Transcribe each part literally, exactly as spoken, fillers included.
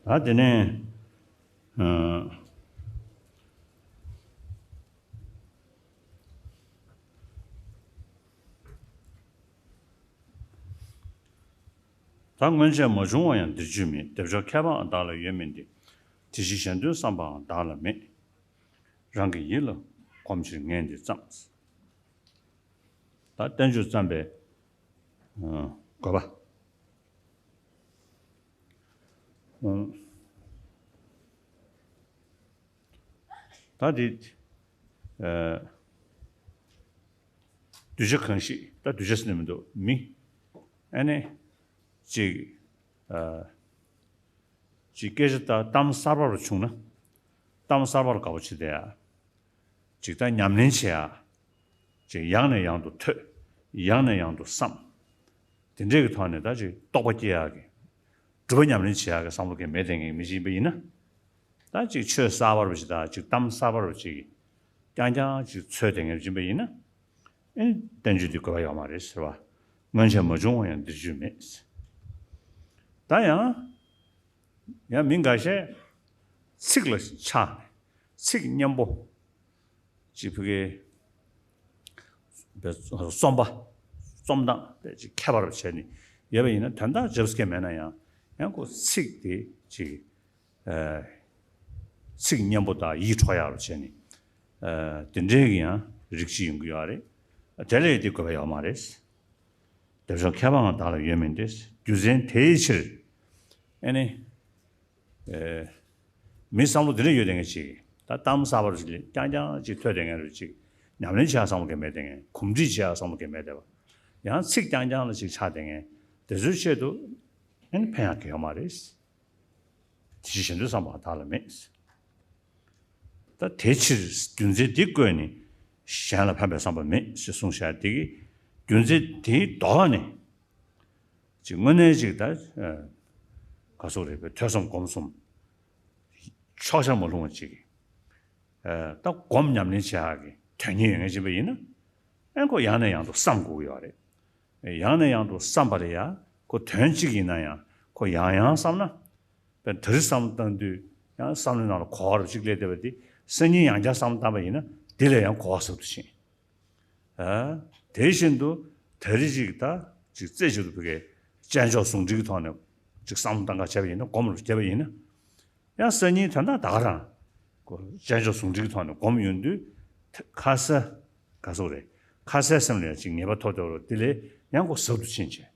ད་དེ་ནས་ཨ། ད་སྔོན་ཆད་མ་བྱུང་བ་ཡང་འདིར་བྱོན་མེད། བདེ་མཆོག་མཁས་པའང་བདག་ལ་ཡོད་མིན་ཏེ། དེ་ཕྱིར་གཞན་དོན་བསམ་པའང་བདག་ལ་མེད། རང་གི་ཡིད་ལ་གོམས་ཕྱིར་ངས་འདི་བརྩམས། ད་བསྟན་བཅོས་བརྩམས་པའི་ཨ། དགོས་པ། ཨ། ད་དེ་ཨ། གདུལ་བྱ་གང་ཞིག་ད་གདུལ་བྱ་ཟེར་ནས་མི་འདུག་མི། ཨ་ནི་ཅིག་ཨ། ཅིག་སྐད་ཆ་ད་གཏམ་གསར་པ་རུ་བྱུང་ན། གཏམ་གསར་པ་རུ་དགའ་པོ་བྱེད་བསྡད་ཡ། ཅིག་ད་ཉམས་ལེན་བྱེད་ཡ། ཅིག་ཡང་ནས་ཡང་དུ་ཐོས། ཡང་ནས་ཡང་དུ་བསམ། དེ་འདྲས་ཀྱི་ཐོག་ནས་ད་ཅིག་རྟོགས་པ་སྐྱེ་ཡག་གི། སྒྲུབ་པ་ཉམས་ལེན་བྱེད་ཡག་གི་བསམ་བློ་གང་མེད་བསྡད་མཁན་མི་ཞིག་ཡིན་པ་ཡིན་ན། ད་ཅིག་ཆོས་གསར་པ་རུ་ཞིག་དང་ཅིག་གཏམ་གསར་པ་རུ་ཅིག་རྐྱང་རྐྱང་ཅིག་འཚོལ་བསྡད་མཁན་ཡིན་པ་ཡིན་ན། ཨེ་བསྟན་བཅོས་འདི་དགོས་པ་ཡོད་མ་རེད་ཟེར་བ། སྔོན་ཆད་མ་བྱུང་བ་ཡང་འདིར་བྱོན་མེད། ད་ཡང་། ཡང་མི་འགའ་ཤས་ཚིག་ལ་ཆགས་ནས་ཚིག་སྙན་པོ་ཅིག་ཕ་གིའི་རྩོམ་པ་རྩོམ་སྟངས་དེ་ཅིག་ཁྱད་པར་བྱས་ནས་ཡོད་པ་ཡིན་ན། དོན་དག་འཇབ་སྐད་མེད་ན་ཡང་ཡང་ཁོ་ཚིག་དེ་ཅིག་ཨ། ཚིག་སྙན་པོ་དང་ཡིད་འཕྲོག་ཡག་རུ་བྱས་ནས་ཨ། དེ་འདྲའི་གི་ཡང་རིགས་ཅིག་ཡོང་གི་ཡོད་རེད། དེ་ལས་དེ་དགོས་པ་ཡོད་མ་རེད། བདེ་མཆོག་མཁས་པའང་བདག་ལ་ཡོད་མིན་ཏེ། རྒྱུ་མཚན་དེའི་ཕྱིར། ཨ་ནི། ཨེ། མི་བསམ་བློ་འདི་འདྲ་ཡོད་བསྡད་མཁན་ཅིག་ད་གཏམ་གསར་པ་རུ་ཞིག་རྐྱང་རྐྱང་ཅིག་ཐོས་བསྡད་མཁན་རུ་ཅིག་ཉམས་ལེན་བྱེད་ཡག་བསམ་བློ་གང་མེད་བསྡད་མཁན། གོམས་འདྲིས་བྱེད་ཡག་བསམ་བློ་གང་མེད་བསྡད་པ། ཡང་ཚིག་རྐྱང་རྐྱང་ལ་ཅིག་ཆགས་བསྡད་མཁན་དེ་ཚོའི་ཆེད་དུ་ཨ་ནི་ཕན་ཡག་གི་ཡོད་མ་རེད། དེ་ཕྱིར་གཞན་དོན་བསམ་པ་བདག་ལ་མེད། ད་དེ་ཕྱིར་རྒྱུ་མཚན་འདི་བཀོད་ནས་གཞན་ལ་ཕན་པའི་བསམ་པ་མེད་ཅེས་གསུངས་བཞག་དེ་གི་རྒྱུ་མཚན་དེའི་ལྡོག་ནས་ཅིག་དངོས་གནས་ཅིག་ད་ཨ། ག་སོགས་རེད་པས། ཐོས་བསམ་སྒོམ་གསུམ་ཕྱོགས་ཆར་མ་ལྷུང་བ་ཅིག་ཨ། ད་སྒོམ་ཉམས་ལེན་བྱེད་ཡག་གི་དོན་གཉེར་ཡོད་མཁན་ཅིག་ཡིན་པ་ཡིན་ན། ཨ་ཁོ་ཡང་ནས་ཡང་དུ་བསམ་དགོས་ཀྱི་ཡོད་རེད། ཡང་ནས་ཡང་དུ་བསམ་པ་ལ་ཡ་ཁོ་དོན་གཅིག་ཡིན་ན་ཡང་ཁོ་ཡང་ཡང་བསམ་ན། དཔེར་ན་དེ་རིང་བསམ་བློ་བཏང་དུས་ཡང་བསམ་བློའི་ནང་ལ་གོ་བ་རུ་གཅིག་སླེབས་བསྡད་པ་དེ་སང་ཉིན་ཡང་བསྐྱར་བསམ་བློ་བཏང་པ་ཡིན་ན་དེ་ལས་ཡང་གོ་བ་ཟབ་ཏུ་ཕྱིན། ཨ། དེ་བཞིན་དུ་ད་རེས་ཅིག་ད་ཅིག་རྩེ་གཅིག་ཏུ་ཕ་གིའི་དཔྱད་འཇོག་ཟུང་འབྲེལ་གྱི་ཐོག་ནས་ཅིག་བསམ་བློ་བཏང་ག་བྱས་པ་ཡིན་ན། སྒོམ་རུ་བྱས་པ་ཡིན་ན། ཡང་སང་ཉིན་ད་ལྟ་ད་ག་རང་ཁོ་དཔྱད་འཇོག་ཟུང་འབྲེལ་གྱི་ཐོག་ནས་སྒོམ་ཡོང་དུས་ཁ་གསལ་ག་སོགས་རེད། ཁ་གསལ་སེམས་ལ་ཡང་ཅིག་ངེས་པ་ཐོབ་བསྡད་པ་རེད། དེ་ལས་ཡང་ཁོ་ཟབ་ཏུ་ཕྱིན་བྱས་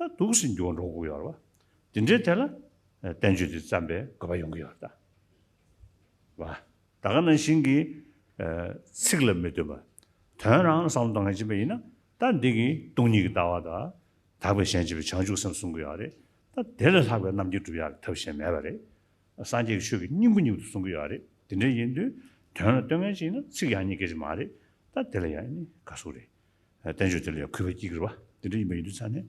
ད་འདུག་སེ་འགྱུར་བ་འགྲོ་དགོས་ཡོད་རེད་བ། དེ་འདྲའི་ཐད་ལ་བསྟན་བཅོས་འདི་བརྩམས་པའི་དགོས་པ་ཡོང་གི་ཡོད་རེད་ད། བ། ད་ག་ནང་བཞིན་གྱི་ཨ། ཚིག་ལ་མི་ལྟོས་པ། དོན་རང་ལ་བསམ་བློ་གཏོང་མཁན་ཅིག་ཡིན་པ་ཡིན་ན། ད་འདི་གི་སྟོང་ཉིད་ཀྱི་ལྟ་བ་དང་། དག་པའི་ཞེན་བྱེད་པའི་བྱང་ཆུབ་སེམས་གསུང་གི་ཡོད་རེད། ད་དེ་ལས་ལྷག་པའི་རྣམ་མཁྱེན་སྒྲུབ་ཡག་གི་ཐབས་གཞན་མེད་པ་རེད། སངས་རྒྱས་ཀྱི་ཆོས་ཀྱི་སྙིང་པོ་སྙིང་པོ་གསུང་གི་ཡོད་རེད། དེ་འདྲ་ཡིན་དུས་དོན་ལ་ལྟོས་མཁན་ཅིག་ཡིན་ན་ཚིག་ཡག་ཉེས་སྐད་ཆ་མ་རེད། ད་དེ་ལ་ཡང་ནི་ག་སུ་རེད། བསྟན་བཅོས་དེ་ལ་ཡང་གུས་པ་སྐྱེ་གི་རེད་བ། དེ་འདྲ་ཡིན་པ་ཡིན་དུས་ཙང་ནས།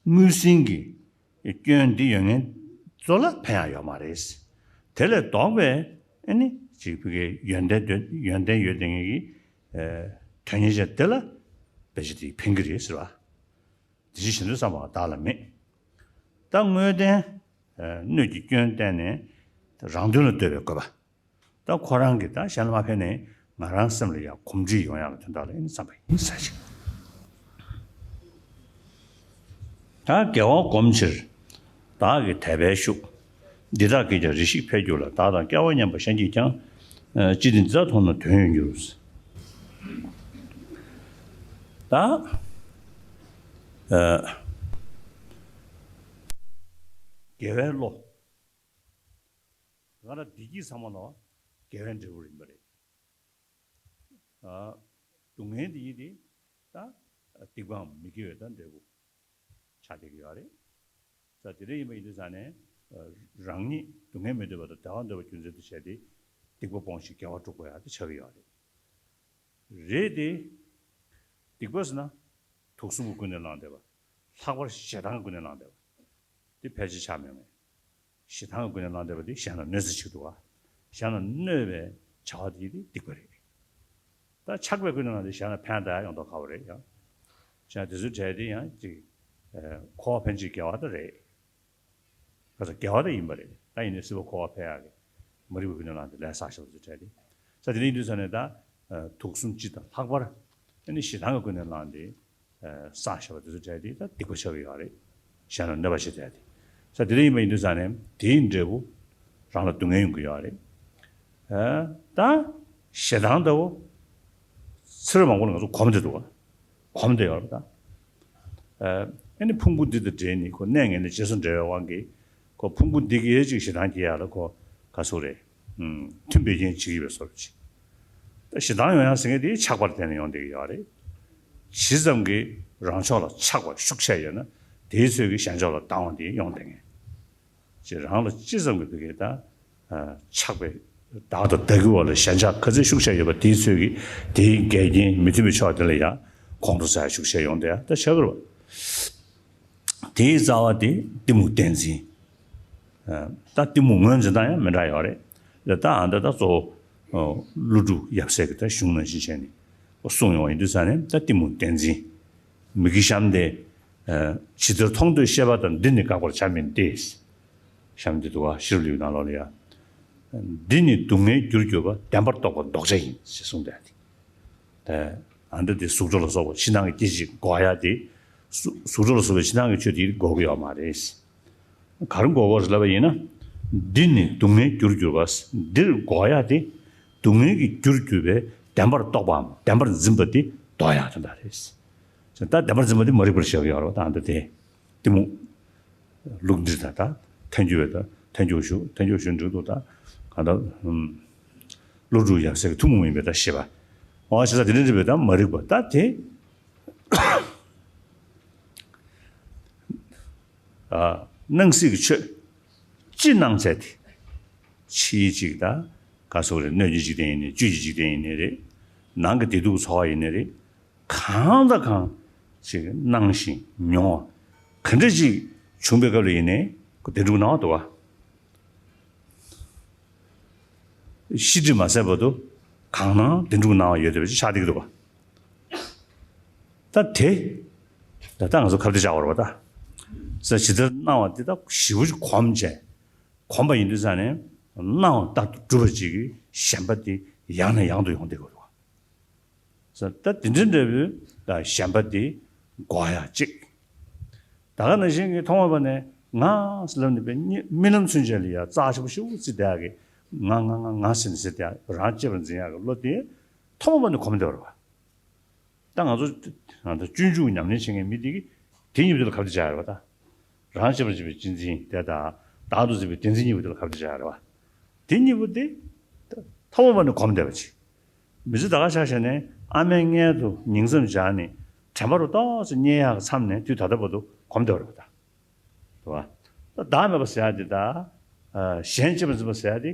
དངོས་ཟིན་གྱི་སྐྱོན་འདི་ཡོད་མཁན་ཚོ་ལ་ཕན་ཡག་ཡོད་མ་རེད། དེ་ལས་ལྡོག་པའི་ཨ་ནི་ཅིག་ཕ་གིའི་ཡོན་ཏན་དོན་ཡོན་ཏན་ཡོད་བསྡད་མཁན་གྱི་ཨ། དོན་གཉེར་བྱས་དེ་ལ་ཕལ་ཆེར་དེ་ཕན་གྱི་རེད་ཟེར་བ། དེ་ཕྱིར་གཞན་དོན་བསམ་པ་བདག་ལ་མེད། ད་དངོས་བསྟན་ཨ། སྣོད་ཀྱི་སྐྱོན་བསྟན་ནས་རང་དོན་ལ་ལྟོས་པའི་དགོས་པ། ད་ཁོ་རང་གིས་ད་གཞན་ལ་མ་ཕན་ནས་ང་རང་སེམས་ལ་ཡང་གོམས་འདྲིས་ཡོང་ཡག་གི་དོན་དག་ལ་ཨེ་ནི་བསམ་པ་ཡིན་ཟེར་ཞིང་། ད་དགེ་བ་སྒོམ་ཕྱིར་བདག་གི་དད་པས་ཞུགས། འདི་དག་གིས་ཀྱང་རེ་ཞིག་འཕེལ་འགྱུར་ལ། བདག་དང་སྐལ་བ་མཉམ་པ་གཞན་གྱིས་ཀྱང་། ཅི་སྟེ་འདི་དག་མཐོང་ན་དོན་ཡོད་འགྱུར། ད་ཨ། དགེ་བའི་བློ། ང་རང་བདེ་སྐྱིད་ཚང་མ་ལ་དགེ་བའི་འབྲས་བུ་རེད་པ་རེད། ཨ། སྡུག་བསྔལ་འདི་ཡིན་ཏེ་ད་སྡིག་པའམ་མི་དགེ་བའི་ད་འབྲས་བུ་ཆགས་བསྡད་ཀྱི་ཡོད་རེད། ད་དེ་འདྲ་ཡིན་པ་ཡིན་དུས་ཙང་ནས་རང་ཉིད་སྡུག་བསྔལ་མི་འདོད་པ་དང་བདེ་བ་འདོད་པ་རྒྱུ་མཚན་དུ་བྱས་ཏེ་སྡིག་པ་སྤོང་ཞིང་དགེ་བ་སྒྲུབ་དགོས་ཡག་དེ་ཆགས་ཀྱི་ཡོད་རེད། རེད་དེ། སྡིག་པ་ཟེར་ན། དུག་གསུམ་གྱིས་ཀུན་ནས་བསླངས་བསྡད་པ། ལྷག་པར་ཞེ་སྡང་གིས་ཀུན་ནས་བསླངས་བསྡད་པ། དེ་ཕལ་ཆེར་ཆགས་མེད་མེད། ཞེ་སྡང་གིས་ཀུན་ནས་བསླངས་བསྡད་པ་དེ་གཞན་ལ་གནོད་འཚེ་བྱེད་ཀྱི་འདུག་བ། གཞན་ལ་གནོད་པའི་བྱ་བ་དེ་དེ་སྡིག་པ་རེད། ད་ཆགས་པས་ཀུན་ནས་བསླངས་ཏེ་གཞན་ལ་ཕན་བཏགས་ཡག་ཡོང་མདོག་ཁ་པོ་རེད་ཡང་། གཞན་དེ་ཚོའི་གྲས་དེ་ཡང་ཅིག་ཨ། འཁོར་བ་ཕན་ཕྱིར་དགེ་བ་དེ་རེད། ཁ་ས་དགེ་བ་དེ་ཡིན་པ་རེད། ད་ཡིན་ནའི་སྲིད་པ་འཁོར་བ་འཕེན་ཡག་གི་མ་རིག་པའི་ཀུན་ནས་བསླངས་ཏེ་ལས་བསགས་བཞག་པ་ཚོའི་གྲས་དེ། ས་དེ་འདྲ་ཡིན་དུས་ས་ནས་ད་དུག་གསུམ་སྤྱི་དང་ལྷག་པར་ཨ་ནི་ཞེ་སྡང་གི་ཀུན་ནས་བསླངས་ཏེ་བསགས་བཞག་པ་དེ་ཚོའི་གྲས་དེ་ད་སྡིག་པ་ཆགས་ཀྱི་ཡོད་རེད། གཞན་ལ་གནོད་པ་བྱེད་བསྡད་དེ། ས་དེ་འདྲ་ཡིན་པ་ཡིན་དུས་ས་ནས་དེའི་འབྲས་བུ་རང་ལ་སྡུག་བསྔལ་ཡོང་གི་ཡོད་རེད། ད་ཞེ་སྡང་ལྟ་བུ་ཚེ་རབས་མང་པོ་ལ་ང་ཚོ་གོམས་བསྡད་འདུག་ག་གོམས་བསྡད་ཡོད་རེད་ད། ཨ་ནི་ཕུང་པོ་འདི་དང་འབྲེལ་ནས་ཁོ་གནས་ངན་ལས་རྗེས་སུ་འབྲེལ་བའི་དབང་གིས་ཁོ་ཕུང་པོ་འདི་གའི་ཅིག་ཞེ་སྡང་སྐྱེ་ཡག་ལ་ཁོ་ག་ཚོད་རེད། མཐུན་པའི་རྐྱེན་བྱེད་ཀྱི་ཡོད་པའི་བཟོ་འདྲ་ཅིག་ད་ཞེ་སྡང་ཡོང་ཡག་ཟེར་མཁན་དེ་ཆགས་པར་བརྟེན་ནས་ཡོང་བསྡད་ཀྱི་ཡོད་རེད། ཇི་ཙམ་གྱིས་རང་ཕྱོགས་ལ་ཆགས་པ་ཤུགས་ཆེ་ཡོད་ན་དེའི་ཚོད་ཀྱིས་གཞན་ཕྱོགས་ལ་སྡང་བ་དེ་ཡོང་བསྡད་མཁན། ཅེས་རང་ལ་ཅི་ཙམ་གྱི་བུ་གའི་ད་ཆགས་པའི་བདག་དང་བདག་གི་བར་ལ་ཞེན་ཆགས་ག་ཚོད་ཤུགས་ཆེ་ཡོད་པ་དེའི་ཚོད་ཀྱིས་དེའི་འགལ་རྐྱེན་མི་མཐུན་པའི་ཕྱོགས་དེ་ལ་ཡང་ཁོང་ཁྲོ་ཟ་ཡ་ཤུགས་ཆེ་ཡོང་བསྡད་ཡ་ད་ཆགས་ཀྱི་རེད་བ། དེའི་རྩ་བ་དེ་གཏི་མུག་བདེན་འཛིན། ད་གཏི་མུག་ངོས་འཛིན་སྟངས་ཡང་མི་འདྲ་ཡོད་རེད། ད་ད་ཨ་འདི་ད་གཙོ་བོ་ཀླུ་སྒྲུབ་ཡབ་སྲས་ཀྱི་ད་གཞུང་ནང་བཞིན་བྱས་ནས་གསུངས་ཡོང་བ་ཡིན་དུས་ས་ནས་ད་གཏི་མུག་བདེན་འཛིན། མིག་གི་ཤམ་དེ། ཇི་ལྟར་མཐོང་འདོད་ཤེས་པ་དང་། འདི་ནི་དགག་པར་བྱ་མིན་ཏེ། ཤམ་དེ་འདུག་བ་ཤེས་རབ་ལེའུ་ནང་ལོགས་ལ་ཡ། འདི་ནི་སྡུག་བསྔལ་རྒྱུར་གྱུར་པ། བདེན་པར་རྟོག་པ་ལྡོག་བྱ་ཡིན་ཞེས་གསུངས་ཏེ། ཨ་འདི་དེ་གཟུགས་སྒྲ་ལ་སོགས་པ་ཕྱི་ནང་གི་སྐྱེ་མཆེད་འགོག་ཡ་དེ། གཟུགས་སྒྲ་ལ་སོགས་པའི་ཕྱི་ནང་གི་ཆོས་དེ་འགོག་གི་ཡོད་མ་རེད། ག་རེ་འགོག་དགོས་རེད་ལབ་པ་ཡིན་ན། འདི་ནི་སྡུག་བསྔལ་རྒྱུར་གྱུར་པ། འདིར་འགོག་ཡ་དེ། སྡུག་བསྔལ་གྱི་རྒྱུར་གྱུར་པའི་བདེན་པར་རྟོག་པའམ་བདེན་པར་འཛིན་པ་དེ་ལྡོག་ཡ་དེ་འདྲ་རེད། ད་བདེན་པར་འཛིན་པ་དེ་མ་རིག་པར་བཞག་ཡོད་རེད་བ། ད་འདི་དེ་གཏི་མུག་ལུགས་འདིར་ད་ད་ཐལ་འགྱུར་བའི་ད་ཐལ་འགྱུར་ཞུ་ཐལ་འགྱུར་ཞུ་འགྲིག་འདུག་ད་ག་ད་ཀླུ་སྒྲུབ་ཡབ་སྲས་ཀྱི་ཐུན་མོང་མ་ཡིན་པའི་ད་ཤེས་པ། འོ་ཞེས་ས་དེ་འདྲ་འདྲ་བའི་ད་མ་རིག་པ་ད་དེ། སྣང་སྲིད་ཀྱི་ཆོས་ཅི་སྣང་ཚད་དེ། ཕྱིའི་གཅིག་ད་ག་སོགས་རེད། སྣོད་ཀྱི་འཇིག་རྟེན་ཡིན་ནའི་བཅུད་ཀྱི་འཇིག་རྟེན་ཡིན་ནའི་རེད། ནང་གི་བདེ་སྡུག་ཚོར་བ་ཡིན་ནའི་རེད། གང་དང་གང་ཅིག་སྣང་ཞིང་མྱོང་བ་ག་འདྲ་ཅིག་བྱུང་པའི་སྐབས་ལ་ཡིན་ནའི་ཁོ་བདེན་གྲུབ་སྣང་བ་འདུག་བ། ཤེས་སྒྲིབ་མ་ཟད་བར་དུ་གང་སྣང་བདེན་གྲུབ་སྣང་བ་ཡོད་བསྡད་པ་ཅིག་ཆགས་བསྡད་ཀྱི་འདུག་བ། ད་དེ། ད་ལྟ་ང་ཚོ་ཁ་བརྡ་བྱ་བར་བ་ད། ས་ཇི་ལྟར་སྣང་བ་འདི་དག་ཞེ་པོ་ཅིག་གོམས་བྱས། གོམས་པ་ཡིན་དུས་ཙང་ནས་སྣང་བ་རྟག་ཏུ་གྲུབ་པ་ཅིག་གི་ཞེན་པ་དེ་ཡང་ནས་ཡང་དུ་ཡོང་བསྡད་ཀྱི་འདུག་བ། ས་ད་དེ་འདྲའི་འདྲ་བོའི་ད་ཞེན་པ་དེ་འགོག་ཡག་གཅིག་ད་ག་ནང་བཞིན་གྱི་ཐོག་མ་བ་ནས་ང་ཟེར་ལབ་ནས་པའི་རྨི་ལམ་ཚུན་ཆད་ལ་ཡ་རྩ་ཆེ་པོ་ཞེ་པོ་བརྩིས་བསྡད་ཡག་གི་ང་ང་ང་ང་ཟེར་ནས་ཟེར་བསྡད་ཡག་རང་གཅེས་པར་འཛིན་ཡག་གི་བློ་དེ་ཐོག་མ་བ་ནས་གོམས་བསྡད་པ་རེད་བ། ད་ང་ཚོ་ང་ཚོ་སྤྱོད་འཇུག་ཉམས་ལེན་བྱེད་མཁན་མི་དེ་གིས་དེ་གཉིས་པོ་དེ་ལ་ག་རེ་བྱ་ཡོད་རེད་པ། ད་རང་གཅེས་པར་འཛིན་པའི་གཅེས་འཛིན་དེ་དང་བདག་ཏུ་འཛིན་པའི་བདེན་འཛིན་གཉིས་པོ་དེ་ལ་ག་རེ་བྱ་ཡོད་རེད་པ། དེ་གཉིས་པོ་དེ་ཐོག་མ་བ་ནས་གོམས་བསྡད་པ་ཅིག་མི་ཚེ་ད་ག་ཆ་བཞག་ནས་ཨ་མའི་མངལ་དུ་ཉིང་མཚམས་སྦྱར་ནས་དྲན་པ་རུ་ཏོག་ཙམ་རྙེད་ཡག་གི་མཚམས་ནས་དུས་ད་ལྟ་བར་དུ་གོམས་བསྡད་པ་རེད་པ། ད་དེ་བ། ད་བདག་མེད་པ་ཟེར་ཡག་དེ་ད། གཞན་གཅེས་པར་འཛིན་པ་ཟེར་ཡག་དེ།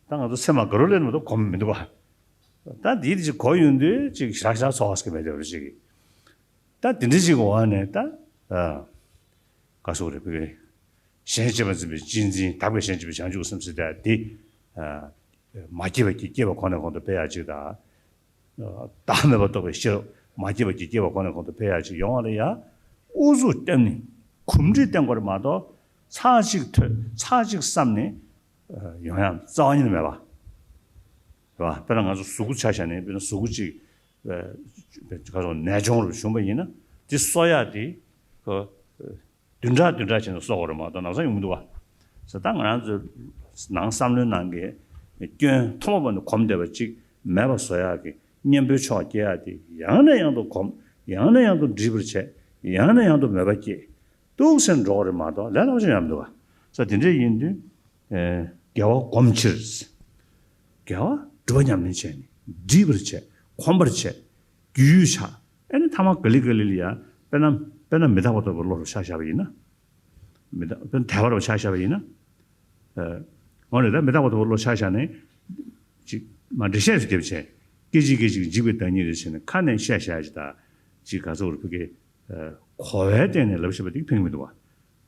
ད་ང་ཚོ་སེམས་ལ་ག་རུ་ལེན་མ་གཏོགས་གོམས་མི་འདུག་བ། ད་འདི་འདི་ཅིག་གོ་ཡོང་དུས་ཅིག་ཞག་ཞག་ཚོགས་ཟེར་གི་མེད་དེ་རུ་ཅིག་ད་འདི་འདྲ་ཅིག་འོག་ནས་ད། ག་སོགས་རེད་བུ་གའི། གཞན་གཅེས་པར་འཛིན་པའི་གཅེས་འཛིན་དག་པའི་གཞན་གཅེས་པའི་བྱང་ཆུབ་སེམས་ཟེར་ཡག་དེ། མ་སྐྱེས་པ་སྐྱེ་སྐྱེས་པ་གོང་ནས་གོང་དུ་འཕེལ་ཡག་ཅིག་དང་། བདག་མེད་པར་རྟོགས་པའི་ཤེས་རབ་མ་སྐྱེས་པ་སྐྱེ་སྐྱེས་པ་གོང་ནས་གོང་དུ་འཕེལ་ཡག་ཅིག་ཡོང་བ་ལ་ཡང་། ཨུ་ཚུགས་བརྟན་ནས་གོམས་འདྲིས་བརྟན་དགོས་རེད་མ་གཏོགས་ཚར་གཅིག་ཐོས་ཚར་གཅིག་བསམ་ནས་ཡོང་ཡག་རྩ་བ་ཉིད་ནས་མེད་པ། རེད་བ། དཔེར་ན་ང་ཚོ་གཟུགས་པོ་ཆ་བཞག་ནས་དཔེར་ན་གཟུགས་པོ་གཅིག་ག་སོགས་ནད་གཅོང་རུ་བྱུང་བ་ཡིན་ན་དེ་གསོ་ཡག་དེ་ཁོ། བདུན་ཕྲག་བདུན་ཕྲག་བྱས་ནས་གསོ་དགོས་རེད་མ་གཏོགས་ལམ་སང་ཡོང་མི་འདུག་བ། ཟེར་ད་ང་རང་ཚོའི་ནང་བསམ་བློའི་ནང་གི་སྐྱོན་ཐོག་མ་བར་ནས་གོམས་བསྡད་པ་ཅིག་མེད་པ་བཟོ་ཡག་གི་གཉེན་པོའི་ཕྱོགས་སྐྱེལ་ཡག་དེ་ཡང་ནས་ཡང་དུ་གོམས། ཡང་ནས་ཡང་དུ་འདྲིས་པར་བྱས། ཡང་ནས་ཡང་དུ་མོས་པ་སྐྱེས། འདུག་སེ་འགྲོ་གི་རེད་མ་གཏོགས་ལས་སླ་པོ་ཞིག་ཡོང་མི་འདུག་བ། ཟེར་དེ་འདྲ་ཡིན་དུས། དགེ་བ་སྒོམ་ཕྱིར། དགེ་བ་སྒྲུབ་པ་ཉམས་ལེན་བྱས་ནས་འདྲིས་པར་བྱས། གོམས་པར་བྱས། རྒྱུས་ཡོད་ཆགས། ཨེ་ནི་ཐ་མ་ག་ལེ་ག་ལེ་ལ་ཡ། དཔེར་ན་དཔེར་ན་མི་རྟག་པ་རྟོགས་པའི་བློ་རུ་ཆ་བཞག་པ་ཡིན་ན། མི་རྟག་དཔེར་ན་དད་པ་རུ་ཆ་བཞག་པ་ཡིན་ན། འོ་རེད་ད་མི་རྟག་པ་རྟོགས་པའི་བློ་ཆ་བཞག་ནས། ཅིག་མ་འགྲེལ་བཤད་ཞིག་རྒྱབ་བྱས། སྐད་ཅིག་སྐད་ཅིག་འཇིག་པའི་བདག་ཉིད་རེད་ཟེར་ནས་ཁ་ནས་བཤད་བཤད་ཅིག་ད། ཅིག་ག་ཚོད་རུ་ཕ་གི། གོ་བའི་སྟེང་ནས་ལབ་ཤེས་པ་དེ་ཕན་གྱི་མི་འདུག་བ།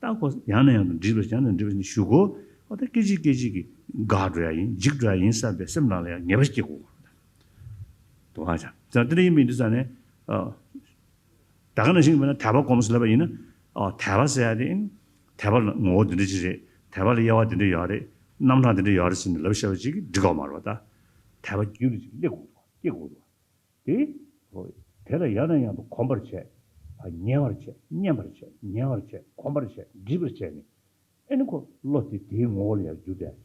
ད་ཁོ་ཡང་ནས་ཡང་དུ་འདྲིས་པ་ཡང་ནས་འདྲིས་པ་ཞུ་གོ། ཨོ་ད་སྐད་ཅིག་སྐད་ཅིག་གིས་འགག་འགྲོ་ཡ་ཡིན་འཇིག་འགྲོ་ཡ་ཡིན་བསམ་པའི་སེམས་ནང་ལ་ཡང་ངེས་པ་ཞིག་སྐྱེ་དགོས། དུ་བ་ཆ་ཙང་དེ་འདྲ་ཡིན་པའི་འདི་ཙང་ནས། ད་ག་ནང་བཞིན་དཔེར་ན་དད་པ་སྒོམ་ཟེར་ལབ་པ་ཡིན་ན། ཨོ་དད་པ་ཟེར་ཡ་དེ་ཨིན། དད་པ་ལ་ངོ་བོ་འདི་འདྲ་ཅིག་རེད། དད་པ་ལ་དབྱེ་བ་འདི་འདྲ་ཡོད་རེད། རྣམ་གྲངས་འདི་འདྲ་ཡོད་རེད་ཟེར་ནས་ལབ་བཤད་པ་ཅིག་གིས་འགྲིག་གི་མ་རེད་པ། ད་དད་པ་རྒྱུད་ལ་ཅིག་སླེབས་དགོས་འདུག་སྐྱེ་དགོས་འདུག་དེ་དེ་ལ་ཡང་ནས་ཡང་དུ་གོམས་པར་བྱས། ཉལ་བར་བྱས། མཉན་པར་བྱས། ཉལ་བར་བྱས། གོམས་པར་བྱས། འདྲིས་པར་བྱས་ནས། ཨེ་ནི་ཁོ་བློ་དེ་དེའི་ངོ་བོ་ལ་ཡར་འགྱུར་བསྡད།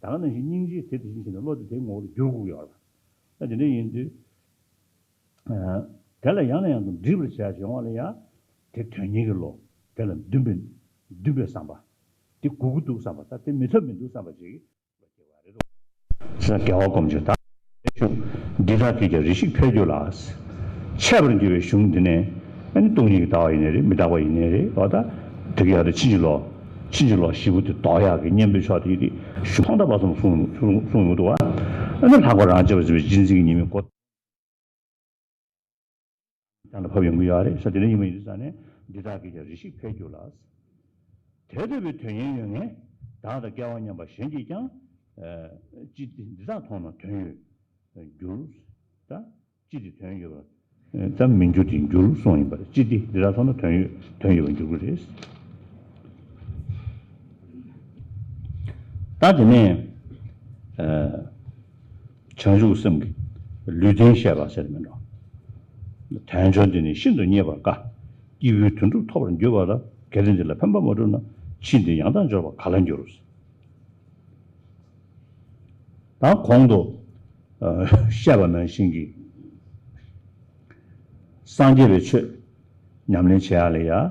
ད་ག་ནང་བཞིན་སྙིང་རྗེ་དེ་དེ་བཞིན་བྱས་ནས་བློ་དེ་དེའི་ངོ་བོ་ལ་འགྱུར་དགོས་ཀྱི་ཡོད་རེད། ད་དེ་འདྲ་ཡིན་དུས། དེ་ལ་ཡང་ནས་ཡང་དུ་འདྲིས་པར་བྱས་བྱུང་བ་ལ་ཡང་། དེ་དོན་གཉེར་གྱི་བློ། དེ་ལ་འདུན་པའི་འདུན་པའི་བསམ་པ། དེ་དགོས་ཀྱི་འདུག་བསམ་པ། ད་དེ་མི་ཐོབ་མི་འདུག་བསམ་པ་ཅིག་བློ་སྐྱེ་བ་རེད་དོ། ས་རྒྱལ་བ་སྒོམ་ཆེན་དང་། འདི་དག་གིས་ཀྱང་རེ་ཞིག་འཕེལ་འགྱུར་ལ། འཆད་པར་འགྱུར་བའི་གཞུང་འདི་ནས། ཨ་ནི་སྟོང་ཉིད་ཀྱི་ལྟ་བ་ཡིན་ནའི་རེད། མི་རྟག་པ་ཡིན་ནའི་རེད། འོ་ད། དེ་ག་ཡང་དེ་ཕྱིན་ཅི་ལོག་ཕྱིན་ཅི་ལོག་བཞི་པོ་དེ་ལྡོག་ཡག་གི་སྙན་པའི་ཕྱོགས་དེ་ཡིན་ཏེ། གཞུང་ཐང་དག་པ་གསུམ་གསུངས་གསུངས་གསུངས་ཡོང་གི་འདུག་བ། ཨ་ནི་ལྷག་པར་རང་རྐྱ་བ་ཟེར་བའི་རྗེས་འཛིན་གྱི་ཉི་མའི་སྒོ། གཏན་ལ་ཕབ་ཡོང་གི་ཡོད་རེད་ཟེར། དེ་འདྲ་ཡིན་པ་ཡིན་དུས་ཙང་ནས། འདི་དག་གིས་ཀྱང་རེ་ཞིག་འཕེལ་འགྱུར་ལ། དེ་ལྟ་བུའི་དོན་གཉེར་ཡོད་མཁན་བདག་དང་སྐལ་བ་མཉམ་པ་གཞན་གྱིས་ཀྱང་། ཨ། ཅི་སྟེ་འདི་དག་མཐོང་ན་དོན་ཡོད་འགྱུར། ད་ཅི་སྟེ་དོན་ཡོད་པ། ཨ། ད་མི་འགྱུར་ཏེ་འགྱུར་གསུངས་ཡིན་པ་རེད། ཅི་སྟེ་འདི་དག་མཐོང་ན་དོན་ཡོད་དོན་ཡོད་པར་འགྱུར་གྱི་རེད། ད་དེ་ནས། ཨ། བྱང་ཆུབ་སེམས་ཀྱི་ལུས་རྟེན་བཤད་པ་ཟེར་མི་འགྲོ། དལ་འབྱོར་འདི་ནི་ཤིན་ཏུ་རྙེད་པར་དཀའ། སྐྱེས་བུའི་དོན་སྒྲུབ་ཐོབ་པར་འགྱུར་བ་ལ། གལ་ཏེ་འདི་ལ་ཕན་པ་མ་བསྒྲུབས་ན། ཕྱིས་འདི་ཡང་དག་འབྱོར་པ་ག་ལ་འགྱུར། ད་གོང་དུ། ཨ། བཤད་པ་ནང་བཞིན་གྱི། སངས་རྒྱས་པའི་ཆོས་ཉམས་ལེན་བྱེད་ཡག་ལ་ཡ། ཨ།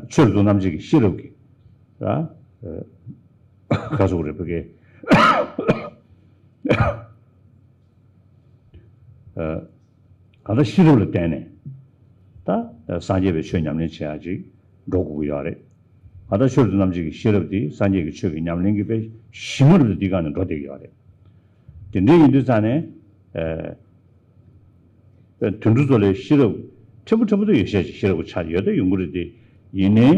ཆོས་རབ་ཏུ་རྣམ་འབྱེད་ཀྱི་ཤེས་རབ་ཀྱི། ཨ། ཁ་སོག་རེ་བུ་གེ། ཨ། གང་ལྟར་ཤེས་རབ་ལ་བརྟེན་ནས། ད་སངས་རྒྱས་པའི་ཆོས་ཉམས་ལེན་བྱེད་ཡག་ཅིག་འགྲོ་དགོས་ཀྱི་ཡོད་རེད། གང་ལྟར་ཆོས་རབ་ཏུ་རྣམ་འབྱེད་ཀྱི་ཤེས་རབ་དེ་སངས་རྒྱས་ཀྱི་ཆོས་ཀྱི་ཉམས་ལེན་གྱི་དཔེ་གཞི་མ་རུ་དེ་སྒང་ནས་འགྲོ་བསྡད་ཀྱི་ཡོད་རེད། དེ་འདྲ་ཡིན་དུས་ཙང་ནས། ཨ། དོན་གྲུབ་ཚོ་ལས་ཤེས་རབ་ཕྲན་བུ་ཕྲན་བུ་དུ་ཡོད་ཤས་ཤེས་རབ་ཆ་ཡོད་དུ་ཡོང་གི་རེད་དེ། ཡིན་ནའི་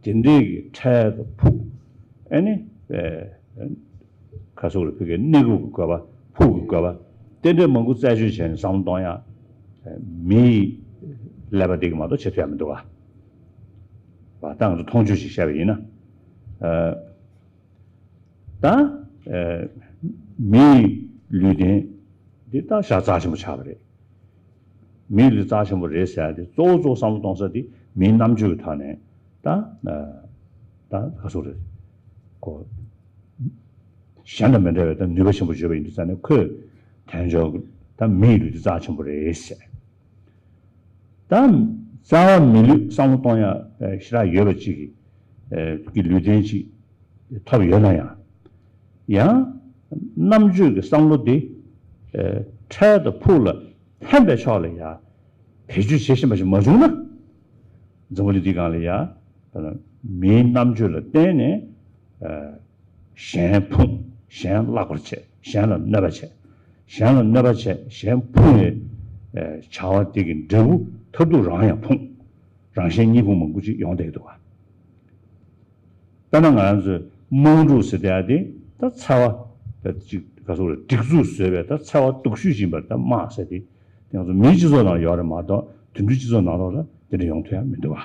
དེ་འདྲའི་གི་འཕྲལ་དུ་ཕུག་ཨ་ནི། ཨ། ཁ་སོག་རེ་ཕུག་གི་གནས་སྐབས་ཀྱི་དགོས་པ། ཕུག་གི་དགོས་པ། དེ་འདྲའི་མང་པོ་རྩད་གཅོད་བྱས་ནས་བསམ་བློ་གཏོང་ཡག་མིའི་ཀླད་པ་དེ་གི་མ་གཏོགས་བྱེད་ཐུབ་ཡག་མི་འདུག་ག་ད་ང་ཚོ་མཐོང་ཆོས་ཤིག་བཤད་པ་ཡིན་ན། ཨ། ད། ཨ། མིའི་ལུས་རྟེན་འདི་ད་ཤ་རྩ་ཆེན་པོ་ཆགས་པ་རེད། མིའི་ལུས་རྩ་ཆེན་པོ་རེད་ཟེར་ཡག་དེ་གཙོ་བོ་གཙོ་བོ་བསམ་བློ་གཏོང་ས་དེ་མིའི་རྣམ་དཔྱོད་ཀྱི་ཐོག་ནས་ད། ཨ། ད་ག་སོག་རེད། ཁོ། གཞན་དང་མི་འདྲ་བའི་ད་ནུས་པ་ཆེན་པོ་བརྗོད་པ་ཡིན་དུས་ཙང་ནས། ཁོས་དལ་འབྱོར་ད་མིའི་ལུས་རྟེན་རྩ་ཆེན་པོ་རེད་ཟེར། ད་རྩ་བ་མི་ལུས་བསམ་བློ་གཏོང་ཡག་ཞེ་དྲག་ཡོད་པ་ཅིག་གི། ཨ། གི་ལུས་རྟེན་ཅིག་ཐོབ་ཡོད་ན་ཡང་། ཡང་རྣམ་དཔྱོད་ཀྱི་བསམ་བློ་དེ། ཨ། འཕྲལ་དུ་ཕུགས་ལ་ཕན་པའི་ཕྱོགས་ལ་ཡང་བེད་སྤྱོད་བྱེད་ཤེས་པ་ཞིག་མ་བྱུང་ན། འཛམ་བུ་གླིང་འདིའི་སྒང་ལ་ཡ། མིའི་རྣམ་དཔྱོད་ལ་བརྟེན་ནས། ཨ། གཞན་ཕུང་། གཞན་བརླག་པར་བྱེད། གཞན་ལ་གནོད་པ་བྱེད། གཞན་ལ་གནོད་པ་བྱེད། གཞན་ཕུང་བའི། ཨ། བྱ་བ་དེ་གི་འབྲས་བུ་མཐར་ཐུག་རང་ཡང་ཕུང་། རང་གཞན་གཉིས་ཕུང་མང་པོ་ཅིག་ཡོང་བསྡད་ཀྱི་འདུག་ག་དཔེར་ན་ང་རང་ཚོའི་དམག་འཁྲུག་ཟེར་བསྡད་ཡ་དེ། ད་འཚེ་བ། ད་ཅིག་ག་ཚོད་རེད། སྒྲིག་འཛུགས་བཟོས་པའི་ད་འཚེ་བ་སྡུག་ཤོས་ཡིན་པར་ད་དམག་ཟེར་དེ། དེ་ང་ཚོ་མིའི་སྤྱི་ཚོགས་ནང་ཡོད་རེད་མ་གཏོགས། དུད་འགྲོའི་སྤྱི་ཚོགས་ནང་ལོགས་ལ་དེ་འདྲ་ཡོང་ཐུབ་ཡ་མི་འདུག་ག་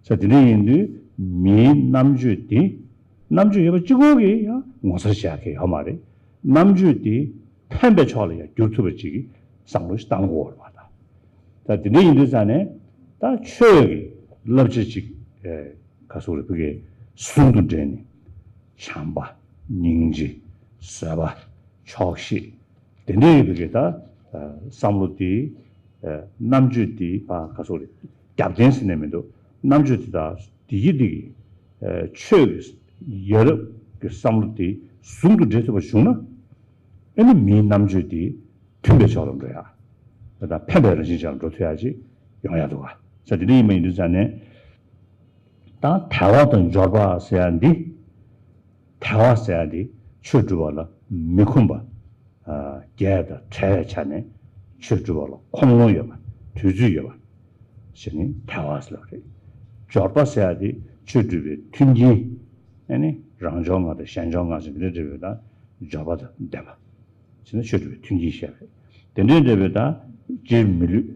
ས་དེ་འདྲ་ཡིན་དུས་མིའི་རྣམ་དཔྱོད་དེ། རྣམ་དཔྱོད་ཡོད་པ་གཅིག་པོ་གིས་ཡང་ངོ་མཚར་བྱ་གི་ཡོད་མ་རེད། རྣམ་དཔྱོད་དེ་ཕན་པའི་ཕྱོགས་ལ་ཡང་བསྒྱུར་ཐུབ་པ་ཅིག་གི་བསམ་བློ་ཞིག་བཏང་དགོས་རེད་པ། ད་ད་དེ་འདྲ་ཡིན་དུས་ཙང་ནས། ད་ཆོས་ཀྱི་བསླབ་བྱ་ཅིག་ཨེ། ག་སོག་རེད། ཕ་གི་ཟུང་དུ་འབྲེལ་ནས། བྱམས་པ། སྙིང་རྗེ། བཟོད་པ། ཆོག་ཤེས། དེ་འདྲའི་ཡོད་པའི་གི་ད། ཨ། བསམ་བློ་དེ། ཨ། རྣམ་དཔྱོད་དེ་ཕར་ག་སོག་རེད། རྒྱབ་རྟེན་ཟེར་ནས་མི་འདུག་རྣམ་དཔྱོད་དེ་དག་དེ་གི་དེ་གི། ཨ། ཆོས་ཀྱི་ཡ་རབས་ཀྱི་བསམ་བློ་དེ་ཟུང་དུ་འབྲེལ་ཐུབ་པ་བྱུང་ན། ཨ་ནི་མིའི་རྣམ་དཔྱོད་དེ་མཐུན་པའི་ཕྱོགས་ལ་འགྲོ་ཡ། ད་ཕན་པའི་རང་བཞིན་ཅན་ལ་འགྲོ་ཐུབ་ཡ་ཅིག་ཡོང་ཡ་འདུག་ག་ས་དེ་འདྲ་ཡིན་པ་ཡིན་དུས་ཙང་ནས། ད་དལ་བ་དང་འབྱོར་པ་ཟེར་ཡ་འདི། དལ་བ་ཟེར་ཡ་འདི་ཆོས་སྒྲུབ་པ་ལ་མི་ཁོམ་པ། ཨ། བརྒྱད་དང་བྲལ་བའི་ཆ་ནས་ཆོས་སྒྲུབ་པ་ལ་ཁོམ་ལོང་ཡོད་པ། དུས་ཚོད་ཡོད་པ་ཞིག་ནི་དལ་བ་ཟེར་བ་རེད། འབྱོར་པ་ཟེར་ཡ་འདི་ཆོས་སྒྲུབ་པའི་མཐུན་རྐྱེན། ཨ་ནི་རང་འབྱོར་ལྔ་དང་གཞན་འབྱོར་ལྔ་ཞིག་འདི་འདྲ་འདྲ་བའི་ད་འབྱོར་པ་དང་ལྡན་པ་ཞིག་ནི་ཆོས་སྒྲུབ་པའི་མཐུན་རྐྱེན་ཞེས་པ་རེད། དེ་འདྲ་འདྲ་བའི་ད་སྤྱིར་མི་ལུས།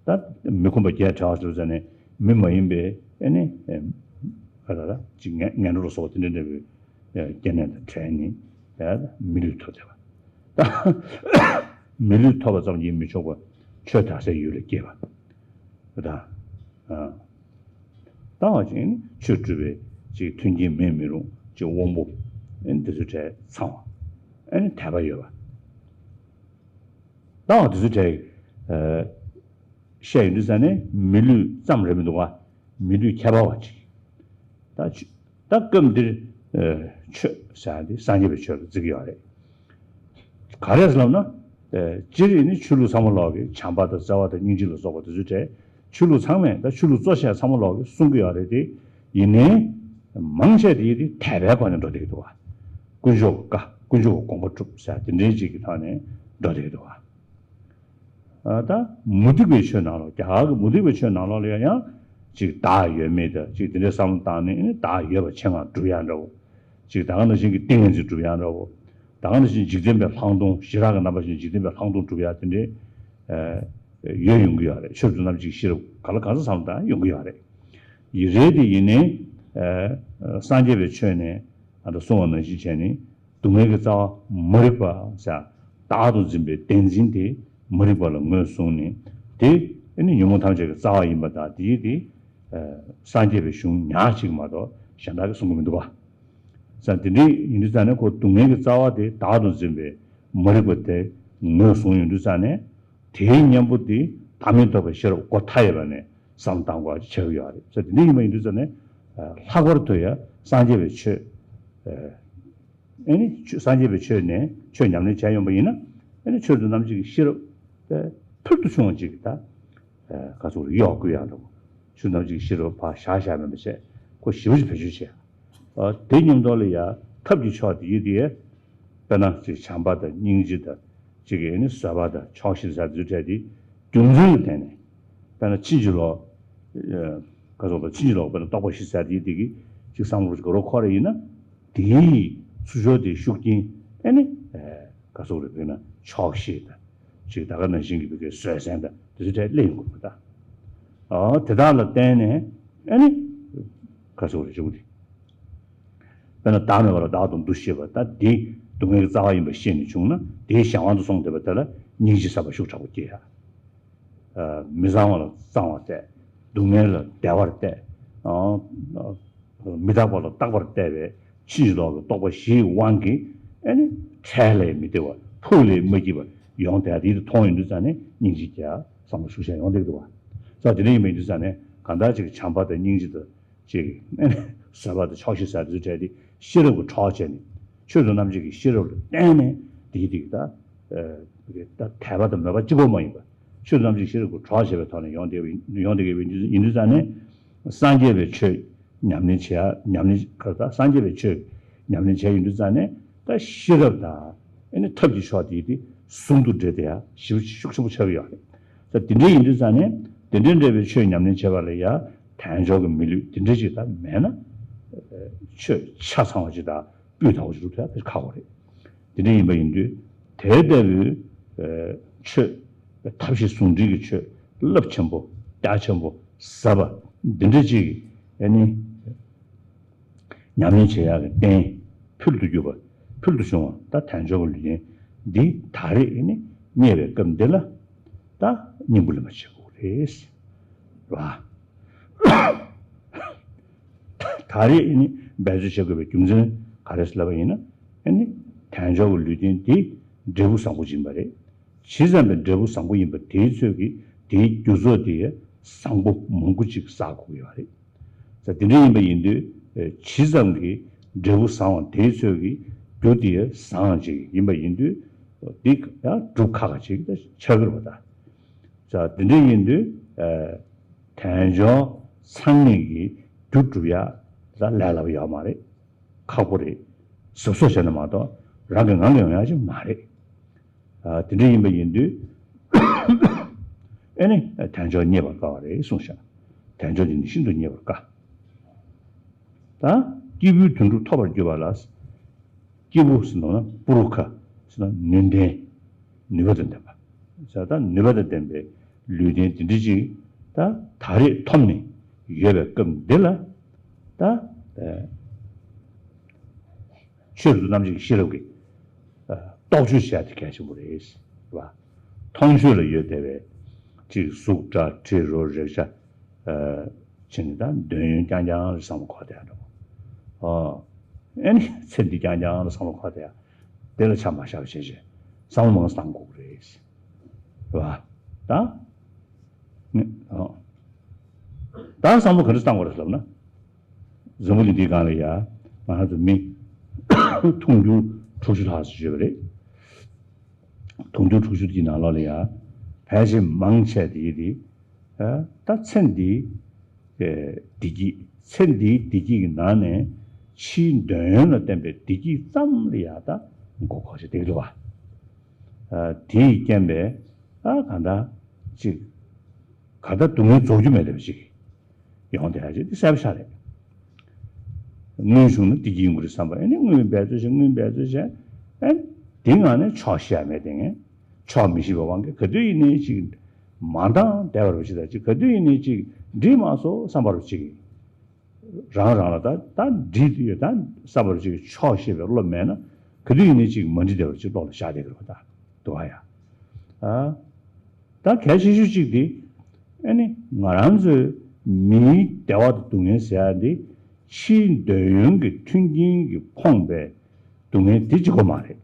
ད་མི་ཁོམ་པ་བརྒྱད་བྲལ་བ་ཟེར་བ་ཟེར་ནས་མི་མ་ཡིན་པའི། ཨ་ནི། ཨེ། ག་ལ་ལ་ཅིག་ངན་ངན་འགྲོ་ལ་སོགས་པ་དེ་འདྲ་འདྲ་བའི་སྐྱེ་གནས་དང་བྲལ་ནས་མི་ལུས་ཐོབ་བསྡད་པ། ད་མི་ལུས་ཐོབ་པ་ཙམ་གྱིས་མི་ཆོག་པ་ཆོས་དག་སའི་ཡུལ་ལ་སྐྱེས་པ། ད་ལྟ་བ་ཅིག་ནི་ཆོས་སྒྲུབ་པའི་ཅིག་མཐུན་རྐྱེན་མེད་མི་རུང་ཅིག་དབང་པོ་ཨེ་ནི་དེ་ཚོའི་གྲས་ཚང་བ་ཨེ་ནི་དད་པ་ཡོད་པ། ད་བ་དེ་ཚོའི་གྲས་བཤད་ཡོང་དུས་ཙ་ནས་མི་ལུས་ཙམ་རེད་མི་འདུག་ག་མི་ལུས་ཁྱད་པར་བ་ཅིག་ད་ཆོས་ད་སྐབས་འདིར་ཆོས་ཟེར་ཡ་དེ་སངས་རྒྱས་པའི་ཆོས་ལ་བརྩི་གི་ཡོད་རེད། ག་རེ་ཟེར་ལབ་ན། སྤྱིར་ཡིན་ནི་ཆོས་ལུགས་ཚང་མ་ལོག་གི་བྱམས་པ་དང་བརྩེ་བ་དང་སྙིང་རྗེ་ལ་སོགས་པ་དེ་ཚོའི་གྲས་ཆོས་ལུགས་ཚང་མས་ད་ཆོས་ལུགས་གཙོ་ཆེ་ཚང་མ་ལོག་གི་གསུང་གི་ཡོད་རེད་དེ། ཡིན་ནའི་མང་ཆེ་དེ་དེ་དད་པའི་སྒོ་ནས་འགྲོ་བསྡད་ཀྱི་འདུག་བ། དཀོན་མཆོག་གི་བཀའ་དཀོན་མཆོག་གི་དགོངས་པ་སྒྲུབ་ཟེར་དེ་འདྲའི་ཅིག་གི་ཐོག་ནས་འགྲོ་བསྡད་ཀྱི་འདུག་བ། ད་མུ་སྟེགས་པའི་ཆོས་ནང་ལོགས་རྒྱ་གར་གྱི་མུ་སྟེགས་པའི་ཆོས་ནང་ལོགས་ལ་ཡང་ཅིག་བདག་ཡོད་མེད་དང་ཅིག་དེ་འདྲའི་བསམ་བློ་བཏང་ནས་ནི་བདག་ཡོད་པ་ཆེད་མངགས་སྒྲུབ་ཡག་འདྲ་བོ། ཅིག་ད་ག་ནང་བཞིན་གྱི་ཏིང་ངེ་འཛིན་སྒྲུབ་ཡག་འདྲ་བོ། ད་ག་ནང་བཞིན་འཇིག་རྟེན་པའི་ལྷག་མཐོང་ཞི་དྲག་གི་རྣམ་པ་བཞིན་འཇིག་རྟེན་པའི་ལྷག་མཐོང་སྒྲུབ་ཡག་དེ་འདྲའི་ཡོད་ཡོང་གི་ཡོད་རེད། ཆོས་སྒྲུབ་རྣམ་གཅིག་ཤེས་རབ་ག་ལ་གང་འཚམ་བསམ་བློ་བཏང་ཡོང་གི་ཡོད་རེད། ཡིན་རེད་དེ་ཡིན་ནའི་སངས་རྒྱས་པའི་ཆོས་ནས་ཨ་ད་གསུང་བ་ནང་བཞིན་བྱས་ནས། སྡུག་བསྔལ་གྱི་རྩ་བ་མ་རིག་པ་ཟེར། བདག་ཏུ་འཛིན་པའི་བདེན་འཛིན་དེ་མ་རིག་པ་ལ་ངོས་བཟུང་ནས། དེ་ནི་ཉོན་མོངས་ཐམས་ཅད་ཀྱི་རྩ་བ་ཡིན་པ་དང་དེའི་དེ་སངས་རྒྱས་པའི་གཞུང་ཉག་གཅིག་མ་གཏོགས་གཞན་དག་གིས་གསུང་གི་མི་འདུག་བ། ཟེར་དེ་འདྲ་ཡིན་དུས་ཙ་ནས་ཁོ་སྡུག་བསྔལ་གྱི་རྩ་བ་དེ་བདག་ཏུ་འཛིན་པའི་མ་རིག་པ་དེ་ངོས་བཟུང་ཡོང་དུས་ཙ་ནས། དེའི་གཉེན་པོ་དེ་བདག་མེད་རྟོགས་པའི་ཤེས་རབ་སྒོ་མཐའ་ཡས་པ་ནས་བསམ་བློ་བཏང་དགོས་པ་ཆགས་ཀྱི་ཡོད་རེད། ཟེར་དེ་འདྲ་ཡིན་པ་ཡིན་དུས་ཙ་ནས་ལྷག་པར་དུ་ཡང་སངས་རྒྱས་པའི་ཆོས། ཨེ་ནི་ཆོས་སངས་རྒྱས་པའི་ཆོས་ནས་ཆོས་ཉམས་ལེན་བྱས་ཡོང་པ་ཡིན་ན། ཨེ་ནི་ཆོས་སུ་རྣམ་འབྱེད་ཀྱི་ཤེས་རབ་དེ་ཕུལ་དུ་བྱུང་བ་ཅིག་གིས་ད་ག་ཚོད་རེ་གཡོག་དགོས་ཡག་འདྲ་བོ། ཆོས་རྣམ་འབྱེད་ཀྱི་ཤེས་རབ་ཕར་བཞག་བཞག་མིན་པ་བྱས་ཁོ་ཞེ་པོ་ཅིག་བེད་སྤྱོད་བྱས། ཨ་དེ་མཉམ་དུ་ལ་ཡ་ཐབས་ཀྱི་ཕྱོགས་དེ་ཡིན་དེ། དཔེར་ན་ཅིག་བྱམས་པ་དང་སྙིང་རྗེ་དང་ཅིག་གིས་ཨེ་ནི་བཟོད་པ་དང་ཆོག་ཤེས་ཟེར་དུས་འཕྲད་དེ་རྒྱུ་མཚན་ལ་བརྟེན་ནས། དཔེར་ན་ཕྱིན་ཅི་ལོག་ག་ཚོད་པ་ཕྱིན་ཅི་ལོག་དཔེར་ན་རྟོགས་པ་བཞི་ཟེར་དེ་དེ་གིས་ཅིག་བསམ་བློ་ཅིག་རོ་ཁོ་རེ་ཡིན་ན། དེའི་ཚུར་ཕྱོགས་དེ་ཤུགས་རྐྱེན་ཨེ་ནི་ག་ཚོད་རེ་བས་ན་ཆོག་ཤེས་དང་། ཅིག་ད་ག་ནང་བཞིན་གྱི་བོད་སྐད་བཟོད་བསྲན་དང་དེ་ཚོ་གྲས་སླེབས་ཡོང་གི་མ་ད། ཨ་དེ་དག་ལ་བརྟེན་ནས་ཨ་ནི་ག་ཚོད་རེ་བྱུང་དེ། དཔེར་ན་བདག་མེད་པ་ལ་བདག་ཏུ་འདུ་ཤེས་པ་ད་དེ་སྡུག་བསྔལ་གྱི་རྩ་བ་ཡིན་པ་ཤེས་ནས་བྱུང་ན་དེའི་གཞན་དབང་དུ་སོང་བསྡད་པ་དེ་ལ་སྙིང་རྗེ་ཟབ་པ་ཤུགས་དྲག་པོ་སྐྱེ་ཡ། མི་གཙང་བ་ལ་གཙང་བར་བལྟས། སྡུག་བསྔལ་ལ་བདེ་བར་བལྟས། མི་རྟག་པ་ལ་རྟག་པར་བལྟས་པའི་ཕྱིན་ཅི་ལོག་གི་རྟོག་པ་བཞིའི་དབང་གིས་ཨེ་ནི་འཕྲལ་ལས་མི་བདེ་བ་ཕུགས་ལས་མ་སྐྱིད་པ་ཡོང་བསྡད་དེ་མཐོང་ཡོང་དུས་ཙ་ནས་སྙིང་རྗེ་རྒྱ་བསམ་བློ་ཤུགས་ཆེ་ཡོང་བསྡད་འདུག་བ། ས་དེ་འདྲ་ཡིན་པ་ཡིན་དུས་ཙ་ནས་གང་ལྟར་ཅིག་བྱམས་པ་དང་སྙིང་རྗེ་དང་ཅིག་ཨེ་ནི་བཟོད་པ་དང་ཆོག་ཤེས་ཟེར་དེ་ཚོ་བྲལ་ཏེ་ཤེས་རབ་ཀྱི་གྲོགས་བྱས་ནས་ཆོས་དང་རྣམ་འབྱེད་ཀྱི་ཤེས་རབ་ལ་བརྟེན་ནས་དེ་དེ་ད་ད་དད་པ་དང་མོས་པ་གཅིག་པོ་མ་ཡིན་པ། ཆོས་རྣམ་འབྱེད་ཤེས་རབ་ཀྱི་གྲོགས་བྱས་པའི་ཐོག་ནས་ཡོང་བསྡད་པའི་ཡོང་བསྡད་ཀྱི་ཡིན་དུས་ཙང་ནས། སངས་རྒྱས་པའི་ཆོས་ཉམས་ལེན་བྱེད་ཡ་ཉམས་ལེན་ག་ད་སངས་རྒྱས་པའི་ཆོས་ཉམས་ལེན་བྱས་ཡོང་དུས་ཙང་ནས་ད་ཤེས་རབ་དང་ཨེ་ནི་ཐབས་ཀྱི་ཕྱོགས་དེ་དེ་ཟུང་དུ་འབྲེལ་ཏེ་ཡ་ཞེ་པོ་ཤུགས་ཆེན་པོ་ཆགས་ཀྱི་ཡོད་རེད། ད་དེ་འདྲ་ཡིན་དུས་ཙང་ནས་དེ་འདྲ་འདྲ་བའི་ཆོས་ཉམས་ལེན་བྱེད་པ་ལ་ཡ་དལ་འབྱོར་གྱི་མི་ལུས་དེ་འདྲ་ཅིག་ད་མེད་ན་ཆོས་ཆ་ཚང་བ་ཅིག་ད། སྤུས་དག་པོ་ཞིག་སྒྲུབ་ཐུབ་ཡ་དཔེ་ཁག་པོ་རེད། དེ་འདྲ་ཡིན་པ་ཡིན་དུས་དེ་ལྟ་བུའི་ཆོས་ཐབས་ཤེས་ཟུང་འབྲེལ་གྱི་ཆོས་རླབས་ཆེན་པོ་རྒྱ་ཆེན་པོ་ཟབ་པ་འདི་འདྲ་ཅིག་ཨ་ནི་ཉམས་ལེན་བྱེད་ཡག་གི་རྟེན་ཕུལ་དུ་གྱུར་པ་ཕུལ་དུ་བྱུང་བ་ད་དལ་འབྱོར་གྱི་ལུས་རྟེན་འདི་ད་རེས་ཨ་ནི་རྙེད་པའི་སྐབས་འདི་ལ་ད་སྙིང་པོ་ལེན་པ་བྱེད་དགོས་རེད། ར། ད་རེས་ཨ་ནི་འབད་རྩོལ་བྱེད་དགོས་པའི་རྒྱུ་མཚན་ག་རེ་ཟེར་ལབ་པ་ཡིན་ན། ཨ་ནི་དལ་འབྱོར་གྱི་ལུས་རྟེན་དེ་འབྲས་བུ་བཟང་པོ་ཡིན་པ་རེད། ཇི་ཙམ་པའི་འབྲས་བུ་བཟང་པོ་ཡིན་པ་དེའི་ཚོད་ཀྱིས་དེའི་རྒྱུ་ཚོགས་དེ་བཟང་པོ་མང་པོ་ཅིག་བསགས་དགོས་ཀྱི་ཡོད་རེད། ད་དེ་འདྲ་ཡིན་པ་ཡིན་དུས་ཇི་ཙམ་གྱི་འབྲས་བུ་བཟང་བ་དེའི་ཚོད་ཀྱིས་རྒྱུ་དེ་བཟང་ཅིག་ཡིན་པ་ཡིན་དུས་འདི་ཡང་སྒྲུབ་ཁག་ཁག་ཅིག་ཆགས་ཀྱི་རེད་པ་ད། ད་དེ་འདྲ་ཡིན་དུས། དལ་འབྱོར་ཚང་ནས་ཀྱི་རྒྱུ་སྒྲུབ་ཡ་ལ་ལས་སླ་པོ་ཡོད་མ་རེད། ཁག་པོ་རེད། གཟབ་གཟབ་བྱས་ན་མ་གཏོགས་རང་གི་ངང་གིས་ཡོང་ཡ་ཅིག་མ་རེད། དེ་འདྲ་ཡིན་པ་ཡིན་དུས་ཨེ་ནི་དལ་འབྱོར་རྙེད་པར་དཀའ་བ་རེད་གསུངས་ཤག་དལ་འབྱོར་འདི་ནི་ཤིན་ཏུ་རྙེད་པར་དཀའ། ད་སྐྱེས་བུའི་དོན་གྲུབ་ཐོབ་པར་གྱུར་པ་ལ། སྐྱེས་བུ་ཟེར་ན་པུ་རུ་ཁ་ཟེར་ན་ནུས་ལྡན། ནུས་པ་དང་ལྡན་པ། ཟེར་ད་ནུས་པ་དང་ལྡན་པའི་ལུས་རྟེན་དེ་འདྲ་ཅིག་ད་ད་རེས་ཐོབ་ནས་ཡོད་པའི་སྐབས་འདི་ལ། ད་ ཆོས་རབ་ཏུ་རྣམ་འབྱེད་ཀྱི་ཤེས་རབ་ཀྱི་རྟོག་དཔྱོད་བྱས་ཏེ་གལ་ཆེན་པོ་རེད། རེད་བ། མཐོང་ཆོས་ལ་ཡོད་བསྡད་པའི་ཅིག་གཟུགས་སྒྲ་དྲི་རོ་རེག་བྱ། ཕྱིན་ནི་ད་འདོད་ཡོན་རྐྱང་རྐྱང་ལ་བསམ་བློ་འཁོར་བསྡད་ཡ་འདྲ་བོ། ཨ་ནི་ཚེ་འདི་རྐྱང་རྐྱང་ལ་བསམ་བློ་འཁོར་བསྡད་ཡ། དེ་ལ་ཆ་མ་བཞག་པ་བྱས་བྱས་བསམ་བློ་མང་ཙམ་བཏང་དགོས་ཀྱི་རེད། རེད་བ། ད། ད་བསམ་བློ་ག་འདྲ་བཏང་དགོས་རེད་ལབ་ན། འཛམ་བུ་གླིང་འདིའི་སྒང་ལ་ཡ། ང་རང་ཚོ་མི་དུང་ཕྱུར་དྲུག་ཅུ་ལྷག་ཙམ་ཡོད་པ་རེད། དུང་ཕྱུར་དྲུག་ཅུ་དེའི་ནང་ལོགས་ལ་ཡ། ཕལ་ཆེར་མང་ཆེ་དེ་དེ། ད་ཚེ་འདིའི་བདེ་སྐྱིད། ཚེ་འདིའི་བདེ་སྐྱིད་ཀྱི་ནང་ནས་ཕྱིའི་འདོད་ཡོན་ལ་བརྟེན་པའི་བདེ་སྐྱིད་ཙམ་ལ་ཡ་ད་མགོ་འཁོར་བྱས་བསྡད་ཀྱི་འདུག་བ། དེས་རྐྱེན་པས་ད་གང་ལྟར་ཅིག་ག་ད་སྡུག་བསྔལ་རྫོགས་རྒྱུ་མེད་པ་ཅིག་ཡོང་བསྡད་ཡ་ཅིག་དེ་གསལ་པོ་ཤ་རེད། དངུལ་བྱུང་ན་བདེ་སྐྱིད་ཡོང་གི་རེད་བསམ་པ། ཨ་ནི་དངུལ་འབད་རྩོལ་བྱས། དངུལ་འབད་རྩོལ་བྱས། ཨ་ནི་དེ་ངང་ནས་ཆོག་ཤེས་ཡ་མེད་དེ། ངས་ཆོག་མི་ཤེས་པའི་དབང་གིས་ག་དུས་ཡིན་ནའི་ཅིག་མ་འདང་བསྡད་པ་རུ་ཅིག་དང་ཅིག་ག་དུས་ཡིན་ནའི་ཅིག་འགྲིག་མ་སོང་བསམ་པ་རུ་ཅིག་རང་རང་ལ་ད་ད་འགྲིག་ཡོད་ད་བསམ་པ་རུ་ཅིག་ཆོག་ཤེས་པའི་བློ་མེད་ན་ག་དུས་ཡིན་ནའི་ཅིག་མ་འགྲིག་བསྡད་པ་ཅིག་བློ་ལ་ཤར་བསྡད་ཀྱི་རེད་པ། ད་འདུག་ག་ཡ། ཨ། ད་གལ་ཆེ་ཤོས་གཅིག་དེ། ཨ་ནི་ང་རང་ཚོའི་མིའི་བདེ་བ་དང་སྡུག་བསྔལ་ཟེར་ཡ་འདི་ཕྱིའི་འདོད་ཡོན་གྱི་མཐུན་རྐྱེན་གྱིས་ཕོངས་པའི་སྡུག་བསྔལ་དེ་གཅིག་པོ་མ་རེད།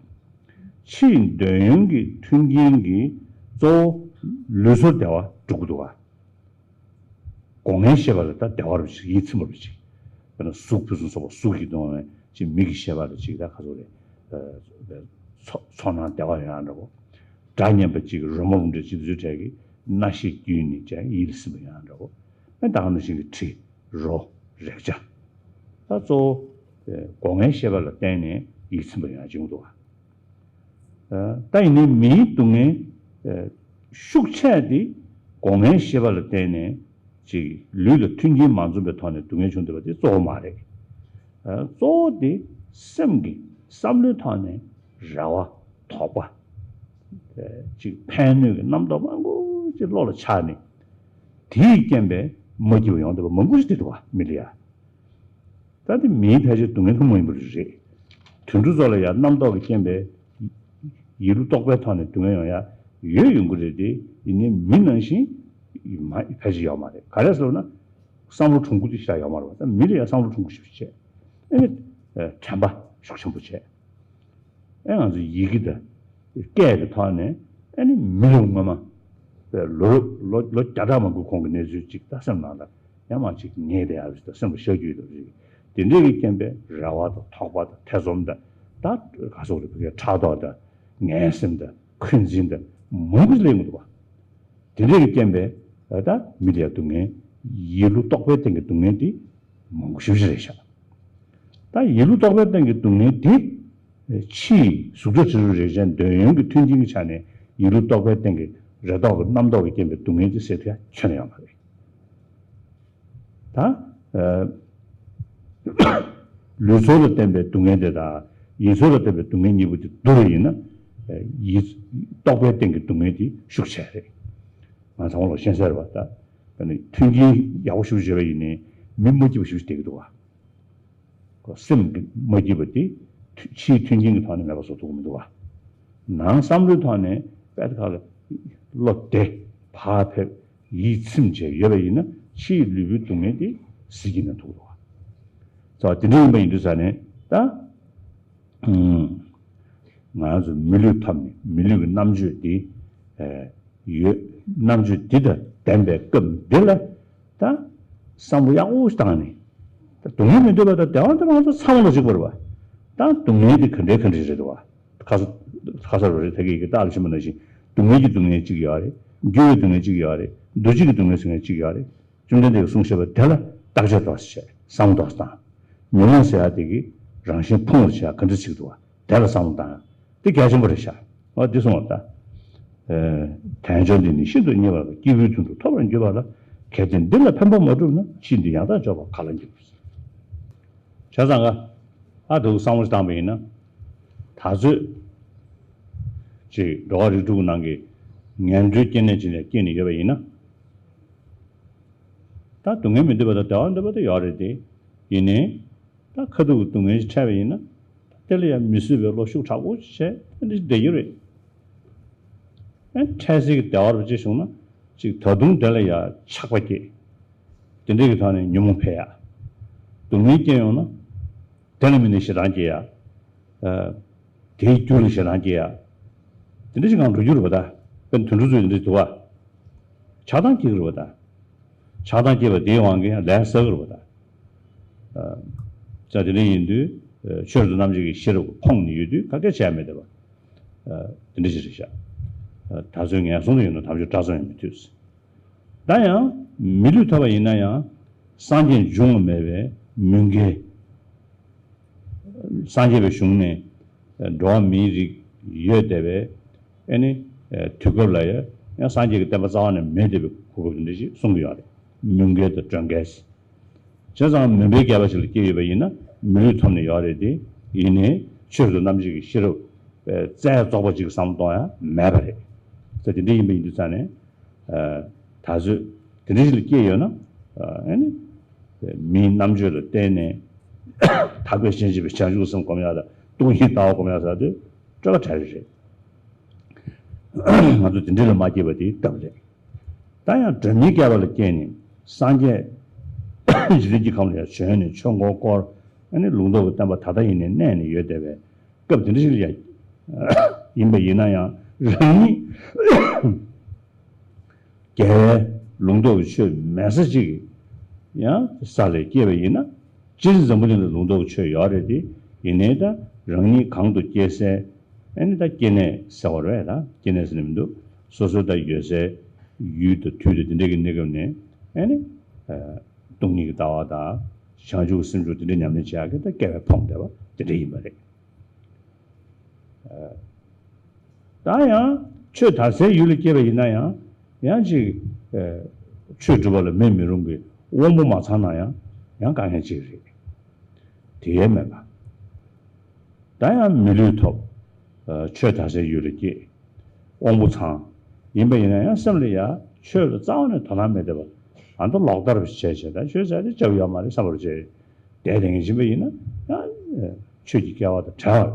ཕྱིའི་འདོད་ཡོན་གྱི་མཐུན་རྐྱེན་གྱིས་གཙོ་བོ་ལུས་སྲོག་བདེ་བ་སྒྲུབ་ཀྱི་འདུག་ག་སྒོ་ལྔའི་ཤེས་པ་ལ་ད་བདེ་བ་རུ་ཅིག་ཡིད་ཚིམ་པ་རུ་ཅིག་དཔེར་ན་གཟུགས་ཕུན་སུམ་ཚོགས་པ་གཟུགས་ཀྱི་གདོང་ནས་ཅིག་མིག་གི་ཤེས་པ་ལ་ཅིག་ད་ག་ཚོད་རེད། ཚོར་ཚོར་སྣང་བདེ་བ་ཡོང་ཡ་འདྲ་བོ། སྒྲ་སྙན་པ་ཅིག་རོལ་མོ་རུ་འདྲ་ཅིག་དེ་ཚོའི་གྲས་ཀྱིས་རྣ་ཤེས་བརྒྱུད་ནས་ཅིག་ཡིད་ལ་ཟིན་པ་ཡོང་ཡ་འདྲ་བོ། ཨ་ད་ག་ནང་བཞིན་གྱི་དྲི་རོ་རེག་བྱ། ད་གཙོ་བོ་སྒོ་ལྔའི་ཤེས་པ་ལ་བརྟེན་ནས་ཡིད་ཚིམ་པ་ཡོང་ཡ་ཅིག་འདུག་ག་ད་ཡིན་ནའི་མིའི་སྡུག་བསྔལ་ཤུགས་ཆེ་དེ་སྒོ་ལྔའི་ཤེས་པ་ལ་བརྟེན་ནས་ཅིག་ལུས་ལ་མཐུན་རྐྱེན་མ་འཛོམས་པའི་ཐོག་ནས་སྡུག་བསྔལ་བྱུང་བསྡད་པ་དེ་གཙོ་བོ་མ་རེད། གཙོ་བོ་དེ་སེམས་ཀྱི་བསམ་བློའི་ཐོག་ནས་རེ་བ་དོགས་པ། ཅིག་ཕན་གནོད་ཀྱི་རྣམ་རྟོག་མང་པོ་ཅིག་བློ་ལ་འཆར་ནས། དེའི་རྐྱེན་པས་མ་སྐྱིད་པ་ཡོང་བསྡད་པ་མང་པོ་ཞིག་བསྡད་འདུག་བ་མི་ལ་ཡ། ད་དེ་མིའི་ཕལ་ཆེར་སྡུག་བསྔལ་ཐུན་མོང་ཡིན་པ་རེད། དུད་འགྲོ་ཚོ་ལ་ཡང་རྣམ་རྟོག་གི་རྐྱེན་པས་ཡིད་བློ་རྟོག་པའི་ཐོག་ནས་སྡུག་བསྔལ་ཡོང་ཡ་ཡོད་ཡོང་གི་རེད་དེ། ཡིན་ནའི་མི་ནང་བཞིན་མ་ཕལ་ཆེར་ཡོད་མ་རེད། ག་རེ་ཟེར་ན་བསམ་བློ་ཁྲོ་འཁུ་དེ་ཤ་ཡོད་མ་རེད་བ། ད་མི་ལ་ཡང་བསམ་བློ་ཁྲོ་འཁུ་ཞིག་བྱས། ཨེ་ནི་དྲན་པ་ཤུགས་ཆེན་པོ་བྱས། ཨེ་ང་ཚོ་ཡི་གེ་དང་སྐད་ཀྱི་ཐོག་ནས་ཨེ་ནི་མི་ལོ་སྔོན་མ་ལོ་ལོ་ལོ་བརྒྱ་ཕྲག་མང་པོའི་གོང་གི་གནས་ཚུལ་ཅིག་ད་སེམས་ནང་ལ་ཡང་མ་ཅིག་ངེས་བསྡད་ཡ་རེད། ད་སེམས་ལ་ཤར་རྒྱུ་ཡོད་རེད། དེ་འདྲས་ཀྱི་རྐྱེན་པས་རེ་བ་དང་དོགས་པ་དང་ཐེ་ཚོམ་དང་ད་ག་སོགས་རེད། ཕ་གིའི་ཕྲག་དོག་དང་ངན་སེམས་དང་འཁོན་འཛིན་དང་མང་པོ་ཞིག་སླེབས་ཡོང་གི་འདུག་བ། དེ་འདྲས་ཀྱི་རྐྱེན་པས་ད་མི་ལ་ཡ་སྡུག་བསྔལ་ཡིད་བློ་རྟོག་པའི་སྟེང་གི་སྡུག་བསྔལ་དེ་མང་པོ་ཞེ་པོ་ཅིག་རེད་ཤག་ད་ཡིད་བློ་རྟོག་པའི་སྟེང་གི་སྡུག་བསྔལ་དེ། ཕྱིའི་གཟུགས་སྒྲ་དྲི་རོ་རེག་བྱའི་འདོད་ཡོན་གྱི་མཐུན་རྐྱེན་གྱི་ཆ་ནས་ཡིད་བློ་རྟོག་པའི་སྟེང་གི་རེ་དོགས་ཀྱི་རྣམ་རྟོག་གི་རྐྱེན་པས་སྡུག་བསྔལ་དེ་སེལ་ཐུབ་ཡ་ཁྱོན་ནས་ཡོད་མ་རེད། ད། ལུས་ཚོར་ལ་བརྟེན་པའི་སྡུག་བསྔལ་དེ་དང་ཡིད་ཚོར་ལ་བརྟེན་པའི་སྡུག་བསྔལ་གཉིས་པོ་དེ་བསྡུར་བ་ཡིན་ན། ཡིད་རྟོག་པའི་སྟེང་གི་སྡུག་བསྔལ་དེ་ཤུགས་ཆེ་རེད། ང་ཚང་མ་ལ་ཤེས་གསལ་རེད་བ། ད་མཐུན་རྐྱེན་ཡག་པོ་ཞེ་པོ་ཅིག་ཡོད་པ་ཡིན་ནའི་མི་མ་སྐྱིད་པ་ཞེ་པོ་ཅིག་བསྡད་ཀྱི་འདུག་བ། སེམས་ཀྱི་མ་སྐྱིད་པ་དེ་ཕྱིའི་མཐུན་རྐྱེན་གྱི་ཐོག་ནས་མེད་པ་བཟོ་ཐུབ་ཀྱི་མི་འདུག་བ། ནང་བསམ་བློའི་ཐོག་ནས་དཔེ་ཁ་ལ་བློ་བདེ་བག་ཕེབས་ཡིད་ཚིམ་བྱས་ཡོད་པ་ཡིན་ན་ཕྱིའི་ལུས་པོའི་སྡུག་བསྔལ་དེ་ཟིལ་གྱིས་མནན་ཐུབ་ཀྱི་འདུག་བ། ཙང་དེ་འདྲ་ཡིན་པ་ཡིན་དུས་ཙང་ནས་ད། ང་རང་ཚོ་མི་ལུས་ཐོབ་ནས་མི་ལུས་ཀྱི་རྣམ་དཔྱོད་འདི་ཡོད། རྣམ་དཔྱོད་འདི་དང་ལྡན་པའི་སྐབས་འདི་ལ་ད་བསམ་བློ་ཡག་པོ་ཞིག་བཏང་ནས་ད་སྡུག་བསྔལ་མི་འདོད་པ་དང་བདེ་བ་འདོད་པ་ང་ཚོ་ཚང་མ་ལ་གཅིག་པ་རེད་བ། ད་སྡུག་བསྔལ་འདི་ག་འདྲའི་ག་འདྲའི་རེད་བ། ཁ་ས་ཁ་ས་རུ་རེད། ད་གི་ཡི་གེ་རྟགས་ལ་ཕྱིན་པ་ནང་བཞིན་སྡུག་བསྔལ་གྱི་སྡུག་བསྔལ་གཅིག་ཡོད་རེད། འགྱུར་བའི་སྡུག་བསྔལ་གཅིག་ཡོད་རེད། འདུ་བྱེད་ཀྱི་སྡུག་བསྔལ་ཟེར་མཁན་གཅིག་ཡོད་རེད། བཅོམ་ལྡན་འདས་ཀྱིས་གསུངས་བཞག་པ་དེ་ལ་བརྟག་དཔྱད་ཏོག་ཙམ་བྱས། བསམ་བློ་ཏོག་ཙམ་བཏང་། ཉོན་མོངས་ཟེར་ཡ་དེ་གི་རང་བཞིན་ཕུང་བར་བྱེད་ཡ་ག་འདྲ་ཞིག་འདུག་བ། དེ་ལ་བསམ་བློ་བཏང་ཡ་དེ་གལ་ཆེན་པོ་རེད་ཤག་འོ་འདི་གསུངས་པ་ད། དལ་འབྱོར་འདི་ནི་ཤིན་ཏུ་རྙེད་པར་དཀའ། སྐྱེས་བུའི་དོན་དུ་ཐོབ་པར་འགྱུར་བ་ལ། གལ་ཏེ་འདི་ལ་ཕན་པ་མ་བསྒྲུབས་ན། ཕྱིས་འདི་ཡང་དག་འབྱོར་པ་ག་ལ་འགྱུར། བྱས་ཙང་ཀ་ཨ་འདུག་བསམ་བློ་ཞིག་བཏང་པ་ཡིན་ན། ད་ཚོད་ཅིག་འགྲོ་བ་རིགས་དྲུག་གི་ནང་གི་ངན་འགྲོའི་སྐྱེ་གནས་ཅིག་ནས་སྐྱེས་ནས་ཡོད་པ་ཡིན་ན། ད་སྡུག་བསྔལ་མི་འདོད་པ་དང་བདེ་བ་འདོད་པ་དེ་ཡོད་རེད་དེ། ཡིན་ནའི་ ད་ཁ་ཐུག་གི་སྡུག་བསྔལ་ཞིག་འཕྲད་པ་ཡིན་ན། དེ་ལ་ཡང་མི་བཟོད་པའི་བློ་ཤུགས་དྲག་པོ་ཞིག་བྱས་ཨ་འདི་བསྡད་ཀྱི་རེད། ཨ་འཕྲལ་སེལ་གྱི་བདེ་བ་རུ་ཅིག་བྱུང་ན་ཅིག་ད་དུང་དེ་ལ་ཡང་ཆགས་པ་སྐྱེ། དེ་འདྲའི་གི་ཐོག་ནས་ཉོན་མོངས་འཕེལ་ཡ། སྡུག་བསྔལ་སྐྱེ་ཡོང་ན། དེ་ལ་དམིགས་ནས་ཞེ་སྡང་སྐྱེ་ཡ། ཨ། དེའི་རྒྱུ་ལ་ཞེ་སྡང་སྐྱེ་ཡ། དེ་འདྲ་ཞིག་གང་འགྲོ་རྒྱུ་རེད་པ་ད། དཔེར་ན་དུད་འགྲོ་ཚོས་དེ་འདྲ་འདུག་བ། ཆགས་སྡང་སྐྱེ་གི་རེད་པ་ད། ཆགས་སྡང་སྐྱེས་པ་དེའི་དབང་གིས་ཡང་ལས་བསགས་ཀྱི་རེད་པ་ད། ཨ། ཅག་དེ་འདྲ་ཡིན་དུས་ཆོས་རབ་ཏུ་རྣམ་འབྱེད་ཀྱི་ཤེས་རབ་ཁོང་ནས་ཡོད་དུས་ག་གེ་བྱས་མེད་བསྡད་པ། ཨ། དེ་འདྲ་ཞིག་རེད་ཤག་ཨ། ད་གཟོད་ངན་སོང་དུ་ཡོད་ན་དམ་ཆོས་གྲྭ་ཚང་ཡང་མི་ཐུབ། ད་ཡང་མི་ལུས་ཐོབ་པ་ཡིན་ན་ཡང་སངས་རྒྱས་འབྱུང་བ་མེད་པའི་མུན་བསྐལ། སངས་རྒྱས་པའི་གཞུང་ནས་འགྲོ་བ་མིའི་རིགས་ཡོད་བསྡད་པའི་ཨེ་ནི་དུས་སྐབས་ལ་ཡང་སངས་རྒྱས་ཀྱི་བསྟན་པ་རྩ་བ་ནས་མེད་བསྡད་པའི་གོ་སྐབས་འདི་འདྲ་ཞིག་གསུང་གི་ཡོད་རེད། མུན་བསྐལ་དང་སྒྲོན་བསྐལ། བྱས་ཙང་མུན་པའི་བསྐལ་པ་ཞིག་ལ་སྐྱེས་ཡོད་པ་ཡིན་ན་མི་ལུས་ཐོབ་ནས་ཡོད་རེད་དེ། ཡིན་ནའི་ཆོས་སུ་རྣམ་འབྱེད་ཀྱི་ཤེས་རབ་རྩལ་རྫོགས་པ་ཅིག་བསམ་བློ་གཏོང་ཡ་མེད་པ་རེད། ད་དེ་འདྲ་ཡིན་པ་ཡིན་དུས་ཙང་ནས། ཨ། ད་གཟོད་དེ་འདྲ་ཞིག་ལ་སྐྱེས་ཡོད་ན། ཨ་ནི་མིའི་རྣམ་དཔྱོད་ལ་བརྟེན་ནས་ཐར་པའི་ཤེས་བྱ་བའི་བྱང་ཆུབ་སེམས་སྒོམ་ཡག་དང་སྟོང་ཉིད་ལྟ་བ་སྒོམ་ཡག་ཟེར་དུས་སྤྲོས་པ་བྲལ་རེད། ང་ཚོ་དེ་འདྲ་ལ་མ་སྐྱེས་པ་དེའི་སྟབས་རེད། ད་ཡང་སྒྲོན་མེའི་བསྐལ་པ་ལ་སྐྱེས་ནས་སངས་རྒྱས་འཇིག་རྟེན་གྱི་ཁམས་ལ་ཡང་བྱོན་ནས་ཆོས་འཁོར་བསྐོར། ཨ་ནི་ལུང་རྟོགས་ཀྱི་བསྟན་པ་ད་ལྟ་ཡིན་ནའི་གནས་ནས་ཡོད་བསྡད་པའི་སྐབས་དེ་འདྲ་ཞིག་ལ་ཡང་ཡིན་པ་ཡིན་ན་ཡང་རང་ཉིད་རྒྱལ་བའི་ལུང་རྟོགས་ཀྱི་ཆོས་མེད་ས་ཅིག་ཡང་ས་ལ་སྐྱེས་པ་ཡིན་ན། སྤྱིར་འཛམ་བུ་གླིང་ལ་ལུང་རྟོགས་ཀྱི་ཆོས་ཡོད་རེད་དེ། ཡིན་ནའི་ད་རང་ཉིད་གང་དུ་སྐྱེས་སའི་ཨ་ནི་ད་སྐྱེ་གནས་ཟེར་བ་རེད། ད་སྐྱེ་གནས་ཟེར་ནི་མི་འདུག་སོ་སོ་ད་ཡོད་སའི་ཡུལ་དང་དུས་དང་དེ་འདྲ་གི་གནས་སྐབས་ནས་ཨ་ནི་སྟོང་ཉིད་ཀྱི་ལྟ་བ་དང་བྱང་ཆུབ་ཀྱི་སེམས་མཆོག་དེ་འདྲ་ཉམས་ལེན་བྱེད་ཡག་གི་ད་བསྐལ་པའི་ཕོངས་བསྡད་པ་དེ་འདྲ་ཡིན་པ་རེད། ད་ཡང་ཆོས་དར་སའི་ཡུལ་ལ་སྐྱེས་པ་ཡིན་ན་ཡང་ཡང་ཅིག་ཆོས་སྒྲུབ་པ་ལ་མེད་མི་རུང་གི་དབང་པོ་མ་ཚང་ན་ཡང་ཡང་དཀའ་ངལ་ཅིག་རེད། དེ་ཡས་མེད་པ། ད་ཡང་མི་ལུས་ཐོབ། ཆོས་དར་སའི་ཡུལ་ལ་སྐྱེས། དབང་པོ་ཚང་། ཡིན་པ་ཡིན་ན་ཡང་སེམས་ལ་ཡ་ཆོས་ལ་རྩ་བ་ནས་དོ་སྣང་མེད་བསྡད་པ། ཨ་མདོ་ལོག་ལྟ་རུ་བྱས་བྱས་ད་ཆོས་ཟེར་དེ་སྐྱབས་ཡོད་མ་རེད་བསམ་པ་རུ་བྱས། བསྡད་བསྡད་མཁན་ཡིན་པ་ཡིན་ན་ཡང་ཆོས་ཀྱི་སྐལ་བ་དང་བྲལ་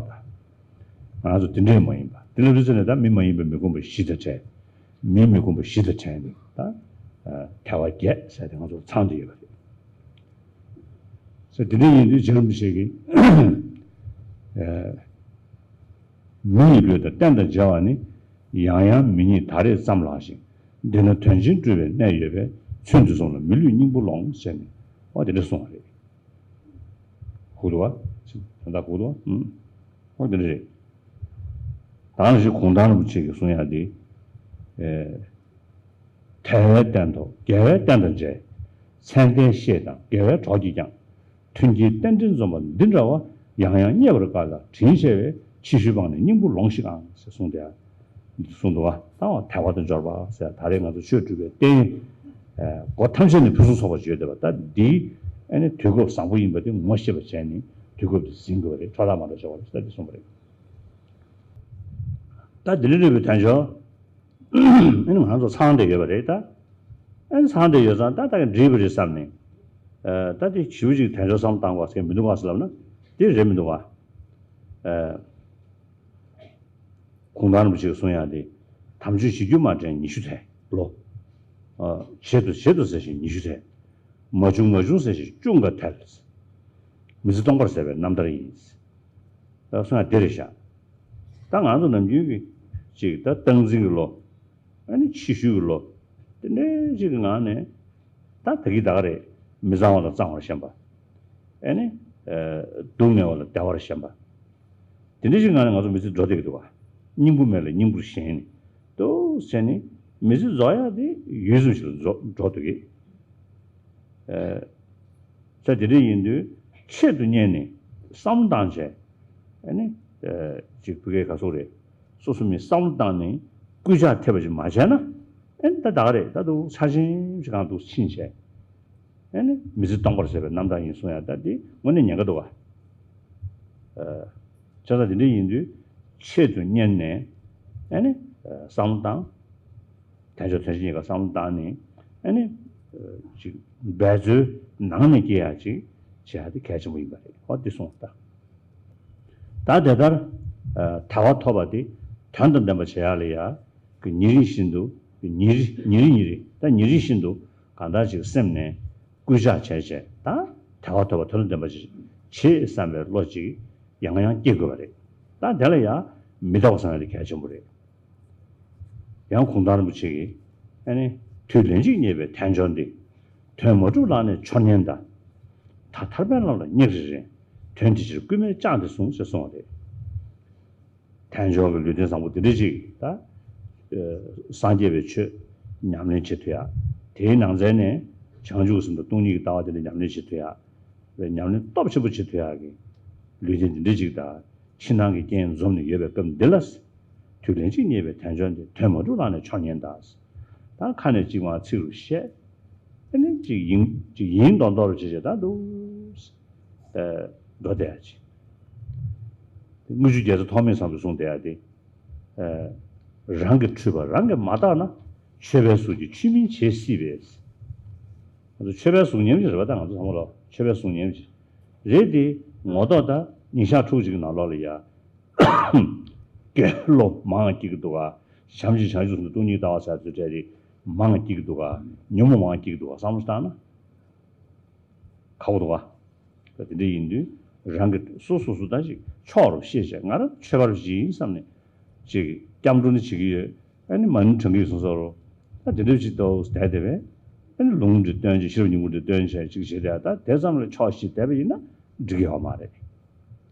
བ་རེད་ད། ང་ཚོ་དེ་འདྲས་མ་ཡིན་པ་དེ་ལ་རི་ཚོ་ནས་ད་མི་མ་ཡིན་པའི་མི་ཁོམ་པ་བཞི་དང་བྲལ། མི་མི་ཁོམ་པ་བཞི་དང་བྲལ་ནས་ད་ཐལ་བ་བརྒྱད་ཟེར་ཏེ་ང་ཚོ་ཚང་བསྡད་ཡོད་པ་རེད། ཟེར་དེ་འདྲ་ཡིན་དུས་རྗེ་རིན་པོ་ཆེ་གིས་མི་ཡི་ལུས་དང་རྟེན་དང་བྲལ་བ་ནི། ཡང་ཡང་མི་རྙེད་ད་རེས་ཙམ་ལགས་ཤིང་། འདི་ན་དོན་ཆེན་སྤྲུལ་པའི་གནད་ཡོད་པས། ཚུལ་འདི་བཟུང་ལ་མི་ལུས་སྙིང་པོ་ལོངས་ཟེར་ནས་འོ་དེ་འདྲ་གསུངས་པ་རེད། ཧུ་དུ་བ། དོན་དག་ཧུ་དུ་བ། ཨུམ། འོ་དེ་འདྲ་རེད། ད་ག་ནང་བཞིན་གུང་ཐང་རིན་པོ་ཆེ་གིས་གསུང་ཡག་དེ། ཨེ། ཐལ་བའི་རྟེན་ཐོབ་རྒྱལ་བའི་བསྟན་དང་མཇལ། མཚན་ལྡན་ཤེས་དང་དགེ་བའི་གྲོགས་ཀྱིས་ཀྱང་། མཐུན་རྐྱེན་རྟེན་འབྲེལ་འཛོམས་པ་འདི་འདྲ་བ། ཡང་ཡང་རྙེད་པར་དཀའ་ལ་དྲིན་ཆེ་བས། ཕྱི་བཤོལ་སྤངས་ནས་སྙིང་པོ་ལོངས་ཤིག་ཨང་ཟེར་གསུངས་ཏེ། འདི་གསུངས་འདུག་བ། ད་འོ་ཐལ་བ་དང་འབྱོར་པ་ཟེར་ད་རེས་ང་ཚོ་ཆོས་སྒྲུབ་པའི་རྟེན། ཨེ། སྒོ་ཐམས་ཅད་ནས་ཕུན་སུམ་ཚོགས་པ་ཞིག་ཡོད་བསྡད་པ་ད་འདི་ཨ་ནི་དུས་སྐབས་བཟང་པོ་ཡིན་པ་དེ་ངོ་ཤེས་པ་བྱས་ནས་དུས་སྐབས་དེ་ཟིན་དགོས་པ་རེད། འཕྲོ་བརླག་མ་འགྲོ་བྱ་བ་རེད་ཟེར་ད་འདི་གསུངས་པ་རེད། ད་འདི་ལས་འདས་པའི་དལ་འབྱོར། ཨ་ནི་ང་ཚོ་ཚང་བསྡད་ཡོད་པ་རེད་ད། ཨ་ནི་ཚང་བསྡད་ཡོད་ཙང་ད་ད་ག་འགྲིག་པ་རེད་བསམ་ནས། ཨ། ད་དེ་ཞེ་པོ་ཅིག་དལ་འབྱོར་བསམ་བློ་བཏང་དགོས་ཟེར་མི་འདུག་ག་ཟེར་ལབ་ན་དེ་རེད་མི་འདུག་ག་ཨ། གུང་ཐང་རིན་པོ་ཆེས་གསུང་ཡག་དེ། དམ་ཆོས་བྱེད་རྒྱུ་མ་དྲན་ཉི་ཤུ་ཐལ་ལོ། ཨ། བྱེད་དོ་བྱེད་དོ་ཟེར་ཞིང་ཉི་ཤུ་ཐལ། མ་བྱུང་མ་བྱུང་ཟེར་ཞིང་བཅུ་འགའ་ཐལ། མི་ཚེ་སྟོང་པར་ཟད་པའི་རྣམ་ཐར་ཡིན། ད་གསུང་ཡག་དེ་རེད་ཤག་ད་ང་ཚོ་ནམ་རྒྱུན་གྱི་ཅིག་ད་སྟངས་འཛིན་གྱི་ལོ། ཨ་ནི་ཕྱི་ཤུལ་གྱི་ལོ། དེ་འདྲའི་ཅིག་གི་ངང་ནས། ད་ད་གི་ད་ག་རེད། མི་གཙང་བ་ལ་གཙང་བར་ཞེན་པ། ཨ་ནི། ཨ། སྡུག་བསྔལ་བ་ལ་བདེ་བར་ཞེན་པ། དེ་འདྲའི་ཅིག་ངང་ནས་ང་ཚོ་མི་ཚེ་འགྲོ་བསྡད་ཀྱི་འདུག་བ། སྙིང་པོ་མེད་ལ་སྙིང་པོར་ཞེན་ནས། འདུག་ཟེར་ནས་མི་ཚེ་རྫོགས་ཡག་དེ་ཡུད་ཙམ་ཞིག་ལ་འགྲོ་འགྲོ་འདུག་གི། ཨ། ས་དེ་འདྲ་ཡིན་དུས་ཆེད་དུ་གཉེར་ནས་བསམ་བློ་བཏང་བྱས། ཨ་ནི། ཨ། ཅིག་བུ་གའི་ག་སོག་རེད། སོ་སོ་མི་བསམ་བློ་བཏང་ནས་སྐུལ་ལྕག་ཐེབས་པ་ཅིག་མ་བྱས་ན། ཨ་ནི་ད་ད་ག་རེད། ད་དུང་ཆ་ཆེན་ཞིག་གང་འདུག་ཕྱིན་བྱས། ཨ་ནི་མི་ཚེ་སྟོང་པར་ཟད་པའི་རྣམ་ཐར་ཡིན་གསུང་ཡག་ད་འདི་དངོས་གནས་ཉེན་ཁ་འདུག་ག་ཨ། བྱས་ཙང་དེ་འདྲ་ཡིན་དུས་ཆེད་དུ་གཉེར་ནས། ཨ་ནི། ཨ། བསམ་བློ་བཏང་། དལ་འབྱོར་དོན་ཆེན་གཉིས་ཀ་བསམ་བློ་བཏང་ནས། ཨ་ནི། ཨ། ཅིག་འབད་རྩོལ་ནང་ནས་སྐྱེ་ཡག་ཅིག་བྱེད་ཡ་དེ་གལ་ཆེན་པོ་ཡིན་པ་རེད། ཨོ་དེ་གསུངས་ད། ད་དེ་ལྟར་ཨ་དལ་བ་ཐོབ་པ་དེ་དོན་དང་ལྡན་པ་བྱེད་ཡ་ལ་ཡ། ཉིན་རེ་བཞིན་དུ་ཉིན་རེ་ཉིན་རེ་ཉིན་རེ་ད་ཉིན་རེ་བཞིན་དུ་གང་ལྟར་ཅིག་སེམས་ནས་སྐུལ་ལྕག་བྱས་བྱས་ད་དལ་བ་ཐོབ་པ་དོན་དང་ལྡན་པ་ཅིག་བྱེད་བསམ་པའི་བློ་ཅིག་ཡང་ཡང་སྐྱེ་དགོས་པ་རེད། ད་དེ་ལ་ཡ་མི་འདའ་བ་བསམ་ཡ་དེ་གལ་ཆེན་པོ་རེད། ཡང་གུང་ཐང་རིན་པོ་ཆེ་གིས་ཨ་ནི་དུས་ལན་གཅིག་རྙེད་པའི་དལ་འབྱོར་འདི། དོན་མ་གྲུབ་ལག་ནས་འཆོར་ཉེན་གདའ། ད་ཐར་པའི་ལམ་ལ་སྙེག་རེ་རེ། དོན་དེ་ཕྱིར་སྐུལ་མའི་ལྕག་འདི་ཟུངས་ཞེས་གསུངས་པ་རེད། དལ་འབྱོར་གྱི་ལུས་རྟེན་བཟང་པོ་འདི་འདྲ་ཅིག་ད། ཨ་སངས་རྒྱས་པའི་ཆོས་ཉམས་ལེན་བྱེད་ཐུབ་ཡ། དེའི་ནང་ཚན་ནས་བྱང་ཆུབ་སེམས་དང་སྟོང་ཉིད་ཀྱི་ལྟ་བ་དེ་འདྲ་ཉམས་ལེན་བྱེད་ཐུབ་ཡ། ཉམས་ལེན་སྟོབས་ཆེན་པོ་བྱེད་ཐུབ་ཡག་གི་ལུས་རྟེན་འདི་འདྲ་ཅིག་དང་། ཕྱི་ནང་གི་རྐྱེན་འཛོམས་ནས་ཡོད་པའི་སྐབས་འདི་ལ། དུས་ལན་གཅིག་རྙེད་པའི་དལ་འབྱོར་འདི། དོན་མ་གྲུབ་ལག་ནས་འཆོར་ཉེན་གདའ། ད་ཁ་ནས་གཅིག་མ་ཚིག་རུ་བཤད། ཨ་ནི་གཅིག་ཡིན་གཅིག་ཡིན་མདོག་མདོག་རུ་བྱེད་བྱེད་ད་འདུག་ཨ་འགྲོ་བསྡད་ཡ་ཅིག་དངུལ་ཆུ་རྒྱལ་མཚན་ཐོགས་མེད་བཟང་པོས་གསུངས་བསྡད་ཡ་དེ། ཨ་རང་གི་འཁྲུལ་པ་རང་གིས་མ་བརྟགས་ན། ཆོས་པའི་གཟུགས་ཀྱིས་ཆོས་མིན་བྱེད་སྲིད་པས། ང་ཚོ་ཆོས་པའི་གཟུགས་ཉམས་ཤིག་རེད་པ། ད་ང་ཚོ་ཚང་མ་ལ་ཆོས་པའི་གཟུགས་ཉམས་ཤིག་རེད་དེ། ངོ་ཐོག་ད་ཉིན་ཞག་ཕྲུགས་གཅིག་གི་ནང་ལོགས་ལ་ཡ། སྐྱོ་བློ་མང་སྐྱེ་གི་འདུག་ག་བྱམས་ཤིང་བྱང་ཆུབ་སེམས་དང་སྟོང་ཉིད་ལྟ་བ་ཟེར་ཚོའི་གྲས་དེ་མང་སྐྱེ་གི་འདུག་ག་ཉོན་མོངས་མང་སྐྱེ་གི་འདུག་ག་བསམ་བློ་བཏང་ན། ཁག་པོ་འདུག་ག་ད་དེ་འདྲ་ཡིན་དུས་རང་གི་སོ་སོ་སོ་ད་ཅིག་ཕྱོགས་རུ་ཤེས་བྱས། ང་རང་ཆོས་པ་རུ་ཅིག་ཡིན་བསམ་ནས་ཅིག་སྐྱབས་འགྲོ་ནི་བྱེད་ཀྱི་ཡོད། ཨ་ནི་མ་ཎི་བགྲང་གི་ཡོད་གསུངས་སོ་རུ། ད་དེ་འདྲ་ཅིག་འདུག་བསྡད་བསྡད་པས། ཨ་ནི་ལུང་འདྲི་སྟོན་བྱས། ཤེས་རབ་སྙིང་པོ་འདྲི་སྟོན་བྱས་ཅིག་བྱེད་བསྡད། ད་དེ་ཙམ་ལ་ཆོག་ཤེས་བསྡད་པ་ཡིན་ན་འགྲིག་གི་ཡོད་མ་རེད། དེ་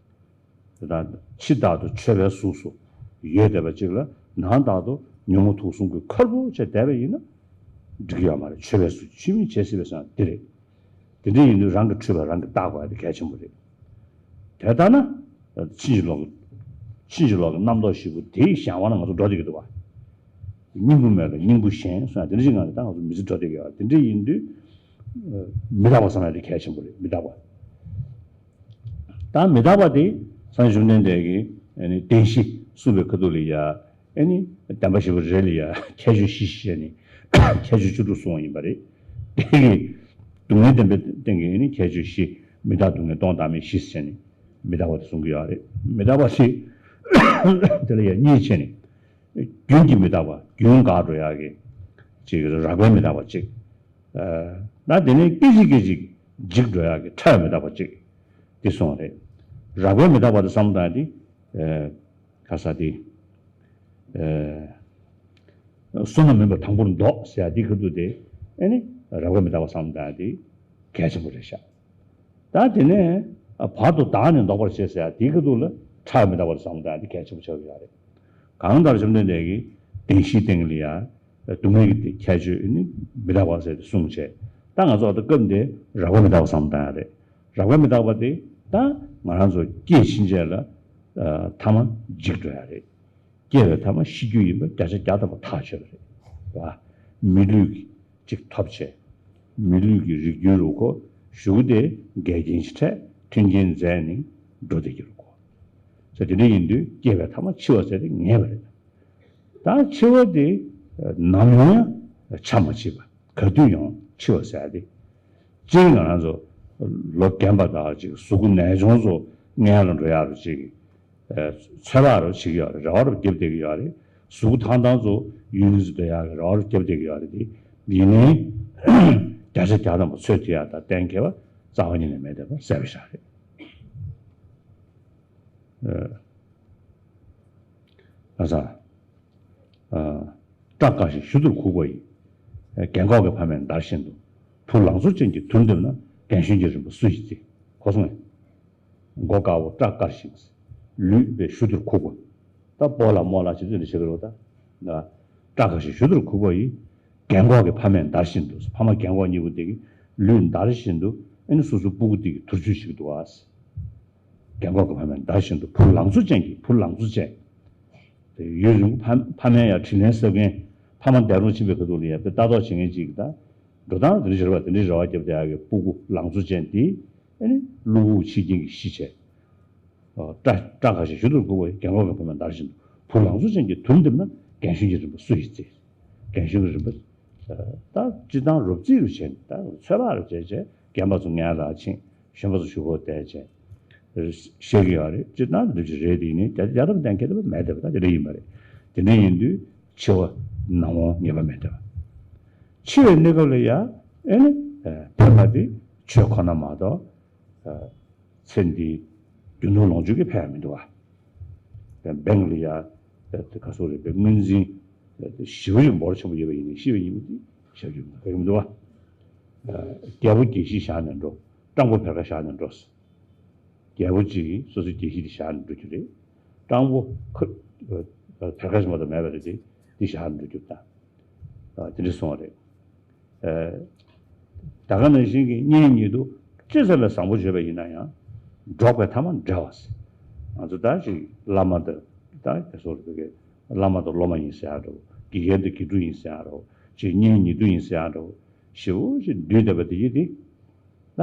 དག་ཕྱི་ལྟར་དུ་ཆོས་པའི་གཟུགས་སུ་ཡོད་བསྡད་པ་ཅིག་ལ། ནང་ལྟར་དུ་ཉོན་མོངས་དུག་གསུམ་གྱིས་ཁོལ་པོ་བྱས་བསྡད་པ་ཡིན་ན་འགྲིག་གི་ཡོད་མ་རེད། ཆོས་པའི་གཟུགས་ཆོས་མིན་བྱེད་སྲིད་པས་ཟེར་ན་འདི་རེད། དེ་འདྲ་ཡིན་དུས་རང་གི་འཁྲུལ་པ་རང་གིས་བརྟག་དགོས་ཡ་དེ་གལ་ཆེན་པོ་རེད། དེ་ལྟར་ན། ཕྱིན་ཅི་ལོག་གི་ཕྱིན་ཅི་ལོག་གི་རྣམ་རྟོག་བཞི་པོ་དེའི་གཞན་དབང་ལ་ང་ཚོ་འགྲོ་བསྡད་ཀྱི་འདུག་བ། སྙིང་པོ་མེད་ལ་སྙིང་པོ་ཞེན་གསུངས་ཡ་དེ་འདྲ་ཞིག་ངང་ནས་ད་ང་ཚོ་མི་ཚེ་འགྲོ་བསྡད་ཀྱི་ཡོད། དེ་འདྲ་ཡིན་དུས། ཨ་མི་རྟག་པ་བསམ་ཡ་དེ་གལ་ཆེན་པོ་རེད། མི་རྟག་པ། ད་མི་རྟག་པ་དེ་སངས་རྒྱས་བཅོམ་ལྡན་འདས་ཀྱིས་ཨ་ནི་བདེན་བཞི་གསུངས་པའི་ཁ་ཐུག་ལ་ཡ། ཨ་ནི་བདེན་པ་བཞི་པོ་རེ་ལ་ཡ་ཁྱད་ཆོས་བཞི་ཞེས་ནི་ཁྱད་ཆོས་བཅུ་དྲུག་གསུངས་པ་ཡིན་པ་རེད། དེ་གི་སྡུག་བསྔལ་བདེན་པའི་སྟེང་གི་ཨ་ནི་ཁྱད་ཆོས་བཞི། མི་རྟག་སྡུག་བསྔལ་སྟོང་བདག་མེད་བཞི་ཟེར་ནས་མི་རྟག་པ་དེ་གསུང་གི་ཡོད་རེད། མི་རྟག་པ་དེ་དེ་ལ་ཡང་གཉིས་ཕྱེ་ནས། རྒྱུན་གྱི་མི་རྟག་པ། རྒྱུན་འགག་འགྲོ་ཡག་གི་ཅིག་རགས་པའི་མི་རྟག་པ་གཅིག་ཨ་ད་དེ་ནས་སྐད་ཅིག་སྐད་ཅིག་འཇིག་འགྲོ་ཡག་གི་ཕྲ་བའི་མི་རྟག་པ་གཅིག་དེ་གསུངས་པ་རེད། རགས་པའི་མི་རྟག་པ་དེ་བསམ་བློ་བཏང་དེ། ཨ་ག་ས་དེ། ཨ་བསོད་ནམས་མིན་པ་དང་པོར་ལྡོག་ཟེར་ཡག་དེ་ཁ་ཐུག་དེ། ཨ་ནི་རགས་པའི་མི་རྟག་པ་བསམ་བློ་བཏང་དེ་གལ་ཆེན་པོ་རེད་ཤག་ད་དེ་ནས་བར་དུ་བདག་ནི་ལྡོག་པར་བྱེད་ཟེར་ཡ་དེའི་ཁ་ཐུག་ལ་ཕྲ་བའི་མི་རྟག་པ་བསམ་བློ་བཏང་དེ་གལ་ཆེན་པོ་ཆགས་ཀྱི་ཡོད་རེད། གང་ལྟར་བཅོམ་ལྡན་འདས་ཀྱིས་བདེན་བཞིའི་སྟེང་ལ་ཡ་སྡུག་བསྔལ་གྱི་ཁྱད་ཆོས་ནི་མི་རྟག་པ་ཟེར་ཏེ་གསུངས་བྱས། ད་ང་ཚོ་ད་སྐབས་འདིར་རགས་པའི་མི་རྟག་པ་བསམ་བློ་བཏང་ཡ་རེད། རགས་པའི་མི་རྟག་པ་དེ་ད་ང་རང་ཚོ་སྐྱེས་ཕྱིན་ཆད་ལ་ཨ་ཐ་མ་འཇིག་འགྲོ་ཡ་རེད། སྐྱེ་བའི་ཐ་མ་ཤི་རྒྱུ་ཡིན་པ་བརྒྱ་ཆ་བརྒྱ་ཐམ་པ་ཐག་ཆོད་པ་རེད་བ། མི་ལུས་ཀྱི་གཅིག་ཐོབ་བྱས། མི་ལུས་ཀྱི་རིགས་རྒྱུད་རུ་ཁོ་གཞུག་དེ་འགལ་རྐྱེན་ཞིག་འཕྲད་མཐུན་རྐྱེན་མཛད་ནས་འགྲོ་བསྡད་ཀྱི་རུ་ཁོ། ཟེར་དེ་འདྲ་ཡིན་དུས་སྐྱེ་བའི་ཐ་མ་འཆི་བ་ཟེར་དེ་ངེས་པ་རེད། ད་འཆི་བ་དེ་ནམ་ཡོང་ཡང་ཆ་མ་མཆིས་པ། ག་དུས་ཡོང་འཆི་བ་ཟེར་དེ། སྤྱིར་ང་རང་ཚོ་ལོ་རྒན་པ་དང་ཅིག་གཟུགས་པོ་ནད་གཅོང་ཚོ་མངལ་ལ་འགྲོ་ཡག་རུ་ཅིག་ཚོད་དཔག་རུ་བྱེད་ཀྱི་ཡོད་རེད། རེ་བ་རུ་བརྒྱབ་བསྡད་ཀྱི་ཡོད་རེད། གཟུགས་ཐང་ཐང་ཚོ་ཡུན་རིང་ཙམ་སྡོད་ཡག་གི་རེ་བ་རུ་བརྒྱབ་བསྡད་ཀྱི་ཡོད་རེད་དེ། ཡིན་ནའི་བརྒྱ་ཆ་བརྒྱ་ཐམ་པ་ཚོད་ཐིག་ཡག་དང་གཏན་འཁེལ་བ་རྩ་བ་ཉིད་ནས་མེད་བསྡད་པ་གསལ་པོ་ཞིག་རེད། ཨ་ས། ཨ་སྐྲ་དཀར་ཞིང་གཞུ་འདུལ་ཁུག་པ་ཡི། རྒན་གོག་གི་ཕ་མས་འདར་བཞིན་དུ། བུ་ལང་ཚོ་ཅན་གྱི་དུར་འདེབས་ན། རྒན་གཞོན་གྱི་རིམ་པ་སུ་ཡིས་བརྩི། གོ་སོང་ངས། མགོ་དཀར་པོ་སྐྲ་དཀར་ཞིང་། ལུས་པའི་གཞུ་འདུལ་ཁུག་པ། ད་སྤོ་ལགས་རྨོ་ལགས་བྱེད་དུས་འདི་བྱེད་ཀྱི་རེད་པ་ད། སྐྲ་དཀར་ཞིང་གཞུ་འདུལ་ཁུག་པ་ཡི། རྒན་གོག་གི་ཕ་མས་འདར་བཞིན་དུ། ཕ་མ་རྒན་གོག་གཉིས་པོ་དེ་གི་ལུས་འདར་བཞིན་དུ། ཨ་ནི་སོ་སོའི་སྤུ་གུ་དེ་གི་དུར་ཆུ་བྱེད་ཀྱི་འདུག་ཨ། རྒན་གོག་གི་ཕ་མས་འདར་བཞིན་དུ། བུ་ལང་ཚོ་ཅན་གྱི། བུ་ལང་ཚོ་ཅན། དེ་ཡུན་རིང་པོ་ཕ་ཕ་མའི་ཡང་དྲིན་ལན་གཟབ་མཁན། ཕ་མ་འདས་གྲོངས་ཕྱིན་པའི་ཁ་ཐུག་ལ་ཡང་དཔེ་ལྟ་རྟོག་བྱེད་མཁན་ཅིག་གི་ད། འགྲོ་སྟངས་དེ་འདྲ་བྱེད་པ་དེ་འདྲའི་རེ་བ་བརྒྱབ་བསྡད་ཡག་གི་སྤུ་གུ་ལང་ཚོ་ཅན་དེ། ཨ་ནི་གློ་བུར་འཆི་རྐྱེན་གྱིས་ཤི་བྱས། སྐྲ་སྐྲ་དཀར་ཞིང་གཞུ་འདུལ་ཁུག་པ་ཡི། རྒན་གོག་གི་ཕ་མས་འདར་བཞིན་དུ། བུ་ལང་ཚོ་ཅན་གྱི་དུར་འདེབས་ན། རྒན་གཞོན་གྱི་རིམ་པ་སུ་ཡིས་བརྩི། རྒན་གཞོན་གྱི་རིམ་པ། ད་སྤྱིར་བཏང་རོབ་རྩིས་རུ་བྱས་ནས་ད་ཚོད་དཔག་རུ་བྱས་བྱས་རྒན་པ་ཚོ་མངལ་ལ་ཕྱིན། གཞན་པ་ཚོ་ཞུ་བོ་བསྡད་བྱས་བཤད་ཀྱི་ཡོད་རེད། ཅི་ན་འདུག་ཅི་རེད། དེ་ནི་རྒྱ་རྒྱ་རབ་བསྟན་ཁྱད་པར་མེད་དེ་བ་ད་དེ་འདྲ་ཡིན་པ་རེད། དེ་འདྲ་ཡིན་དུས་འཆི་བ་ནམ་འོང་ངེས་པ་མེད་དེ་བ། འཆི་བའི་གནས་སྐབས་ལ་ཡ་ཨེ་ནི་ཕན་པ་དེ་ཆོས་ཁོ་ན་མ་གཏོགས། ཚེ་འདིའི་རྒྱུ་ནོར་ལོངས་སྤྱོད་ཀྱིས་ཕན་ཡ་མི་འདུག་བ། བེང་ལ་ཡ་དེ་ག་སོག་རེད་པའི་སྔོན་འཛིན་ཞེ་པོ་ཅིག་འབོར་ཆེན་པོ་ཡོད་པ་ཡིན་ནའི་ཤི་བ་ཡིན་པ་དེ་ཞབས་ཀྱི་ཕན་ཡ་མི་འདུག་བ། རྒྱལ་པོ་རྒྱལ་བཞི་བཞག་ནས་འགྲོ། སྤྲང་པོ་བེར་ཀ་བཞག་ནས་འགྲོ། རྒྱལ་པོ་གཅིག་གིས་སོ་སོའི་རྒྱལ་གཞི་དེ་བཞག་ནས་འགྲོ་རྒྱུ་རེད། སྤྲང་པོ་ཁ་བེར་ཀ་ཞིག་མ་གཏོགས་མེད་པ་རེད་དེ་དེ་བཞག་ནས་འགྲོ་རྒྱུ་དང་། དེ་འདྲ་སོང་བ་རེད། ད་ག་ནང་བཞིན་གྱི་གཉེན་ཉེ་དུ་ཅི་ཙམ་ལ་བཟང་པོ་བརྗོད་པ་ཡིན་ན་ཡང་འགྲོགས་པའི་ཐ་མ་འབྲལ་བ་ཟེར། ང་ཚོ་ད་ཅིག་བླ་མ་དང་ད་དེ་སོགས་རེད་པའི་བླ་མ་དང་སློབ་མ་ཡིན་ཟེར་ཡང་འདྲ་བོ། དགེ་རྒན་དང་དགེ་ཕྲུག་ཡིན་ཟེར་ཡང་འདྲ་བོ། ཅིག་གཉེན་ཉེ་དུ་ཡིན་ཟེར་ཡང་འདྲ་བོ། ཞེ་པོ་ཅིག་འདུས་བསྡད་པ་དེ་ཡིན་ཏེ། ད་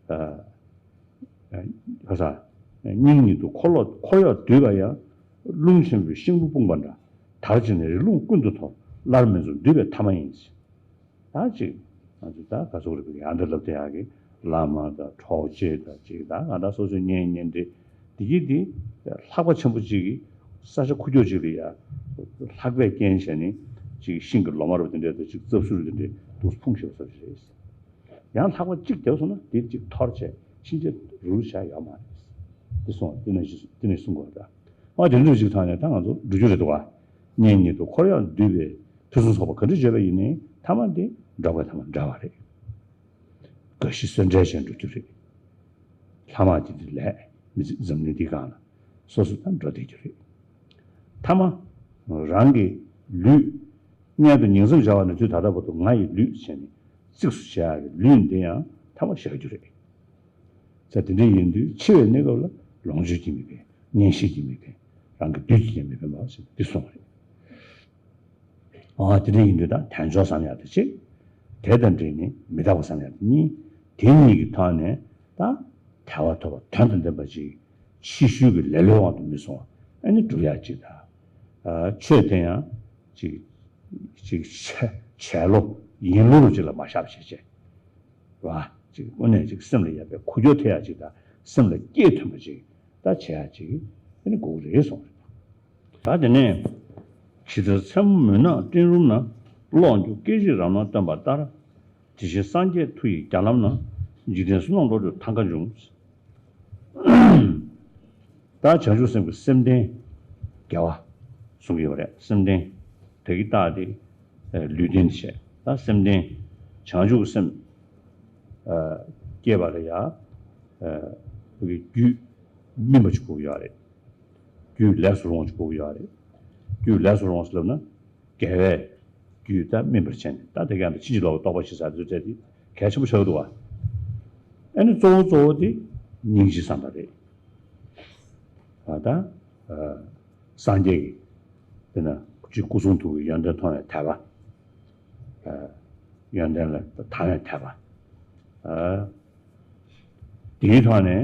ཨ་ཁ་ས་སྙིང་ཉིད་དུ་འཁོར་ལོ་འཁོར་གཡོག་འདུས་པ་ཡང་། རླུང་ཆེན་པོའི་ཤིང་བུ་སྤུངས་པ་འདྲ། དར་ཕྱིན་ནས་རི་ཀླུང་ཀུན་ཏུ་འཐོར། སླར་མི་འཛོམས་འདུས་པའི་ཐ་མ་ཡིན། ད་ཅིག་ང་ཚོ་ད་ག་ཚོད་རེད་པའི་ཡང་འདི་ལབ་བསྡད་ཡག་གི་བླ་མ་དང་གྲོགས་མཆེད་དང་ཅིག་ད་ང་ད་སོ་སོའི་གཉེན་ཉེ་འབྲེལ་འདི་གི་འདི་ལྷག་པ་ཆེན་པོ་ཅིག་གི་ས་ཆ་ཁུག་ཀྱོག་ཅིག་ལ་ཡ་ལྷགས་པས་རྐྱེན་བྱས་ནས་ཅིག་ཤིང་གི་ལོ་མ་རུ་དེ་འདྲ་དང་ཅིག་རྩབ་ཤུར་དེ་འདྲ་དུ་ཕུང་ཤེས་པ་ཙམ་ཞིག་རེད། ཡང་ལྷག་པ་གཅིག་བརྒྱབ་སོང་ན་དེ་གཅིག་འཐོར་བྱས་ཕྱིན་ཆད་རུལ་བྱ་ཡོད་མ་རེད། དེ་སོང་དེ་ནས་དེ་ནས་གསུང་དགོས་རེད། ཨ་དེ་འདྲ་གཅིག་ཐང་ནས་ད་ང་ཚོ་འགྲོ་རྒྱུ་རེད་འདུག་བ། གཉེན་ཉེ་དུ་འཁོར་གཡོག་འདུས་པའི་དུས་གསུམ་ཚོགས་པ་ག་འདྲ་བརྗོད་པ་ཡིན་ནའི་ཐ་མ་དེ་འགྲོགས་པའི་ཐ་མ་འབྲལ་བ་རེད། དགའ་བཞི་གསོན་བྲལ་བྱས་འགྲོ་རྒྱུ་རེད། ལྷག་མ་དེ་དེ་ལས་མི་ཚེ་འཛམ་གླིང་འདིའི་སྒང་ལ་སོ་སོ་དང་འགྲོ་བསྡད་རྒྱུ་རེད། ཐ་མ་རང་གི་ལུས། མངལ་དུ་ཉིང་མཚམས་བཞག་པ་ནས་དུས་ད་ལྟ་བར་དུ་ང་ཡི་ལུས་བྱས་ནས་གཙིགས་སུ་བྱ་ཡག་གི་ལུས་འདི་ཡང་ཐ་མ་བཞག་རྒྱུ་རེད། ས་དེ་འདྲ་ཡིན་དུས་འཆི་བའི་གནས་སྐབས་ལ་ལོངས་སྤྱོད་ཀྱིས་མི་ཕན། གཉེན་བཤེས་ཀྱིས་མི་ཕན། རང་གི་བདུད་ཀྱིས་ཀྱང་མི་ཕན་པ་ཞིག་འདི་གསུངས་པ་རེད། ཨ་དེ་འདྲ་ཡིན་དུས་ད་དལ་འབྱོར་བསམ་ཡག་དེ་གཅིག་དེ་དང་འབྲེལ་ནས་མི་རྟག་པ་བསམ་ཡག་དེ་གཉིས། དེ་གཉིས་ཀྱི་ཐོག་ནས་ད་དལ་བ་ཐོབ་པ་དོན་དང་ལྡན་པ་ཅིག་ཕྱི་ཤུལ་གྱི་ལེ་ལོའི་དབང་དུ་མི་སོང་བ་ཨ་ནི་སྒྲུབ་ཡག་ཅིག་དང་། ཆོས་དེ་ཡང་ཅིག་ཅིག་བྱ་བྱ་ལོ་ཡིན་ལུགས་ཅིག་ལ་མ་བཞག་བྱས་བྱས། ར། ཅིག་དངོས་གནས་ཅིག་སེམས་ལ་ཡག་པའི་ཁུ་ཁྱོར་ཐེབས་ཡག་ཅིག་དང་སེམས་ལ་སྐྱེས་ཐོན་པ་ཅིག་ད་བྱེད་ཡག་ཅིག་ཨ་ནི་དགོས་ཀྱི་རེད་གསུངས་རེད། ད་དེ་ནས་ཇི་ལྟར་མཚན་མོ་མུན་ནག་སྤྲིན་རུམ་ན། གློག་འགྱུ་སྐད་ཅིག་རབ་སྣང་སྟོན་པ་ལྟར། དེ་བཞིན་སངས་རྒྱས་མཐུ་ཡི་རྒྱ་ལམ་ན། འཇིག་རྟེན་བསོད་ནམས་བློ་གྲོས་ཐང་ཀ་འབྱུང་། ད་བྱང་ཆུབ་སེམས་ཀྱི་སེམས་རྟེན་དགེ་བ་གསུང་གི་ཡོད་རེད། སེམས་རྟེན་དེ་གི་རྟགས་དེ་ལུས་རྟེན་དེ་བྱས། ད་སེམས་རྟེན་བྱང་ཆུབ་སེམས་སྐྱེས་པ་ལ་ཡང་རྒྱུད་སྨིན་པ་ཅིག་དགོས་ཀྱི་ཡོད་རེད། རྒྱུད་ལེགས་སུ་རུང་བ་ཅིག་དགོས་ཀྱི་ཡོད་རེད། རྒྱུད་ལེགས་སུ་རུང་བ་ཟེར་ལབ་ན། དགེ་བའི་རྒྱུད་དང་སྨིན་པར་བྱས་ནས་ད་དེ་ག་ཡང་ཕྱིན་ཅི་ལོག་གི་རྟོགས་པ་ཞིག་ཟེར་དུས་ཚད་དེ་གལ་ཆེན་པོ་ཆགས་ཀྱི་འདུག་བ། ཨ་ནི་གཙོ་བོ་གཙོ་བོ་དེ་སྙིང་རྗེ་བསམ་པ་རེད། ད་སངས་རྒྱས་ཀྱི་དེ་ན་སྐུ་གསུང་ཐུགས་ཀྱི་ཡོན་ཏན་མཐོང་བའི་དད་པ། ཡོན་ཏན་ལ་དང་བའི་དད་པ། དེའི་ཐོག་ནས།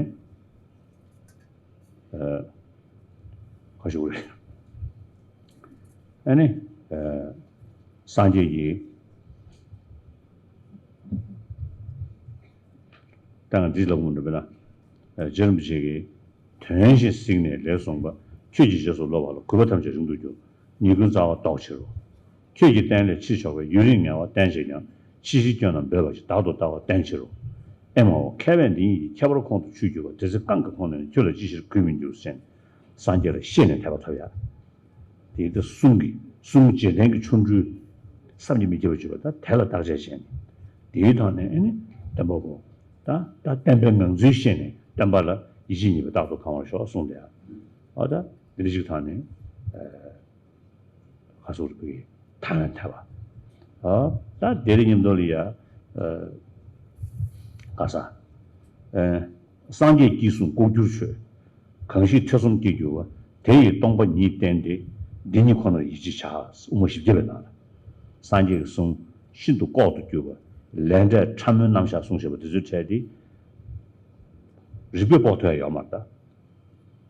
ཁ་ཤུགས་རེད། ཨ་ནི། སངས་རྒྱས་ཀྱིས། ད་ང་འདི་ལབ་མི་འདུག་པས་ན། རྗེ་རིན་པོ་ཆེ་གིས། དོན་བཞིན་གཟིགས་ནས་ལེགས་གསུངས་པ། ཁྱོད་ཀྱི་རྗེས་སུ་སློབ་པ་ལ། གུས་པ་ཐམས་ཅད་རིང་དུ་གྱུར། ཉེས་ཀུན་རྩ་བ་བཟློག་ཕྱིར་རོ། ཁྱོད་ཀྱི་བསྟན་ལས་ཕྱིར་ཕྱོགས་པའི། ཡུན་རིང་ངལ་བ་བསྟེན་བྱས་ཀྱང་། ཕྱི་བཞིན་སྐྱོན་རྣམས་སྦས་པ་ཞིག་བདག་ཏུ་ལྟ་བ་བསྟེན་ཕྱིར་རོ། ཨེ་མ་ཧོ། མཁས་པས་འདི་ཉིད་ཀྱི། ཁྱད་པར་ཁོང་དུ་ཆུད་གྱུར་པ། དེ་ཚེ་གང་གི་ཁོང་ནས་ནི། ཁྱོད་ལ་ཅི་ཕྱིར་གུས་མི་འགྱུར་ཟེར། སངས་རྒྱས་ལ་ཤེས་ནས་དད་པ་ཐོབ་ཡ། དེ་ལྟར་གསུང་གི་གསུང་རྗེས་དྲན་གྱི་ཆོ་འཕྲུལ་བསམ་གྱིས་མི་ཁྱབ་པ་བརྗོད་པ་ད་དེ་ལ་བརྟག་དཔྱད་བྱས་ནས། དེའི་ཐོག་ནས་ཨེ་ནི་བསྟན་པ་པོ། ད་ད་བསྟན་པའི་ངང་ཚུལ་ཤེས་ནས་བསྟན་པ་ལ་ཡིད་ཆེས་ཉེས་པའི་རྟག་ཏུ་གང་བར་ཤོག་གསུངས་ཏེ། ཨ་ད་འདི་འདྲ་ཞིག་ཐོག་ནས། ཁ་སོགས་རིག་པའི་ཐ་ཡང་ཐལ་བ། ད་དེ་རིང་མཉམ་དུ་ལ་ཡ། ག་ས། སངས་རྒྱས་ཀྱིས་གསུངས་ལྐོག་གྱུར་ཆོས། གང་ཞིག་ཐེ་ཚོམ་སྐྱེ་གྱུར་པ། དེ་ཡི་སྟོང་པ་ཉིད་བསྟན་ཏེ། འདི་ཉིད་ཁོ་ནར་ཡིད་ཆེས་བྱ། དབུ་མ་བཞི་བརྒྱ་པའི་ནང་ལ། སངས་རྒྱས་ཀྱིས་གསུངས་ཤིན་ཏུ་ལྐོག་ཏུ་གྱུར་པ། ལས་འབྲས་ཕྲ་མོའི་རྣམ་གཞག་གསུངས་བཞག་པ་དེ་ཚོའི་གྲས་དེ། རིགས་པས་དཔོག་ཐུབ་ཡ་ཡོད་མ་རེད་ད།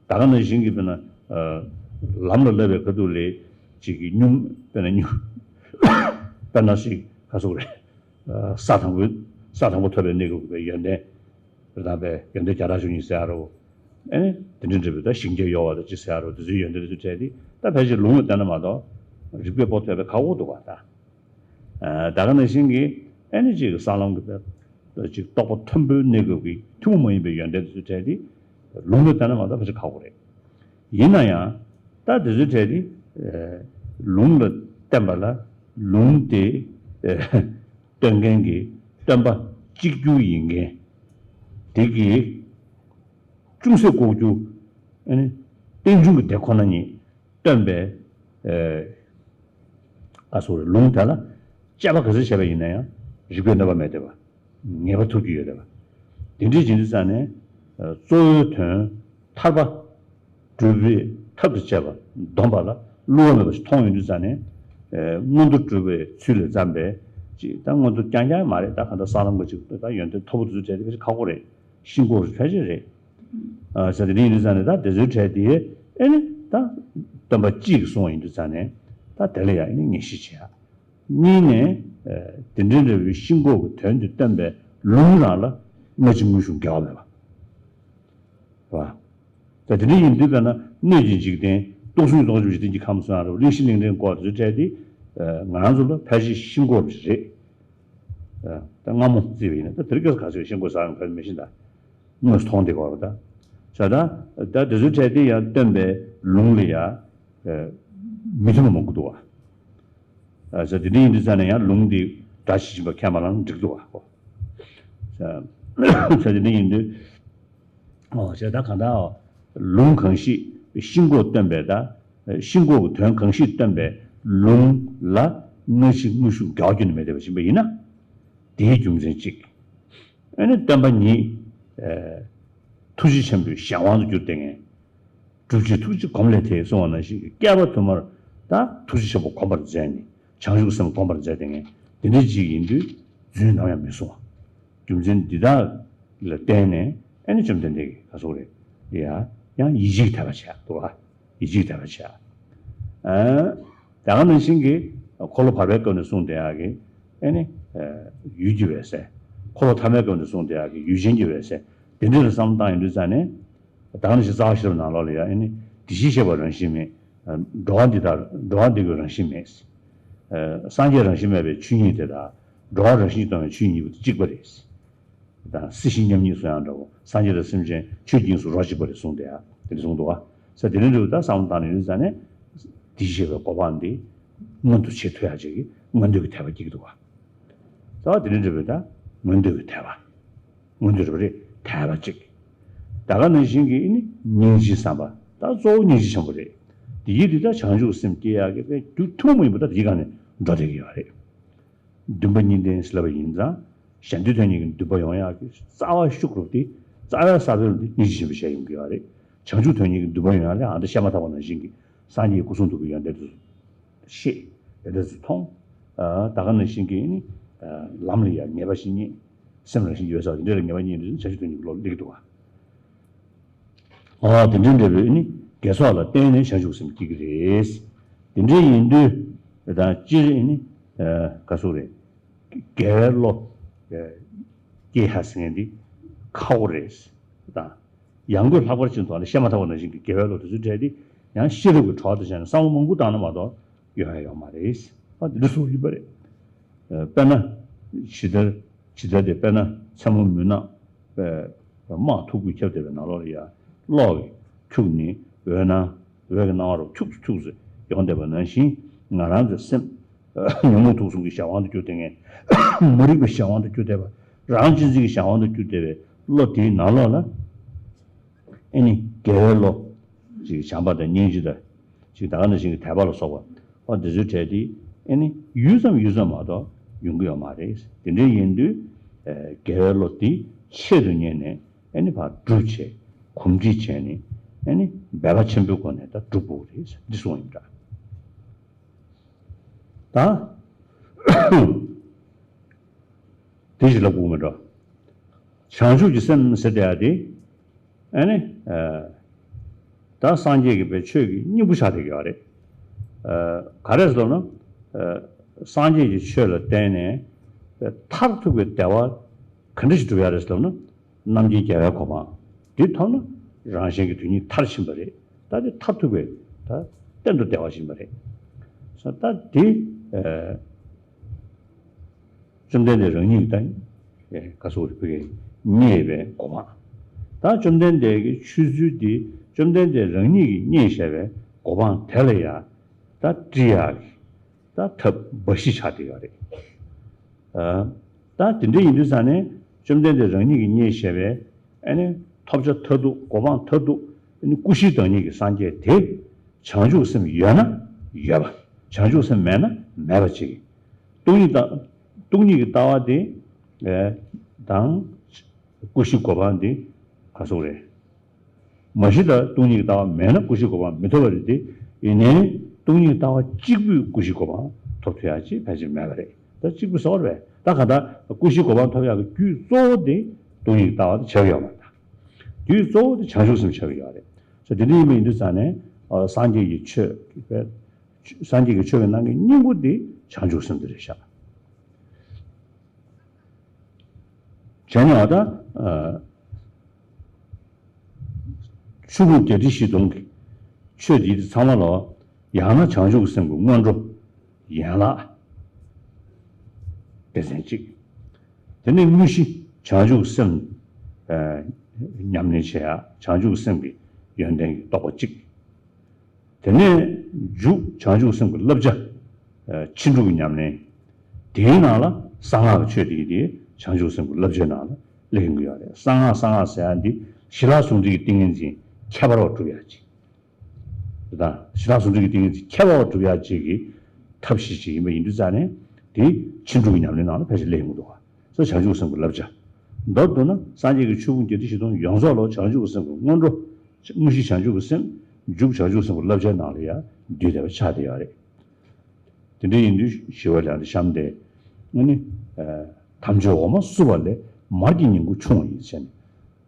ད་ག་ནང་བཞིན་གྱི་དཔེར་ན། ལམ་ལ་བསླབ་པའི་ཁ་ཐུག་ལས་ཅིག་གི་སྙུང་དཔེར་ན་སྙུང་དཔེར་ན་ཞིག་ག་སོགས་རེད། ས་དང་པོའི་ས་དང་པོ་ཐོབ་པའི་གནས་སྐབས་ཀྱི་ཡོན་ཏན། རེད། ད་བས་ཡོན་ཏན་བརྒྱ་ཕྲག་བཅུ་གཉིས་ཟེར་ཡ་རོ། ཨེ་ནི་དེ་འདྲ་འདྲ་བའི་ད་ཞིང་སྐྱེས་གཡོ་བ་དང་ཅི་ཟེར་ཡ་རོ། དེ་ཚོའི་ཡོན་ཏན་དེ་ཚོ་བྲལ་ཏེ་ད་ཕལ་ཆེར་ལུང་ལ་བལྟས་ན་མ་གཏོགས་རིག་པའི་པོ་ཐོས་པའི་ཁག་པོ་འདུག་བ་ད། ད་ག་ནང་བཞིན་གྱི་ཨེ་ནི་ཅིག་ས་ལམ་གྱི་ཅིག་རྟོགས་པ་མཐོན་པོའི་གནས་སྐབས་ཀྱི་ཐུན་མོང་མ་ཡིན་པའི་ཡོན་ཏན་དེ་ཚོ་བྲལ་ཏེ་ལུང་ལ་བལྟས་ན་མ་གཏོགས་ཕལ་ཆེར་ཁག་པོ་རེད། ཡིན་ན་ཡང་ད་དེ་ཚོའི་གྲས་དེ་ལུང་ལ་བརྟེན་པ་ལ་ལུང་དེ་སྟོན་མཁན་གྱི་སྟོན་པ་གཅིག་གྱུར་ཡིན་མཁན་དེ་གི་ཅུང་ཟད་ལྐོག་གྱུར་ཨ་ནི་རྟེན་འབྱུང་གི་དེ་ཁོ་ན་ཉིད་སྟོན་པའི་ཨ་སོ་རེ་ལུང་དེ་ལ་དཔྱད་པ་ག་ཚོད་བྱས་པ་ཡིན་ན་ཡང་རིགས་པས་གནོད་པ་མེད་བསྡད་པ། ངེས་པ་ཐོབ་ཀྱི་ཡོད་རེད་པ། དེ་འདྲའི་བྱེད་དུས་ཙང་ནས་གཙོ་བོའི་དོན་ཐར་པ་སྒྲུབ་པའི་ཐབས་དང་བཅས་པ་སྡོམ་པ་ལ་བསླུ་བ་མེད་པ་ཞིག་མཐོང་ཡོང་དུས་ཙང་ནས་མངོན་མཐོ་སྒྲུབ་པའི་ཚུལ་ལས་བརྩམས་པའི་ཅིག་ད་མངོན་མཐོ་རྐྱང་རྐྱང་མ་རེད། ད་གང་ལྟར་ས་ལམ་གྱི་ཅིག་ད་ཡོན་ཏན་མཐོ་པོ་དེ་ཚོ་བྲལ་ཏེ་ཕལ་ཆེར་ཁག་པོ་རེད། ཤིན་ལྐོག་ཕལ་ཆེར་རེད། ཟེར་དེ་འདྲ་ཡིན་དུས་ཙང་ནས་ད་དེ་ཚོའི་གྲས་དེ་ཨེ་ནི་ད་སྟོན་པ་གཅིག་གིས་གསུངས་པ་ཡིན་དུས་ཙང་ནས་ད་དེ་ལ་ཡང་ཨེ་ནི་ངེས་ཤེས་བྱེད་ཡ། གཉིས་ནས། དེ་འདྲའི་འདྲ་བའི་ཤིན་ལྐོག་གི་དོན་དེ་སྟོན་པའི་ལུང་རང་ལ་སྔ་ཕྱི་དངོས་ཤུགས་འགལ་བ་མེད་པ། རེད་བ། ད་དེ་འདྲ་ཡིན་དུས་དཔེར་ན་སྣོད་ཀྱི་འཇིག་རྟེན། སྟོང་གསུམ་གྱི་སྟོང་ཆེན་པོ་འཇིག་རྟེན་གྱི་ཁམས་སུ་ཡང་རེད་བ། གླིང་བཞི་གླིང་ཕྲན་སྐོར་དེ་ཚོའི་གྲས་དེ་ང་རང་ཚོ་ལ་ཕལ་ཆེར་ཤིན་ལྐོག་རེད། ད་སྔ་མོ་བརྩིས་པ་ཡིན་ན་ད་དེ་རིང་ཁ་སང་ག་ཚོད་ཤིན་ལྐོག་ཟ་ཡོང་ག་མི་ཤེས་ད། དངོས་སུ་མཐོང་བསྡད་ཀྱི་ཡོད་རེད་ད། བྱས་ཙང་ད་དེ་ཚོའི་གྲས་དེ་ཡང་སྟོན་པའི་ལུང་ལ་ཡང་མི་མཐུན་པ་མང་པོ་འདུག་བ། ཨ་ཟེར་དེ་འདྲ་ཡིན་དུས་ཙང་ནས་ཡང་ལུང་འདི་སྒྲ་ཇི་བཞིན་པ་ཁས་མ་བླངས་ན་འགྲིག་འདུག་བ། ཨོ་ཟེར་དེ་འདྲ་ཡིན་དུས། ཨོ་ཟེར་ད་གང་ལྟར་ལུང་གང་ཞིག་ཤིན་ལྐོག་སྟོན་པའི་ད། ཤིན་ལྐོག་གི་དོན་གང་ཞིག་སྟོན་པའི་ལུང་ལ་སྔ་ཕྱི་དངོས་ཤུགས་འགལ་བ་ཁྱོན་ནས་མེད་བསྡད་པ་ཡིན་པ་ཡིན་ན། དེའི་རྒྱུ་མཚན་གཅིག་ཨ་ནི་སྟོན་པ་ཉིད། ཐུགས་རྗེ་ཆེན་པོའི་གཞན་དབང་དུ་གྱུར་བསྡད་མཁན། སྒྲུབ་བྱེད་ཐུགས་རྗེ་སྒོམ་ལས་ཐལ་གསུངས་པ་ནང་བཞིན་གྱི་བསྐལ་པ་དུ་མར་ད་ཐུགས་རྗེ་ཆེན་པོ་སྒོམ་པར་མཛད་ནས་བྱང་ཆུབ་སེམས་སྒོམ་པར་མཛད་བསྡད་མཁན་དེ་འདྲ་ཅིག་ཡིན་དུས་རྫུན་ནམ་ཡང་མི་གསུང་བ། རྒྱུ་མཚན་འདི་དག་ལ་བརྟེན་ནས་ཨ་ནི་བཅོམ་ལྡན་འདས་ཀྱིས་ག་སོགས་རེད། ཡ། ཡང་ཡིད་ཆེས་ཀྱི་དད་པ་བྱས་འདུག་བ། ཡིད་ཆེས་ཀྱི་དད་པ་བྱས། ཨ། ད་ག་ནང་བཞིན་གྱི་འཁོར་ལོ་བར་པའི་སྐབས་ནས་གསུངས་བསྡད་ཡག་གི་ཨ་ནི་ཡུལ་གྱི་འོད་གསལ། འཁོར་ལོ་ཐ་མའི་སྐབས་ནས་གསུངས་བསྡད་ཡག་གི་ཡུལ་ཅན་གྱི་འོད་གསལ། དེ་འདྲ་ལ་བསམ་བློ་བཏང་ཡོང་དུས་ཙང་ནས། ད་ག་ནང་བཞིན་རྩ་བ་ཤེས་རབ་ནང་ལོགས་ལ་ཡང་ཨ་ནི་དེ་བཞིན་གཤེགས་པ་རང་བཞིན་མེད། འགྲོ་བ་འདི་དག་འགྲོ་བ་འདི་ཀུན་རང་བཞིན་མེད། སངས་རྒྱས་རང་བཞིན་མེད་པའི་ཆོས་ཉིད་དེ་དང་འགྲོ་བ་རང་བཞིན་སྟོང་བའི་ཆོས་ཉིད་གཅིག་པ་རེད། དང་སྲིད་ཞི་མཉམ་ཉིད་སུ་ཡང་འདྲ་བོ། སངས་རྒྱས་དང་སེམས་ཅན་ཆོས་དབྱིངས་སུ་རོ་གཅིག་པ་རེད་གསུངས་ཏེ་ཡ། དེ་འདྲ་གསུངས་འདུག་བ། ས་དེ་རིང་འདྲ་བོ་ད་བསམ་བློ་བཏང་ནས་ཡོད་ཙང་ནས། དེ་ཤེས་པའི་གོ་འཕང་འདི་མངོན་དུ་བྱེད་ཐུབ་ཡག་ཅིག་གི་མངོན་འདོད་ཀྱི་དད་པ་སྐྱེ་གི་འདུག་བ། ས་དེ་རིང་འདྲ་བོ་ད་མངོན་འདོད་ཀྱི་དད་པ། མངོན་འདོད་རེད་པ་རེད་དད་པ་ཅིག་ད་ག་ནང་བཞིན་གྱི་ནི་སྙིང་རྗེའི་བསམ་པ་ད་གཙོ་བོ་སྙིང་རྗེ་ཆེན་པོ་རེད། དེ་ཡིས་དེ་ད་བྱང་ཆུབ་སེམས་སྐྱེ་ཡག་གི་དཔེ་རྒྱུ་ཐུན་མོང་མ་ཡིན་པ་ད་དེའི་སྒང་ནས་འགྲོ་བསྡད་ཀྱི་ཡོད་རེད། འདུན་པ་གཉིས་ལྡན་ཟེར་ལབ་པ་ཡིན་ཙང་། གཞན་དོན་དོན་གཉེར་གྱི་འདུན་པ་ཡོང་ཡག་གི་རྩ་བ་ཤུགས་རུ་དེ་རྩ་བའི་ས་བོན་དེ་སྙིང་རྗེ་ཆེན་པོ་བྱས་ཡོང་གི་ཡོད་རེད། བྱང་ཆུབ་དོན་གཉེར་གྱི་འདུན་པ་ཡོང་ཡག་ལ་ཨ་ད་བཤད་མ་ཐག་པ་ནང་བཞིན་གྱི་སངས་རྒྱས་སྐུ་གསུང་ཐུགས་ཀྱི་ཡོན་ཏན་དེ་ཚོ་ཤེས། ཡོན་ཏན་དེ་ཚོ་མཐོང་། ད་ག་ནང་བཞིན་གྱི་ནི་ལམ་ལ་ཡང་ངེས་པ་ཞིག་རྙེད། སེམས་རང་བཞིན་གྱིས་འོད་གསལ་བ་དེ་འདྲ་ལ་ངེས་པ་རྙེད་དུས་བྱང་ཆུབ་དོན་གཉེར་གྱི་བློ་སླེབས་ཀྱི་འདུག་བ། ཨོ་དེ་འདྲའི་འབྲས་བུ་ནི་དགེ་ཚོགས་ལ་བརྟེན་ནས་བྱང་ཆུབ་སེམས་སྐྱེ་གི་རེད། དེ་འདྲའི་ཡིན་དུས་དང་སྤྱིར་ནི་ག་སོགས་རེད། དགེ་བའི་བློ་སྐྱེ་ཧ་ཟེར་མཁན་འདི་ཁག་པོ་རེད། དང་ཡང་སྒོས་ལྷག་པར་ཅན་དུ་ཨ་ནི་བཤད་མ་ཐག་པ་ནང་བཞིན་གྱི་དགེ་བའི་བློ་དེ་ཚོའི་གྲས་འདི་ཡང་ཤེས་རབ་ཀྱི་གྲོགས་དང་བྱས་ནས་བསམ་བློ་མང་པོ་བཏང་ན་མ་གཏོགས། ཡོང་ཡ་ཡོད་མ་རེད། ཨ་འདི་འདྲ་སོང་ཡིན་པ་རེད། དཔེར་ན། ཇི་ལྟར། ཇི་ལྟར་དེ་དཔེར་ན་མཚན་མོ་མུན་ནག་པའི་དམག་འཐུག་པོས་ཁྱབ་བསྡད་པའི་ནང་ལོགས་ལ་ཡ། གློག་གིས་འཁྱུག་ནས་འོད་སྣང་། འོད་ཀྱི་སྣང་བ་རུ་འཁྱུག་ཙམ་འཁྱུག་ཙམ་ཡོང་བསྡད་པ་ནང་བཞིན་ང་རང་ཚོའི་སེམས། ཉོན་མོངས་དུག་གསུམ་གྱི་གཞན་དབང་དུ་གྱུར་བསྡད་མཁན། མ་རིག་པའི་གཞན་དབང་དུ་གྱུར་བསྡད་པ། རང་གཅེས་འཛིན་གྱི་གཞན་དབང་དུ་གྱུར་བསྡད་པའི་བློ་དེའི་ནང་ལོགས་ལ། ཨེ་ནི་དགེ་བའི་བློ། ཅིག་བྱམས་པ་དང་སྙིང་རྗེ་དང་། ཅིག་ད་ག་ནང་བཞིན་གྱི་དད་པ་ལ་སོགས་པ། ཨོ་འདི་ཚོའི་གྲས་དེ་ཨེ་ནི་ཡུད་ཙམ་ཡུད་ཙམ་མ་གཏོགས་ཡོང་གི་ཡོད་མ་རེད། དེ་འདྲ་ཡིན་དུས། ཨེ་དགེ་བའི་བློ་དེ་ཆེད་དུ་གཉེར་ནས་ཨེ་ནི་ཕར་སྒྲུབ་བྱས། གོམས་འདྲིས་བྱས་ནས་ཨེ་ནི་འབད་པ་ཆེན་པོའི་སྒོ་ནས་ད་སྒྲུབ་དགོས་རེད་འདི་གསུངས་ཡིན་འདྲ། ད། དེ་ཞིག་ལབ་དགོས་མི་འགྲོ། བྱང་ཆུབ་ཀྱི་སེམས་ཟེར་བསྡད་ཡ་དེ། ཨ་ནི། ད་སངས་རྒྱས་ཀྱི་པའི་ཆོས་ཀྱི་སྙིང་པོ་ཆགས་བསྡད་ཀྱི་ཡོད་རེད། ག་རེ་ཟེར་ལབ་ན། སངས་རྒྱས་ཀྱི་ཆོས་ལ་བརྟེན་ནས། མཐར་ཐུག་པའི་བདེ་བ་ག་འདྲ་ཞིག་སྒྲུབ་ཡ་རེད་ཟེར་ལབ་ན། རྣམ་མཁྱེན་རྒྱལ་བའི་གོ་འཕང་། འདི་ཐོབ་ན་རང་གཞན་གྱི་དོན་གཉིས་མཐར་ཕྱིན་པ་རེད། ད་དེ་མཐར་ཐུག་པའི་ད་གཏན་དུ་བདེ་བ་ཡིན་པ་རེད། ས་ད་དེ་ཨ། བཅོམ་ལྡན་འདས་རང་ཉིད་ཀྱིས་ད་ག་སོགས་རིག་པའི་རྙེད་པའི་གོ་འཕང་། ད་བཅོམ་ལྡན་འདས་ཀྱི་ཆོས་ཚུལ་འདི་བཅོམ་ལྡན་འདས་རང་ཉིད་ཀྱིས་རྙེད་བཞག་པའི་གོ་འཕང་དེ་ལ་ཡང་ད་བཀྲི་ཡག་གི་ད་ཐབས་འབའ་ཞིག་ཆགས་བསྡད་ཡོད་རེད། ཨ། ད་དེ་འདྲ་ཡིན་དུས་ཙང་ནས་བཅོམ་ལྡན་འདས་རང་ཉིད་ཀྱིས་རྙེད་བཞག་པའི་ཨ་ནི་ཐོབ་བྱ་མཐར་ཐུག་གོ་འཕང་མཐར་ཐུག་ཨ་ནི་སྐུ་བཞིའི་བདག་ཉིད་ཀྱི་སངས་རྒྱས་དེ། བྱང་ཆུབ་སེམས་ཡོད་ན་ཡོད་པ། བྱང་ཆུབ་སེམས་མེད་ན་མེད་པ་ཅིག་སྟོང་ཉིད་ལྟ། སྟོང་ཉིད་ཀྱི་ལྟ་བ་དེ་ཨེ་དང་སྐུ་བཞི་གོ་འཕང་དེ་ག་སོགས་རེད། མ་གཞི་ལ་སྟོང་ཉིད་ཀྱི་ལྟ་བ་མེད་ན་སྐུ་བཞི་གོ་འཕང་མི་ཐོབ་པ་རེད་དེ། ཡིན་ནའི་སྟོང་ཉིད་ཀྱི་ལྟ་བ་གཅིག་པུས་སྐུ་བཞི་གོ་འཕང་ཐོབ་ཐུབ་ཡག་ཅིག་ཕལ་ཆེར་མེད་པ་རེད། ད་གཅིག་པུ་ཟེར་བ་རེད། ད་ག་ད་སྐུ་བཞི་གོ་འཕང་ཐོབ་ཡག་གི་རྒྱུ་གཙོ་བོ་དེ་སྟོང་ཉིད་ཀྱི་ལྟ་བ་དེ་ཆགས་ཀྱི་ཡོད་མ་རེད། རྒྱུ་གཙོ་བོ་དེ་བྱང་ཆུབ་སེམས་ཆགས་ཀྱི་ཡོད་རེད། ས་དེ་འདྲ་ཡིན་པ་ཡིན་དུས་ཙང་ནས་ཨ་སངས་རྒྱས་ཀྱི་ཆོས་སངས་རྒྱས་ཀྱི་ཆོས་ཀྱི་ནང་གི་སྙིང་པོ་དེ་བྱང་ཆུབ་སེམས་དེ་རེད་ཤག་བྱས་ནས་ཨ་ད་ཨ་ཆོས་ཕུང་བརྒྱད་ཁྲི་བཞི་སྟོང་གི་ཆོས་འདི་ཚང་མ་ལ་ཡང་ན་བྱང་ཆུབ་ཀྱི་སེམས་ཀྱི་སྔོན་འགྲོ་ཡན་ལག་སྡེ་ཚན་གཅིག་དེ་ནས་དངོས་གཞི་བྱང་ཆུབ་ཀྱི་སེམས་ཨ་ཉམས་ལེན་བྱེད་ཡ། བྱང་ཆུབ་ཀྱི་སེམས་ཀྱི་ཡོན་ཏན་གྱི་རྟོགས་པ་གཅིག་དེ་ནས་མཇུག་བྱང་ཆུབ་སེམས་ཀྱི་བསླབ་བྱ། ཕྱིན་དྲུག་གི་ཉམས་ལེན། དེའི་ནང་ལ་གསང་སྔགས་ཀྱི་ཆོས་དེ་དེ་བྱང་ཆུབ་སེམས་ཀྱི་བསླབ་བྱའི་ནང་ལ་སླེབས་ཡོང་གི་ཡོད་རེད། གསང་སྔགས་གསང་སྔགས་ཟེར་ཡ་འདི་ཞི་ལྷག་ཟུང་འབྲེལ་གྱི་ཏིང་ངེ་འཛིན་ཁྱད་པར་བ་སྒྲུབ་ཡ་ཅིག་དང་། ཞི་ལྷག་ཟུང་འབྲེལ་གྱི་ཏིང་ངེ་འཛིན་ཁྱད་པར་བ་སྒྲུབ་ཡ་ཅིག་གི་ཐབས་ཤེས་ཅིག་ཡིན་པ་ཡིན་དུས་ཙང་ནས་དེ་ཕྱིན་དྲུག་གི་ཉམས་ལེན་ནང་ལ་ཕལ་ཆེར་སླེབས་ཡོང་གི་འདུག་ག་ས་བྱང་ཆུབ་སེམས་ཀྱི་བསླབ་བྱ། མདོར་བསྡུ་ན་སངས་རྒྱས་ཀྱི་ཆོས་ཕུང་བརྒྱད་ཁྲི་བཞི་སྟོང་ཡོངས་རྫོགས་ལ་བྱང་ཆུབ་ཀྱི་སེམས་ཀྱི་སྔོན་འགྲོ། དངོས་གཞི་བྱང་ཆུབ་ཀྱི་སེམས། མཇུག་བྱང་ཆུབ་སེམས་ཀྱི་བསླབ་བྱའི་ནང་ལ་ཡང་འདུས་བསྡད་པ་ཆགས་བསྡད་ཡོད་རེད། དེ་འདྲ་ཡིན་དུས་ཞི་བ་ལྷ་འདྲེ་བཤམས་ཏེ། ཨ་ནི། དམ་ཆོས་འོ་མ་བསྲུབས་པ་ལས་མར་གྱི་ཉིང་ཁུ་ཕྱུང་བ་ཡིན་ཟེར་ནས།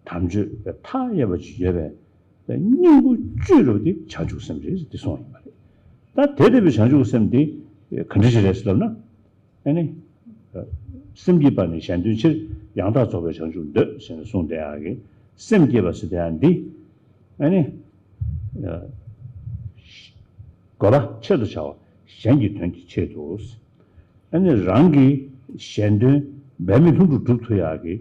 དམ་ཆོས་མཐའ་ཡས་པ་ཅིག་ཡོད་པའི་སྙིང་པོ་བཅུད་རུ་དེ་བྱང་ཆུབ་སེམས་རེད་ཟེར་དེ་གསུངས་པ་ཡིན་པ་རེད། ད་དེ་ལྟ་བུའི་བྱང་ཆུབ་སེམས་དེ་ག་འདྲ་ཞིག་རེད་ཟེར་ལབ་ན། ཨ་ནི། སེམས་བསྐྱེད་པ་ནི་གཞན་དོན་ཕྱིར། ཡང་དག་རྫོགས་པའི་བྱང་ཆུབ་འདོད། ཟེར་ནས་གསུངས་བསྡད་ཡག་གི། སེམས་བསྐྱེད་པ་ཟེར་བསྡད་ཡག་འདི། ཨ་ནི། དགོས་པ་ཆེད་དུ་བྱ་བ་གཞན་གྱི་དོན་གྱི་ཆེད་དུ། ཨ་ནི་རང་གི་གཞན་དོན་འབད་མེད་ལྷུན་གྲུབ་སྒྲུབ་ཐུབ་ཡག་གི།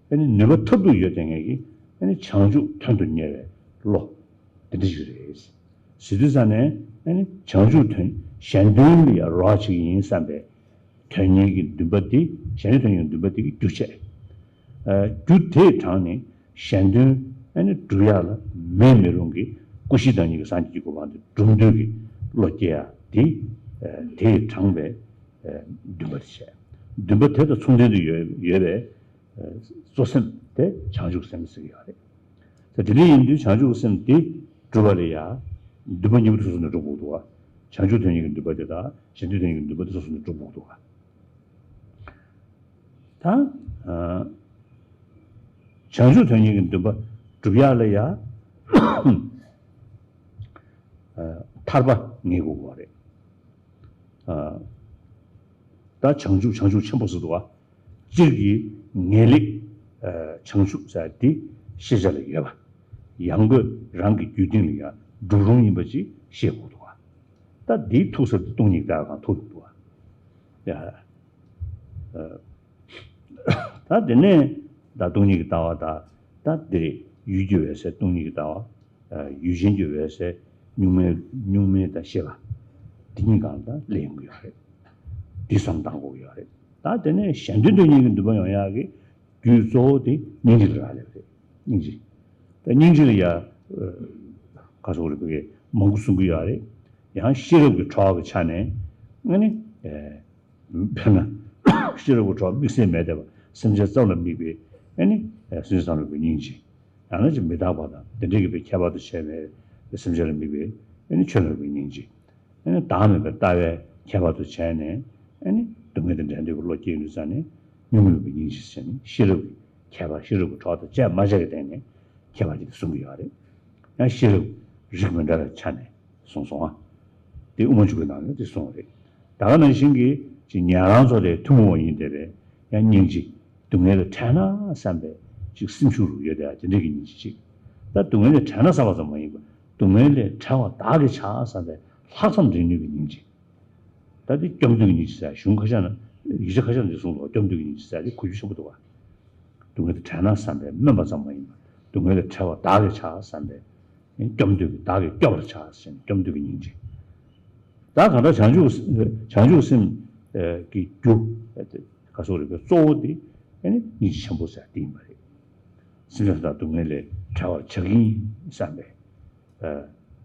ཨ་ནི་ནུས་པ་ཐབས་སྡུག་ཡོད་བསྡད་མཁན་གྱི། ཨ་ནི་བྱང་ཆུབ་དོན་དུ་གཉེར་བའི་བློ། དེ་འདྲ་ཞིག་རེད། ཟེར་དུས་ཙང་ནས་ཨ་ནི་བྱང་ཆུབ་དོན་གཞན་དོན་ལ་ཡང་རོགས་བྱེད་ཀྱི་ཡིན་བསམ་པའི་དོན་གཉེར་གྱི་འདུན་པ་འདི། གཞན་དོན་གཉེར་གྱི་འདུན་པ་འདི་གི་རྒྱུ་བྱས། ཨ་རྒྱུ་དེས་དྲངས་ནས་གཞན་དོན་ཨ་ནི་སྒྲུབ་ཡག་ལ་མེད་མི་རུང་གི་སྐུ་བཞི་བདག་ཉིད་ཀྱི་སངས་རྒྱས་ཀྱི་གོ་འཕང་དེ་སྒྲུབ་འདོད་ཀྱི་བློ་སྐྱེ་ཡག་དེ། ཨ་དེས་དྲངས་པའི་ཨ་འདུན་པ་དེ་བྱས། འདུན་པ་དེ་དང་མཚུངས་ལྡན་དུ་ཡོད་ཡོད་པའི། གཙོ་སེམས་དེ་བྱང་ཆུབ་སེམས་ཟེར་གྱི་ཡོད་རེད། ད་དེ་འདྲ་ཡིན་དུས་བྱང་ཆུབ་སེམས་དེ་སྒྲུབ་པ་ལ་ཡང་འདུན་པ་གཉིས་པོ་དེ་སོ་སོ་ནས་སྒྲུབ་དགོས་འདུག་ག་བྱང་ཆུབ་དོན་གཉེར་གྱི་འདུན་པ་དེ་དང་གཞན་དོན་དོན་གཉེར་གྱི་འདུན་པ་དེ་སོ་སོ་ནས་སྒྲུབ་དགོས་འདུག་ག་ད་ཨ་བྱང་ཆུབ་དོན་གཉེར་གྱི་འདུན་པ་སྒྲུབ་ཡག་ལ་ཡང་ཨ་ཐར་པ་ངེས་དགོས་པ་རེད། ཨ་ད་བྱང་ཆུབ་བྱང་ཆུབ་ཆེན་པོ་ཟེར་འདུག་ག་སྤྱིར་གྱི་ངེས་ལེགས་ཨ་བྱང་ཆུབ་ཟེར་དེ་ཤེས་བྱ་ལ་ཡོད་པ། ཡང་སྒོས་རང་གི་རྒྱུད་སྟེང་ལ་ཡང་གྲུབ་རུང་ཡིན་པ་ཅིག་ཤེས་དགོས་འདུག་ག་ད་འདིའི་ཐུག་ས་དེ་སྟོང་ཉིད་ཀྱི་ལྟ་བ་གང་ཐུག་ཡོང་འདུག་ག་ཡ། ཨ་ད་དེ་ནས་ད་སྟོང་ཉིད་ཀྱི་ལྟ་བ་དང་། ད་འདིར་ཡུལ་གྱི་འོད་གསལ་སྟོང་ཉིད་ཀྱི་ལྟ་བ། ཡུལ་ཅན་གྱི་འོད་གསལ་གཉུག་མའི་གཉུག་མའི་དང་ཤེས་པ། འདི་གཉིས་སྒང་ལ་སླེབས་ཡོང་གི་ཡོད་རེད། འདི་བསམ་བཏང་དགོས་ཀྱི་ཡོད་རེད། ད་དེ་ནས་གཞན་དོན་དོན་གཉེར་གྱི་འདུན་པ་ཡོང་ཡག་གི་རྒྱུ་གཙོ་བོ་དེ་སྙིང་རྗེ་ལ་རག་ལས་པ་རེད། སྙིང་རྗེ། ད་སྙིང་རྗེ་ལ་ཡ། ཁ་སོགས་རིག་པའི་མང་པོ་གསུང་གི་ཡོད་རེད། ཡང་ཤེས་རབ་ཀྱི་གྲོགས་ཀྱི་ཆ་ནས་ཨ་ནི། དཔེར་ན། ཤེས་རབ་ཀྱི་གྲོགས་དམིགས་བསལ་མེད་བསྡད་པ་སེམས་ཅན་ཙམ་ལ་དམིགས་པའི་ཨ་ནི། སེམས་ཅན་ཙམ་ལ་དམིགས་པའི་སྙིང་རྗེ། ཡང་ན་ཅིག་མི་རྟག་པ་དང་དེ་འདྲའི་གི་པའི་ཁྱད་པར་དུ་བྱས་པའི་སེམས་ཅན་ལ་དམིགས་པའི་ཨ་ནི་ཆོས་ལ་དམིགས་པའི་སྙིང་རྗེ། ཨ་ནི་བདག་མེད་པའི་ལྟ་བའི་ཁྱད་པར་དུ་བྱས་ནས་ཨ་ནི་སྡུག་བསྔལ་དང་འབྲལ་འདོད་ཀྱི་བློ་སྐྱེ་ཡོང་དུས་ཙང་ནས་གཉུག་མ་མེད་པའི་སྙིང་རྗེ་ཟེར་ནས་ཤེས་རབ་ཀྱི་ཁྱད་པར་ཤེས་རབ་ཀྱི་གྲོགས་དང་བཅས་མ་བཅས་ཀྱི་སྟེང་ནས་ཁྱད་པར་ཅིག་གསུང་གི་ཡོད་རེད། ཡང་ཤེས་རབ་རིགས་མི་འདྲ་བའི་ཆ་ནས་གསུངས་སོང་ང་། དེ་དབུ་མ་འཇུག་པའི་ནང་ནས་དེ་གསུངས་པ་རེད། ད་ག་ནང་བཞིན་གྱི་ཅིག་ཉན་རང་ཚོ་དེ་ཐུན་མོང་བ་ཡིན་བསྡད་པས་ཡང་སྙིང་རྗེ། སྡུག་བསྔལ་ལ་འཕྲད་ན་བསམ་པའི་ ཅིག་སེམས་ཤུགས་རུ་ཡོད་དེ་དེ་འདྲས་ཀྱི་སྙིང་རྗེ་ཅིག་ད་སྡུག་བསྔལ་ལས་བྲལ་ན་བསམ་པ་ཙམ་མ་ཡིན་པར་སྡུག་བསྔལ་ལས་བྲལ་བ་བདག་གིས་བྱ་བསམ་པའི་ལྷག་བསམ་འདྲེན་ནུས་ཀྱི་སྙིང་རྗེ། ད་དེ་སྐྱོབ་འདོད་ཀྱི་སྙིང་རྗེ་ཟེར་གཞུང་ཁ་ཤས་ན་ཡིག་ཆ་ཁ་ཤས་ན་འདི་གསུངས་འདུག་སྐྱོབ་འདོད་ཀྱི་སྙིང་རྗེ་ཟེར་དེ་གོ་རྒྱུ་ཆེན་པོ་འདུག་བ། སྡུག་བསྔལ་དུ་བྲལ་ན་བསམ་པས་སྨོན་པ་ཙམ་མ་ཡིན་པར་སྡུག་བསྔལ་ལས་བྲལ་བ་བདག་གིས་བྱ་བསམ་པས་སྐྱོབ་འདོད་ཀྱི་བདག་གིས་སྐྱོབ་པར་བྱ་ཟེར་ནས་སྐྱོབ་འདོད་ཀྱི་སྙིང་རྗེ། ད་གང་ལྟར་བྱང་ཆུབ་བྱང་ཆུབ་སེམས་ཀྱི་རྒྱུ་ག་སོགས་རིག་པའི་གཙོ་བོ་དེ་ནི་སྙིང་རྗེ་ཆེན་པོ་ཟེར་དེ་ཡིན་པ་རེད། སེམས་ཅན་དག་སྡུག་བསྔལ་ལས་བྲལ་བར་བྱ་གི་ཡིན་བསམ་པས།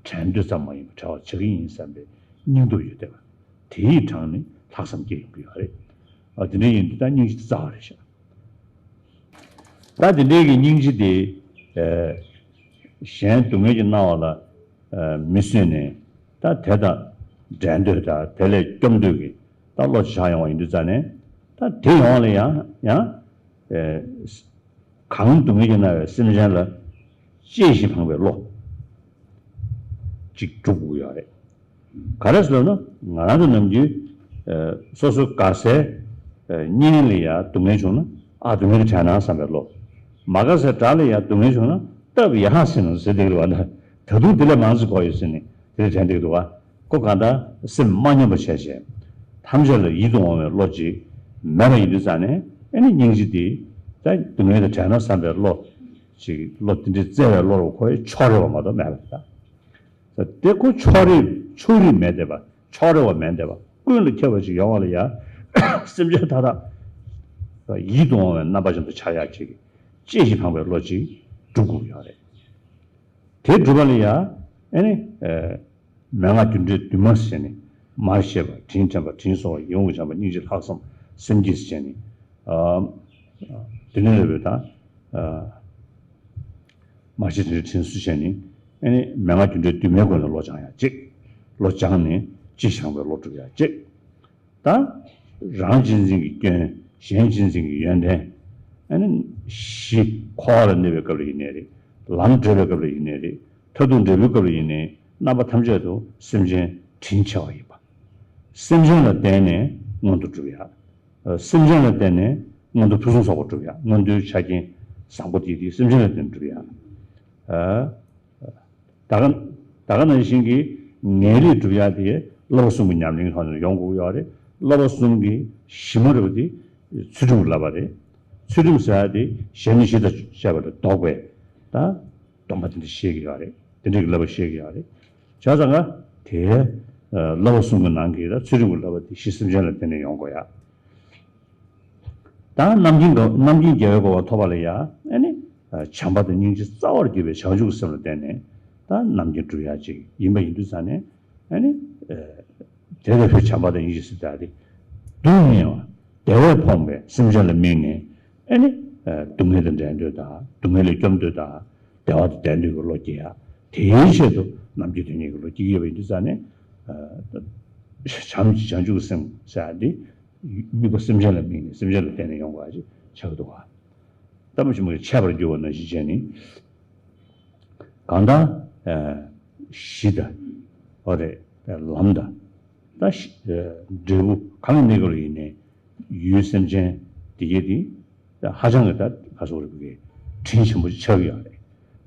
བྲལ་འདོད་ཙམ་མ་ཡིན་པར་བྲལ་བར་བྱ་གི་ཡིན་བསམ་པའི་སྙིང་སྟོབས་ཡོད་བསྡད་པ། དེའི་གྲངས་ནི་ལྷག་བསམ་སྐྱེ་ཡོང་གི་ཡོད་རེད། ཨ་དེ་འདྲ་ཡིན་དུས་ད་སྙིང་རྗེ་རྩ་བ་རེད་ཤག་ད་དེ་འདྲའི་གི་སྙིང་རྗེ་དེ་གཞན་སྡུག་བསྔལ་གྱི་སྣང་བ་ལ་མི་བཟོད་ནས་ད་དེ་དང་འབྲལ་འདོད་དང་དེ་ལས་སྐྱོབ་འདོད་ཀྱི་ད་བློ་ཆགས་ཡོང་བ་ཡིན་དུས་ཙ་ནས་ད་དེ་ཡོང་བ་ལ་ཡང་ཡང་གང་སྡུག་བསྔལ་གྱི་སྣང་བའི་སེམས་ཅན་ལ་གཅེས་ཤིང་ཕངས་པའི་བློ་ཅིག་སྒྲུབ་དགོས་ཡོད་རེད། ག་རེ་ཟེར་ན་ང་རང་ཚོ་ནམ་རྒྱུན་སོ་སོ་དགའ་སའི་གཉེན་ལ་ཡང་སྡུག་བསྔལ་བྱུང་ན་ཨ་སྡུག་བསྔལ་དེ་དྲན་ན་བསམ་པའི་བློ། མ་དགའ་སའི་དགྲ་ལ་ཡང་སྡུག་བསྔལ་བྱུང་ན་སྟབས་ཡག་ཟེར་ན་ཟེར་བསྡད་ཀྱི་རེད་བ། ད་དུང་དེ་ལས་མང་ཙམ་དགོས་ཡོད་ཟེར་ནས་དེ་ལས་དྲན་བསྡད་ཀྱི་འདུག་བ། ཁོ་གང་ལྟར་སེམས་མ་སྙོམས་པ་བྱས་བྱས། ཐམས་ཅད་ལ་ཡིད་དུ་འོང་བའི་བློ་ཅིག་མེད་པ་ཡིན་དུས་ཙང་ནས་ཨེ་ནི་སྙིང་རྗེ་དེ་ད་སྡུག་བསྔལ་དེ་དྲན་ན་བསམ་པའི་བློ་ཅིག་བློ་དེ་འདྲའི་བརྩེ་བའི་བློ་རུ་ཁོ་ཡི་ཕྱོགས་རེ་བ་མ་གཏོགས་མེད་པ་རེད་ད། དེ་ཁོ་ཕྱོགས་རེ་ཕྱོགས་རེ་མེད་བསྡད་པ་ཕྱོགས་རེ་བ་མེད་བསྡད་པ་ཀུན་ལ་ཁྱབ་པ་ཅིག་ཡོང་བ་ལ་ཡ་སེམས་ཅན་མཐའ་དག་ཡིད་དུ་འོང་བའི་རྣམ་པ་ཅན་དུ་འཆར་ཡག་ཅིག་གཅེས་ཤིང་ཕངས་པའི་བློ་ཅིག་སྒྲུབ་དགོས་ཡོད་རེད། དེ་སྒྲུབ་པ་ལ་ཡ་ཨེ་ནི། མན་ངག་རྒྱུ་འབྲས་བདུན་མ་ཟེར་ནས་མར་བཤད་པ་དྲིན་དྲན་པ་དྲིན་གཟོ་བ་ཡིད་འོང་གི་བྱམས་པ་སྙིང་རྗེ་ལྷག་བསམ་སེམས་བསྐྱེད་ཟེར་ནས། དེ་ནས་ལབ་པའི་དང་། མར་ཤེས་དྲིན་དྲན་དྲིན་གཟོ་བྱས་ནས་ཨེ་ནི་མན་ངག་རྒྱུ་འབྲས་བདུན་མའི་སྒོ་ནས་བློ་སྦྱང་ཡག་གཅིག་བློ་སྦྱངས་ནས་གཅེས་ཤིང་ཕངས་པའི་བློ་སྒྲུབ་ཡག་གཅིག་ད་རང་གཅེས་འཛིན་གྱི་སྐྱོན། གཞན་གཅེས་འཛིན་གྱི་ཡོན་ཏན། ཨ་ནི་གཞི་འཁོར་བ་ལ་གནས་པའི་སྐབས་ལ་ཡིན་ནའི་རེད། ལམ་བགྲོད་པའི་སྐབས་ལ་ཡིན་ནའི་རེད། མཐར་ཐུག་འབྲས་བུའི་སྐབས་ལ་ཡིན་ནའི་རྣམ་པ་ཐམས་ཅད་དུ་སེམས་ཅན་དྲིན་ཆེ་བ་ཡིན་པ། སེམས་ཅན་ལ་བརྟེན་ནས་མངོན་མཐོ་སྒྲུབ་ཡག་སེམས་ཅན་ལ་བརྟེན་ནས་མངོན་མཐོ་ཕུན་སུམ་ཚོགས་པ་སྒྲུབ་ཡག་མངོན་མཐོའི་ཆ་རྐྱེན་བཟང་པོ་དེ་དེ་སེམས་ཅན་ལ་བརྟེན་ནས་སྒྲུབ་ཡག་ད་ག་ད་ག་ནང་བཞིན་གྱི་ངེས་ལེགས་སྒྲུབ་ཡག་དེ་བསླབ་པ་གསུམ་གྱི་ཉམས་ལེན་ཐོག་ནས་ཡོང་དགོས་ཡོད་རེད། བསླབ་པ་གསུམ་གྱི་གཞི་མ་རུ་དེ་ཚུལ་ཁྲིམས་ཀྱི་བསླབ་པ་རེད། ཚུལ་ཁྲིམས་ཟེར་ཡག་དེ་གཞན་ནི་གཞི་དང་བཅས་པ་ལས་ལྡོག་པའི་ད་སྡོམ་པ་དེ་འདྲ་བཤད་ཀྱི་ཡོད་རེད། དེ་འདྲ་གི་བསླབ་པ་བཤད་ཀྱི་ཡོད་རེད། བྱས་ཙང་ཀ་དེ་བསླབ་པ་གསུམ་གྱི་ནང་གི་ད་ཚུལ་ཁྲིམས་ཀྱི་བསླབ་པ་དེ་གཞི་སེམས་ཅན་ལ་བརྟེན་ནས་ཡོང་དགོས་ཡག་ད་རྣམ་མཁྱེན་ག་རྣམ་མཁྱེན་རྒྱལ་བའི་གོ་འཕང་ཐོབ་པ་ལ་ཡ་ཨ་ནི་བྱམས་པ་དང་སྙིང་རྗེ་རྩ་བར་གྱུར་པའི་བྱང་ཆུབ་ཀྱི་སེམས་ལ་བརྟེན་ནས་ད་རྣམ་མཁྱེན་སྒྲུབ་ཡག་ཅིག་ཡིན་པ་ཡིན་དུས་ཙང་ནས་ཨ་ནི་དེ་ལས་ཕུལ་བྱམས་པ་དང་སྙིང་རྗེ་ཟེར་ད་དེ་སྡུག་བསྔལ་བ་བདེ་བས་ཕོངས་པའི་སེམས་ཅན་ལ་དམིགས་ནས་ཨ་ནི་སྡུག་བསྔལ་དང་འབྲལ་འདོད་དང་སྡུག་བསྔལ་ལས་སྐྱོབ་འདོད་དང་བདེ་བ་དང་ལྡན་འདོད་ཀྱི་བློ་སྐྱེ་ཡག་དེའི་ཆེད་དུ་རྣམ་མཁྱེན་དོན་གཉེར་གྱི་བློ་སྐྱེ་གི་ཡོད་པ་ཡིན་དུས་ཙང་ནས་བྱམས་བྱང་ཆུབ་ཀྱི་སེམས་ཟེར་ཡག་འདི། དམིགས་པ་སེམས་ཅན་ལ་དམིགས་ནས་སེམས་ཅན་ལ་བརྟེན་ནས་ཡོང་དགོས་ཅེས་ཆགས་ཀྱི་འདུག་ག་ལྟ་བུ་ཞིག་མ་ཆད་པར་འགྱུར་བ་ནང་བཞིན་བྱས་ནས། གང་ལྟར་གཞི་དང་། འོ་རེད། ལམ་དང་། ད་འབྲས་བུ་གང་གི་གནས་སྐབས་ལ་ཡིན་ནའི་ཡུལ་སེམས་ཅན་འདི་གས་འདི་ཧ་ཅང་གི་ད་ག་སོགས་རིག་པའི་དྲིན་ཆེན་པོ་ཆགས་ཀྱི་ཡོད་རེད།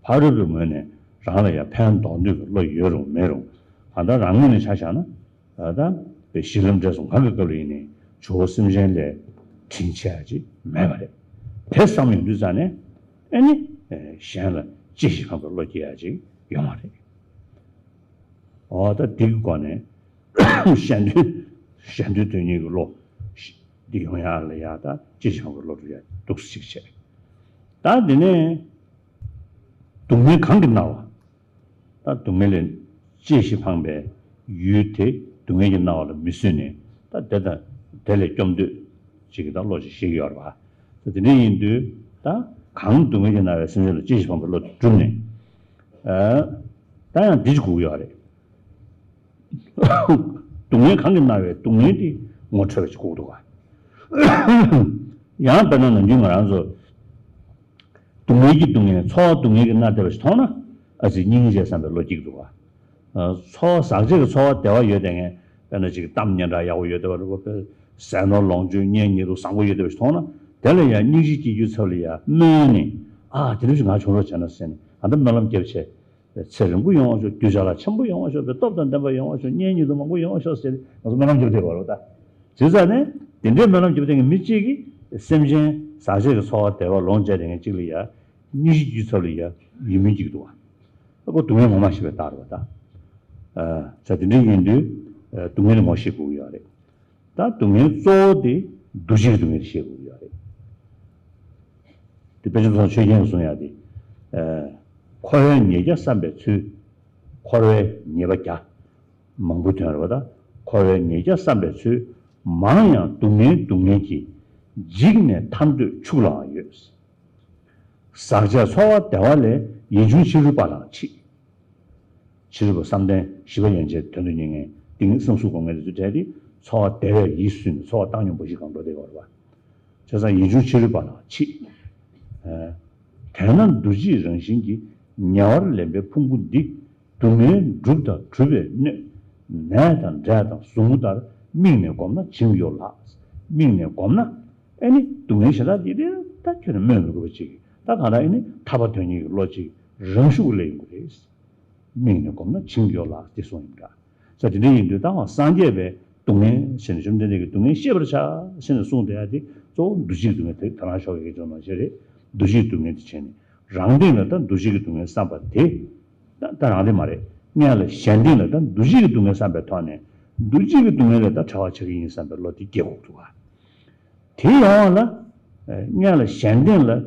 ཕ་རོལ་པོའི་ངོས་ནས་རང་ལ་ཡང་ཕན་འདོགས་འདོད་ཀྱི་བློ་ཡོད་རུང་མེད་རུང་གང་ལྟར་རང་ངོས་ནས་ཆ་བཞག་ན། ད་ལྟ་བའི་གཞི་ལམ་འབྲས་གསུམ་གང་གི་སྐབས་ལ་ཡིན་ནའི་ཇོ་བོ་སེམས་ཅན་ལས་དྲིན་ཆེ་བ་ཅིག་མེད་པ་རེད། དེ་བསམ་ཡོང་དུས་ཙང་ནས་ཨེ་ནི་གཞན་ལ་གཅེས་ཤིང་ཕངས་པའི་བློ་སྐྱེ་ཡག་ཅིག་ཡོང་བ་རེད། འོ་ད་འདི་གི་སྒོ་ནས་གཞན་དོན་གཞན་དོན་དོན་གཉེར་གྱི་བློ་འདི་ཡོང་ཡག་ལ་ཡག་ད་གཅེས་ཤིང་ཕངས་པའི་བློ་སྒྲུབ་ཡག་འདུག་སེ་ཅིག་བྱས། ད་འདི་ནས་སྡུག་བསྔལ་གང་གིས་མནར་བ། ད་སྡུག་བསྔལ་ལས་གཅེས་ཤིང་ཕངས་པའི་ཡུལ་དེ་སྡུག་བསྔལ་གྱིས་མནར་བ་ལ་མི་བཟོད་ནས་ད་དེ་དང་དེ་ལས་སྐྱོབ་འདོད་ཅིག་གི་ད་བློ་ཞིག་ཤེས་ཀྱི་ཡོད་རེད་པ། ད་དེ་འདྲ་ཡིན་དུས་ད་གང་སྡུག་བསྔལ་གྱིས་མནར་བའི་སེམས་ཅན་ལ་གཅེས་ཤིང་ཕངས་པའི་བློ་དེ་བསྒྲུབས་ནས། ཨ། ད་ཡང་འདི་ཅིག་དགོས་ཀྱི་ཡོད་རེད། སྡུག་བསྔལ་གང་གིས་མནར་བའི་སྡུག་བསྔལ་དེ་ངོ་འཕྲོད་པ་ཅིག་དགོས་ཀྱི་འདུག་ག་ཡང་དཔེར་ན་ནམ་རྒྱུན་ང་རང་ཚོ། སྡུག་བསྔལ་གྱི་སྡུག་བསྔལ་ཚོར་བ་སྡུག་བསྔལ་གྱིས་མནར་བསྡད་པ་ཞིག་མཐོང་ན་ཨ་ཙི་སྙིང་རྗེ་བསམ་པའི་བློ་སྐྱེ་གི་འདུག་ག་ཚོར་བ་ཟག་བཅས་ཀྱི་ཚོར་བ་བདེ་བ་ཡོད་བསྡད་མཁན་དཔེར་ན་ཅིག་གཏམ་སྙན་གྲགས་ཡག་པོ་ཡོད་བསྡད་པ་རེད་བ། ཟས་ནོར་ལོངས་སྤྱོད་གཉེན་ཉེ་དུ་བཟང་པོ་ཡོད་བསྡད་པ་ཞིག་མཐོང་ན་དེ་ལ་ཡང་སྙིང་རྗེ་སྐྱེ་རྒྱུའི་ཚབ་ལ་ཡང་སྨོན་ནས་ ཨ་དེ་འདྲ་ཞིག་ང་བྱུང་རོགས་བྱས་ན་ཟེར་ནས། ཨ་ད་སྨོན་ལམ་བརྒྱབ་བྱས། ཚེ་རིང་པོ་ཡོང་བ་ཤོག་རྒྱུ་ཅ་ལག་ཆེན་པོ་ཡོང་བ་ཤོག་སྟོབས་དང་ལྡན་པ་ཡོང་བ་ཤོག་གཉེན་ཉེ་དུ་མང་པོ་ཡོང་བ་ཤོག་ཟེར་ནས་ང་ཚོ་སྨོན་ལམ་བརྒྱབ་བསྡད་པ་རེད་ད། བྱས་ཙང་ནས་དེ་འདྲའི་སྨོན་ལམ་བརྒྱབ་བསྡད་མཁན་མི་གཅིག་གིས་སེམས་ཅན་ཟག་བཅས་ཀྱི་ཚོར་བ་བདེ་བ་ལོངས་སྤྱད་བསྡད་མཁན་གཅིག་ལ་ཡ། སྙིང་རྗེ་རྒྱུ་ཚབ་ལ་ཡ་ཡིད་སྨོན་སྐྱེ་གི་འདུག་བ། ཨ་ཁོ་སྡུག་བསྔལ་ངོ་མ་ཤེས་པའི་རྟགས་རེད་བ་ད། ཨ་ཙང་དེ་འདྲ་ཡིན་དུས་ཨ་སྡུག་བསྔལ་ངོ་ཤེས་དགོས་ཀྱི་ཡོད་རེད། ད་སྡུག་བསྔལ་གཙོ་བོ་དེ་འདུ་བྱེད་ཀྱི་སྡུག་བསྔལ་དེ་ཤེས་དགོས་ཀྱི་ཡོད་རེད། དེ་དཔེ་ཆ་ཚོ་ཆོས་རྒྱན་གྱིས་གསུངས་ཡག་དེ། ཨ་འཁོར་བའི་ཉེས་བརྒྱ་བསམ་པའི་ཚུལ། འཁོར་བའི་ཉེས་པ་བརྒྱ། མང་པོ་ཐོན་རེད་བ་ད། འཁོར་བའི་ཉེས་བརྒྱ་བསམ་པའི་ཚུལ། མང་ཡང་སྡུག་བསྔལ་སྡུག་བསྔལ་གྱིས། འཇིགས་ནས་ཐར་འདོད་ཕྱུགས་ལའང་ཡོད། ཟག་བཅས་ཚོར་བ་བདེ་བ་ལས། ཡིད་འབྱུང་ཕྱི་རོལ་པ་ལའང་མཆིས། ཕྱི་རོལ་པ་བསམ་གཏན་བཞི་པ་ཡན་ཆད་དོན་དུ་གཉེར་མཁན་ཏིང་ངེ་བསམ་གཟུགས་སྒོམ་མཁན་དེ་ཚོའི་གྲས་དེ་ཚོར་བ་བདེ་བའི་ཡིད་སུན་ནས་ཚོར་བ་བཏང་སྙོམས་འབའ་ཞིག་གང་འགྲོ་བསྡད་ཡོད་རེད་བ། བྱས་ཙང་ཡིད་འབྱུང་ཕྱི་རོལ་པ་ལའང་མཆིས། ཨ་དེས་ན་འདུ་བྱེད་རང་བཞིན་གྱིས། ཉེ་བར་ལེན་པའི་ཕུང་པོ་འདི། སྡུག་བསྔལ་སྒྲུབ་དང་སྒྲུབ་པའི་སྣོད། ནས་དང་འབྲས་དང་ཟུག་རྔུ་ལྟར། དམིགས་ནས་བསྒོམས་ན་བྱིང་ཡོད་ལགས། དམིགས་ནས་བསྒོམས་ན་ཨེ་ནི་སྡུག་བསྔལ་ཞེ་དྲག་འདི་ད་ཁྱོན་ནས་སྨོས་མི་དགོས་པ་ཅིག་ད་གང་ལྟར་ཨེ་ནི་ཐར་པ་དོན་གཉེར་གྱི་བློ་ཅིག་རང་ཤུགས་སླེབས་ཡོང་གི་རེད། དམིགས་ནས་བསྒོམས་ན་བྱིང་ཡོད་ལགས་ཏེ་གསུངས་ཡིན་འདྲ། ས་དེ་འདྲ་ཡིན་དུས་ད་འང་སངས་རྒྱས་པས་སྡུག་བསྔལ་ཟེར་ནས་བཅོམ་ལྡན་འདས་ཀྱིས་སྡུག་བསྔལ་ཤེས་པར་བྱ་ཟེར་ནས་གསུངས་བསྡད་ཡ་དེ་གཙོ་བོ་འདུ་བྱེད་སྡུག་བསྔལ་དེ་ད་རང་ཕྱོགས་ཀྱི་སྐད་ཆ་ནང་བཞིན་རེད། འདུ་བྱེད་སྡུག་བསྔལ་དེ་བྱས་ནས་རང་སྟེང་ལ་ད་འདུ་བྱེད་ཀྱི་སྡུག་བསྔལ་བསམ་པ་དེ། ད་ད་རང་སྟེང་མ་རེད། སྔོན་ལ་གཞན་སྟེང་ལ་ད་འདུ་བྱེད་ཀྱི་སྡུག་བསྔལ་བསམ་པའི་ཐོག་ནས་འདུ་བྱེད་ཀྱི་སྡུག་བསྔལ་ལས་ད་ཕྲ་བ་ཆགས་ཀྱི་ཡིན་བསམ་པའི་བློ་དེ་སྐྱེ་དགོས་འདུག་ག་དེ་ཡོང་བ་ལ། ཨ་སྔོན་ལ་གཞན་སྟེང་ལ་ཨ་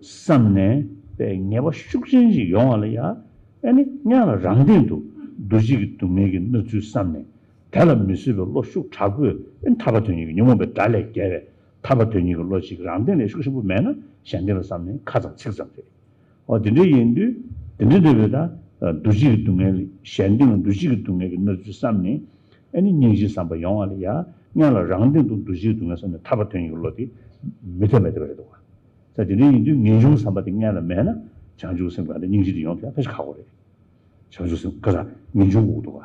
བསམ་ནས་པའི་ངེས་པ་ཤུགས་ཆེན་ཞིག་ཡོང་བ་ལ་ཡ། ཨ་ནི་སྔོན་ལ་རང་སྟེང་དུ་འདུ་བྱེད་ཀྱི་སྡུག་བསྔལ་གྱི་གནས་ཚུལ་བསམ་ནས་དེ་ལ་མི་བཟོད་པའི་བློ་ཤུགས་དྲག་པོས་ཨ་ནི་ཐར་པ་དོན་གཉེར་གྱི་ཉོན་མོངས་པའི་དགྲ་ལས་རྒྱལ་བའི་ཐར་པ་དོན་གཉེར་གྱི་བློ་ཞིག་རང་སྟེང་ལ་ཤུགས་ཆེན་པོ་མེད་ན་གཞན་སྟེང་ལ་བསམ་ནས་ཁ་ཙམ་ཚིག་ཙམ་རེད། འོ་དེ་འདྲ་ཡིན་དུས་དེ་འདྲ་འདོད་པའི་ད་འདུ་བྱེད་ཀྱི་སྡུག་བསྔལ་གཞན་སྟེང་ལ་འདུ་བྱེད་ཀྱི་སྡུག་བསྔལ་གྱི་གནས་ཚུལ་བསམ་ནས་ཨ་ནི་སྙིང་རྗེ་བསམ་པ་ཡོང་བ་ལ་ཡ། སྔོན་ལ་རང་སྟེང་དུ་འདུ་བྱེད་ཀྱི་སྡུག་བསྔལ་བསམ་ནས་ཐར་པ་དོན་གཉེར་གྱི་བློ་དེ་མི་ཐེབས་མི་ཐེབས་པ་རེད་འདུག་ག་ས་དེ་འདྲ་ཡིན་དུས་ངེས་འབྱུང་བསམ་པ་དེ་སྔོན་ལ་མེད་ན་བྱང་ཆུབ་སེམས་གང་དེ་སྙིང་རྗེ་དེ་ཡོང་ཐུབ་ཡ་ཕལ་ཆེར་ཁག་པོ་རེད། བྱང་ཆུབ་སེམས་ག་ས་ངེས་འབྱུང་དགོས་འདུག་ག་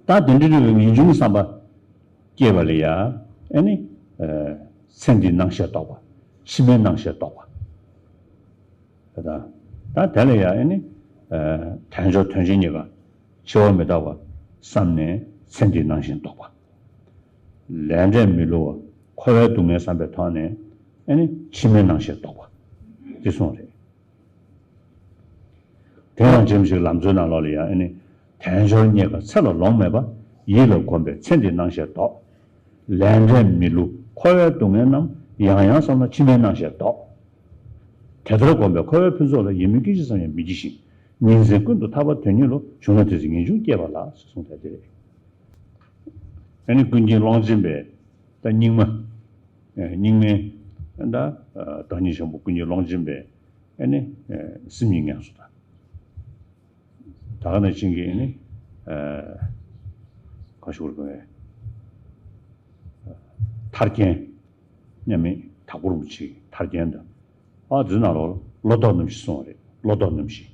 ད་དེ་འདྲ་འདྲ་བའི་ངེས་འབྱུང་བསམ་པ་སྐྱེས་པ་ལ་ཡ། ཨ་ནི་ཨ་ཚེ་འདིའི་སྣང་ཤས་རྟོགས་པ། ཕྱི་མའི་སྣང་ཤས་རྟོགས་པ། ད་ད་དེ་ལ་ཡ་ཨ་ནི་ཨ་དལ་འབྱོར་དོན་ཆེན་གཉིས་ཀ་འཆི་བ་མི་རྟག་པ་བསམ་ནས་ཚེ་འདིའི་སྣང་ཤས་རྟོགས་པ། ལས་འབྲས་མི་བསླུ་བ་འཁོར་བའི་སྡུག་བསྔལ་བསམ་པའི་ཐོག་ནས་ཨ་ནི་ཕྱི་མའི་སྣང་ཤས་རྟོགས་པ། འདི་གསུངས་རེད། དེ་ཡང་རྗེ་རིན་པོ་ཆེའི་ལམ་གཙོའི་ནང་ལོགས་ལ་ཡང་ཨ་ནི། དལ་འབྱོར་རྙེད་དཀའ་ཚེ་ལ་ལོང་མེད་པ། ཡིད་ལ་གོམས་པས་ཚེ་འདིའི་སྣང་ཤས་ལྡོག །ལས་འབྲས་མི་བསླུ་འཁོར་བའི་སྡུག་བསྔལ་རྣམས། ཡང་ཡང་བསམ་ན་ཕྱི་མའི་སྣང་ཤས་ལྡོག །དེ་ལྟར་གོམས་པས་འཁོར་བའི་ཕུན་ཚོགས་ལ། ཡིད་སྨོན་སྐད་ཅིག་ཙམ་ཡང་མི་བགྱིད་ཅིང་། ཉིན་མཚན་ཀུན་ཏུ་ཐར་པ་དོན་གཉེར་བློ། བྱུང་ན་དེ་ཚེ་ངེས་འབྱུང་སྐྱེས་པ་ལགས། ཞེས་གསུངས་པ་དེ་རེད། ཨ་ནི་ཀུན་མཁྱེན་ཀློང་ཆེན་པས་ད་རྙིང་མ། ཨ་རྙིང་མའི་ད་བདག་ཉིད་ཆེན་པོ་ཀུན་མཁྱེན་ཀློང་ཆེན་པས་ཨ་ནི་ཨ་སེམས་ཉིད་ངལ་གསོ་དང་། ད་ག་ནང་བཞིན་གྱི་ཨ་ནི་ཨ་ག་ཞུ་དགོས་རེད། མཐར་གྱིན་མཉམ་མེད་དྭགས་པོ་རིན་པོ་ཆེའི་མཐར་གྱིན་དང་། ཨ་འདི་ནང་ལོགས་བློ་ལྡོག་རྣམ་བཞི་གསུངས་པ་རེད། བློ་ལྡོག་རྣམ་བཞི།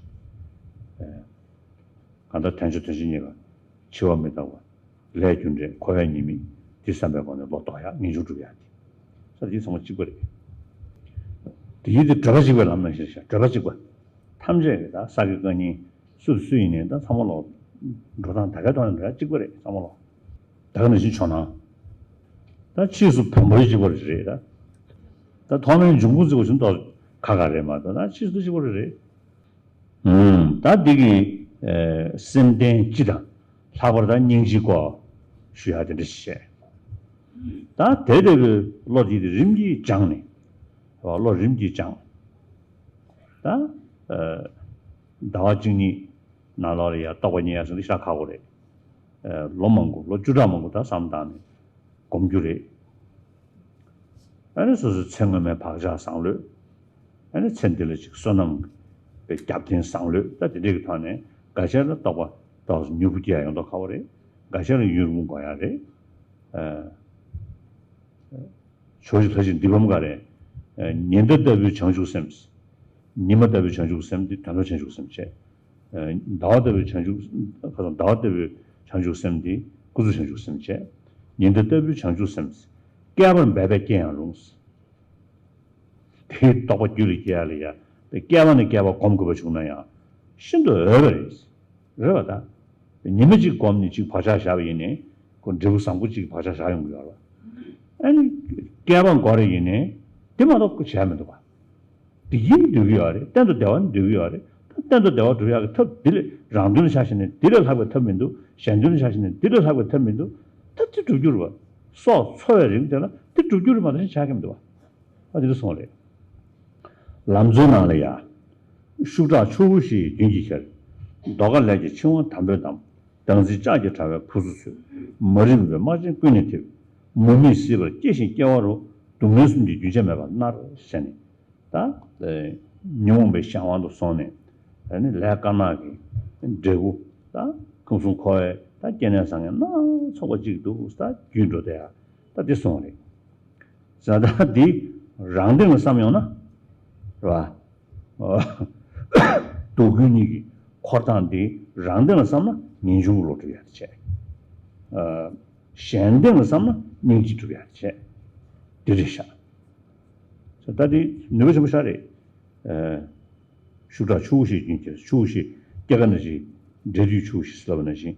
ཨ་གང་ལྟར་དལ་འབྱོར་དོན་ཆེན་གཉིས་ཀ་འཆི་བ་མི་རྟག་པ། ལས་རྒྱུ་འབྲས་འཁོར་བའི་ཉེས་དམིགས་འདི་བསམ་པའི་སྒོ་ནས་བློ་ལྡོག་ཡག་ངེས་འབྱུང་སྒྲུབ་ཡག་འདི། ས་འདི་ཚང་མ་གཅིག་པ་རེད། དེ་ཡིན་དུས་བགྲོད་པ་གཅིག་པའི་ལམ་ནང་བཞིན་བཞག་བགྲོད་པ་གཅིག་པ། ཐམས་ཅད་ཀྱི་ད་ས་དགེ་བཀའ་རྙིང་སུ་དང་སུ་ཡིན་ནའི་ད་ཚང་མ་ལོག་འགྲོ་སྟངས་ད་གའི་ཐོག་ནས་འགྲོ་ཡག་གཅིག་པ་རེད་ཚང་མ་ལོག་ད་ག་ནང་བཞིན་ཇོ་ནང་། ད་ཕྱིས་སུ་བོན་པོའི་གཅིག་པ་རེད་ད། ད་ཐོག་མའི་འབྱུང་ཁུངས་བརྩི་བ་བཞིན་ཏོག་ཁ་ཁ་རེད་མ་གཏོགས་ད་ཕྱིས་སུ་གཅིག་པ་རེད། ཨུམ། ད་འདི་གི་ཨེ་སེམས་རྟེན་སྤྱི་དང་ལྷག་པར་དུ་སྙིང་རྗེའི་སྐོར་ཞུ་ཡག་དེ་འདྲ་ཞིག་བཤད། ད་དེ་ལྟ་བུའི་བློ་འདི་རིམ་གྱིས་སྦྱངས་ནས། བློ་རིམ་གྱིས་སྦྱངས། ད་ཨེ་ཟླ་བ་གཅིག་གཉིས་ནང་ལོགས་ལ་ཡ་རྟོགས་པ་རྙེད་ཡག་ཟེར་འདི་ཤ་ཁག་པོ་རེད། ཨེ་ལོ་མང་པོ་ལོ་བཅུ་ཕྲག་མང་པོ་ད་བསམ་བཏང་ནས་སྒོམ་རྒྱུ་རེད། ཨ་ནི་སོ་སོའི་ཚེ་སྔོན་མའི་བག་ཆགས་བཟང་ལོས། ཨ་ནི་ཚེ་འདི་ལ་ཅིག་བསོད་ནམས་པའི་རྒྱབ་རྟེན་བཟང་ལོས། ད་དེ་འདྲའི་གི་ཐོག་ནས་འགའ་ཤས་ལ་རྟོགས་པ་ཏོག་ཙམ་མྱུར་པོ་སྐྱེ་ཡག་ཡོང་མདོག་ཁ་པོ་རེད། འགའ་ཤས་ལ་ཡུན་རིང་པོ་འགོར་ཡག་རེད། ཨ་ཕྱོགས་བཞི་མཐའ་བཞི་འདི་བམ་ག་རེད། ཨ་ཉི་ཟླ་ལྟ་བུའི་བྱང་ཆུབ་སེམས། ཉི་མ་ལྟ་བུའི་བྱང་ཆུབ་སེམས་འདི་དོན་ལ་བྱང་ཆུབ་སེམས་བྱས། ཟླ་བ་ལྟ་བུའི་བྱང་ཆུབ། ཁ་སང་ཟླ་བ་ལྟ་བུའི་བྱང་ཆུབ་སེམས་འདི་ཀུན་རྫོབ་བྱང་ཆུབ་སེམས་བྱས། ཉི་ཟླ་ལྟ་བུའི་བྱང་ཆུབ་སེམས། བསྐལ་པར་འབད་པས་སྐྱེ་ཡང་རུང་། དེའི་རྟོགས་པ་རྒྱུད་ལ་སྐྱེ་ཡ་ལ་ཡ་བསྐལ་པ་ནས་བསྐལ་པ་སྒོམ་དགོས་པ་བྱུང་ན་ཡང་ཤིན་ཏུ་འོས་པ་རེད། རེད་བ་ད། ཉི་མ་གཅིག་སྒོམ་ནས་གཅིག་བག་ཆགས་བཞག་པ་ཡིན་ནའི་ཁོ་འབྲས་བུ་བཟང་པོ་གཅིག་བག་ཆགས་བཞག་ཡོང་གི་ཡོད་རེད་བ། ཨ་ནི་བསྐལ་པ་འགོར་རེ་ཡིན་ནའི་དེ་མ་གཏོགས་ཁོ་བྱས་མི་འདུག་བ། དེ་ཡིན་འདོད་ཀྱི་ཡོད་རེད། གཏན་དུ་བདེ་བ་ནི་འདོད་ཀྱི་ཡོད་རེད། ད་གཏན་དུ་བདེ་བ་སྒྲུབ་ཡག་གི་ཐབས་འདི་ལས་རང་དོན་ལ་ཆ་བཞག་ནས་འདི་ལས་ལྷག་པའི་ཐབས་མི་འདུག་གཞན་དོན་ལ་ཆ་བཞག་ནས་འདི་ལས་ལྷག་པའི་ཐབས་མི་འདུག་ད་དེ་སྒྲུབ་རྒྱུ་རེད་བ། སྲོག་འཚོ་བའི་རིང་དེ་ལ་དེ་སྒྲུབ་རྒྱུ་རེད་མ་གཏོགས་ཆ་གི་མི་འདུག་བ། ཨ་དེ་འདྲ་གསུངས་རེད། ལམ་གཙོའི་ནང་ལ་ཡ། ཤུགས་དྲག་ཆུ་བོ་བཞི་ཡི་རྒྱུན་གྱིས་ཁྱེར། ཟློས་གར་ལས་ཀྱི་འཆིང་བ་དམ་པོས་བསྡམས། སྡང་འཛིན་ལྕགས་ཀྱི་དྲ་བས་ཕུབ་སུ་ཚུད། མ་རིག་པའི་རྨག་ཆེན་ཀུན་ནས་འཐིབས། མུ་མེད་སྲིད་པར་སྐྱེ་ཞིང་སྐྱེ་བ་རུ། སྡུག་བསྔལ་གསུམ་གྱི་རྒྱུན་ཆད་མེད་པར་མནར། ཟེར་ནས། ད། ཉོན་མོངས་པའི་གཞན་དབང་དུ་སོང་ནས། ཨ་ནི་ལས་དཀར་ནག་གི་འབྲས་བུ། ད་ཁམས་གསུམ་འཁོར་བའི་ད་སྐྱེ་གནས་བཟང་ངན་སྣ་ཚོགས་པ་གཅིག་ཏུ་ད་རྒྱུད་འགྲོ་བསྡད་ཡ། ད་དེ་སོང་རེད། ཟེར་ན་ད་འདི་རང་སྟེང་ལ་བསམ་ཡོང་ན། རེད་བ། སྡུག་ཀུན་གཉིས་ཀྱི་འཁོར་སྟངས་འདི་རང་སྟེང་ལ་བསམ་ན་ངེས་འབྱུང་གི་བློ་གྲུབ་ཡ་དེ་བྱས། གཞན་སྟེང་ལ་བསམ་ན་སྙིང་རྗེ་གྲུབ་ཡ་དེ་བྱས། འདི་རེད་ཤག་ད་འདི་ནུས་པ་ཆེན་པོ་ཤག་རེད། ཤུགས་དྲག་ཆུ་བོ་བཞི་རྒྱུན་གྱིས། ཆུ་བོ་བཞི་སྐྱེ་རྒ་ན་འཆིའི་འབྲས་དུས་ཆུ་བོ་བཞི་ཟེར་ལབ་པ་ནང་བཞིན་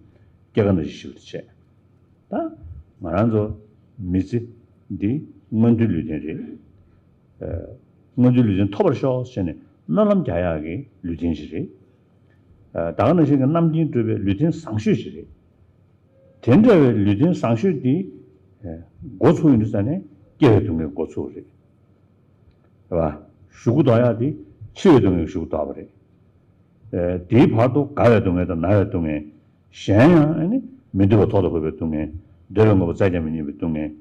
སྐྱེ་རྒ་ན་འཆི་ཞི་བ་དེ་བྱས། ད་ང་རང་ཚོ་མི་ཚེ་འདི་མངོན་མཐོའི་ལུས་རྟེན་རེད། མངོན་མཐོའི་ལུས་རྟེན་ཐོབ་པར་ཤོག་ཟེར་ནས་སྨོན་ལམ་རྒྱག་ཡག་གི་ལུས་རྟེན་ཞིག་རེད། ད་ག་ནང་བཞིན་གྱི་རྣམ་མཁྱེན་སྤྲུལ་པའི་ལུས་རྟེན་བཟང་ཤོས་ཤིག་རེད། དེ་འདྲ་བའི་ལུས་རྟེན་བཟང་ཤོས་འདི་འགོ་ཚུགས་ཡོང་དུས་ཙ་ནས་སྐྱེ་བའི་སྡུག་བསྔལ་འགོ་ཚུགས་རེད། རེད་བ། གཞུག་གུ་ལྡོག་ཡག་དེ་འཆི་བའི་སྡུག་བསྔལ་གཞུག་གུ་ལྡོག་པ་རེད། དེའི་བར་དུ་རྒ་བའི་སྡུག་བསྔལ་དང་ན་བའི་སྡུག་བསྔལ། གཞན་ཡང་ཨ་ནི་མི་འདོད་པ་ཐོག་ཏུ་འཁོར་བའི་སྡུག་བསྔལ། འདོད་པའི་དངོས་པོ་བཙལ་ཀྱང་མི་རྙེད་པའི་སྡུག་བསྔལ།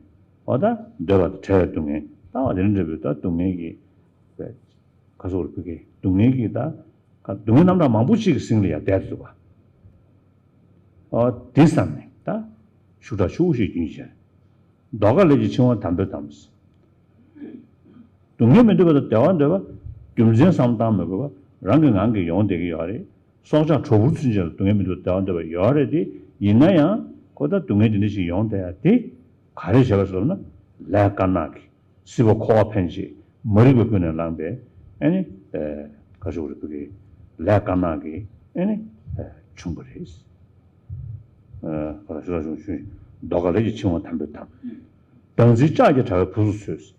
འོ་ད་འདོད་པ་དང་བྲལ་བའི་སྡུག་བསྔལ། ད་འོ་དེ་འདྲ་འདྲ་བའི་ད་སྡུག་བསྔལ་གྱི། ག་ཟེར་བ་རེད་བོད་སྐད། སྡུག་བསྔལ་གྱི་ད། སྡུག་བསྔལ་རྣམ་གྲངས་མང་པོ་ཞིག་གི་གཟིངས་ལ་ཡར་བསྡད་ཐུབ་པ། ཨོ་དེ་བསམ་ནས་ད། ཤུགས་དྲག་ཆུ་བོ་བཞིའི་རྒྱུན་གྱིས་ཁྱེར། ཟློས་གར་ལས་ཀྱི་འཆིང་བ་དམ་པོས་བསྡམས། སྡུག་བསྔལ་མི་འདོད་པ་དང་བདེ་བ་འདོད་པ། རྒྱུ་མཚན་བསམ་བློ་བཏང་མི་དགོས་པ། རང་གི་ངང་གིས་ཡོང་བསྡད་ཀྱི་ཡོད་རེད། སྲོག་ཆགས་གྲོག་སྦུར་ཚུན་ཆད་ལ་སྡུག་བསྔལ་མི་འདོད་པ་བདེ་བ་འདོད་པ་ཡོད་རེད་དེ། ཡིན་ན་ཡང་ཁོ་ད་སྡུག་བསྔལ་དེ་འདྲ་ཞིག་ཡོང་བསྡད་ཡ་དེ། ག་རེ་བྱས་པ་ཟེར་ན། ལས་དཀར་ནག་གི། སྲིད་པ་འཁོར་བ་འཕེན་བྱེད། མ་རིག་པའི་ཀུན་ནས་བསླངས་པའི། ཨ་ནི། ཨ་ག་ཞུ་རེད་བོད་སྐད། ལས་དཀར་ནག་གི། ཨ་ནི། ཨ་བྱུང་བ་རེད། ཨ་ག་ཞུ་ར་བྱུང་བྱུང་། ཟློས་གར་ལས་ཀྱི་འཆིང་བ་དམ་པོས་བསྡམས། སྡང་འཛིན་ལྕགས་ཀྱི་དྲ་བས་ཕུབ་སུ་ཚུད།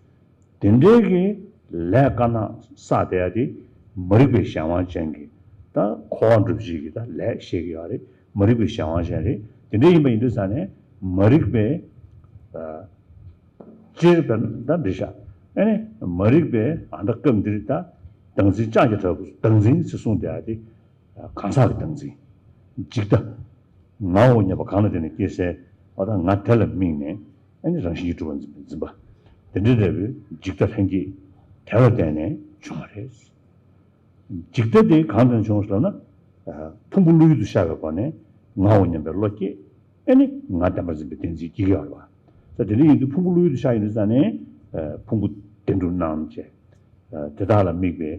དེ་འདྲའི་གི་ལས་དཀར་ནག་བསགས་བསྡད་ཡ་དེ། མ་རིག་པའི་གཞན་དབང་ཅན་གྱི། ད་འཁོར་བ་འགྲུབ་བྱེད་ཀྱི་ད་ལས་བཤད་ཀྱི་ཡོད་རེད། མ་རིག་པའི་གཞན་དབང་ཅན་རེད། དེ་འདྲ་ཡིན་པ་ཡིན་དུས་ཙ་ནས་མ་རིག་པའི། ཨ། སྤྱིར་བས་ན་ད་འགྲིག་ཤག་ཨ་ནི་མ་རིག་པའི་ཨ་ད་སྐབས་འདིར་ད་སྡང་འཛིན་ལྕགས་ཀྱི་དྲ་བ། སྡང་འཛིན་ཟེར་གསུངས་བསྡད་ཡ་དེ་གང་ཟག་གི་སྡང་འཛིན། འཇིག་ལྟ། ངའོ་སྙམ་པ་གང་ལ་བརྟེན་ནས་སྐྱེས་སའི་ཨ་ད་ང་དེ་ལ་དམིགས་ནས་ཨ་ནི་རང་བཞིན་གྱིས་གྲུབ་པར་འཛིན་པའི་འཛིན་པ། དེ་འདྲ་འདྲ་བོའི་འཇིག་ལྟ་ལྷན་སྐྱེས་དེ་ལ་བརྟེན་ནས་བྱུང་བ་རེད། འཇིག་ལྟ་དེ་གང་དང་བྱུང་ཟེར་ན། ཕུང་པོ་བློ་ཡུལ་དུ་ཤར་བའི་སྒོ་ནས་ངའོ་སྙམ་པའི་བློ་སྐྱེས། ཨེ་ནི་ང་བདེན་པར་འཛིན་པའི་བདེན་འཛིན་སྐྱེ་གི་ཡོད་རེད་བ། ད་དེ་འདྲ་ཡིན་དུས་ཕུང་པོ་བློ་ཡུལ་དུ་ཤར་ཡོང་དུས་ཙ་ནས། ཕུང་པོ་བདེན་གྲུབ་སྣང་བྱས། དེ་དག་ལ་དམིགས་པའི་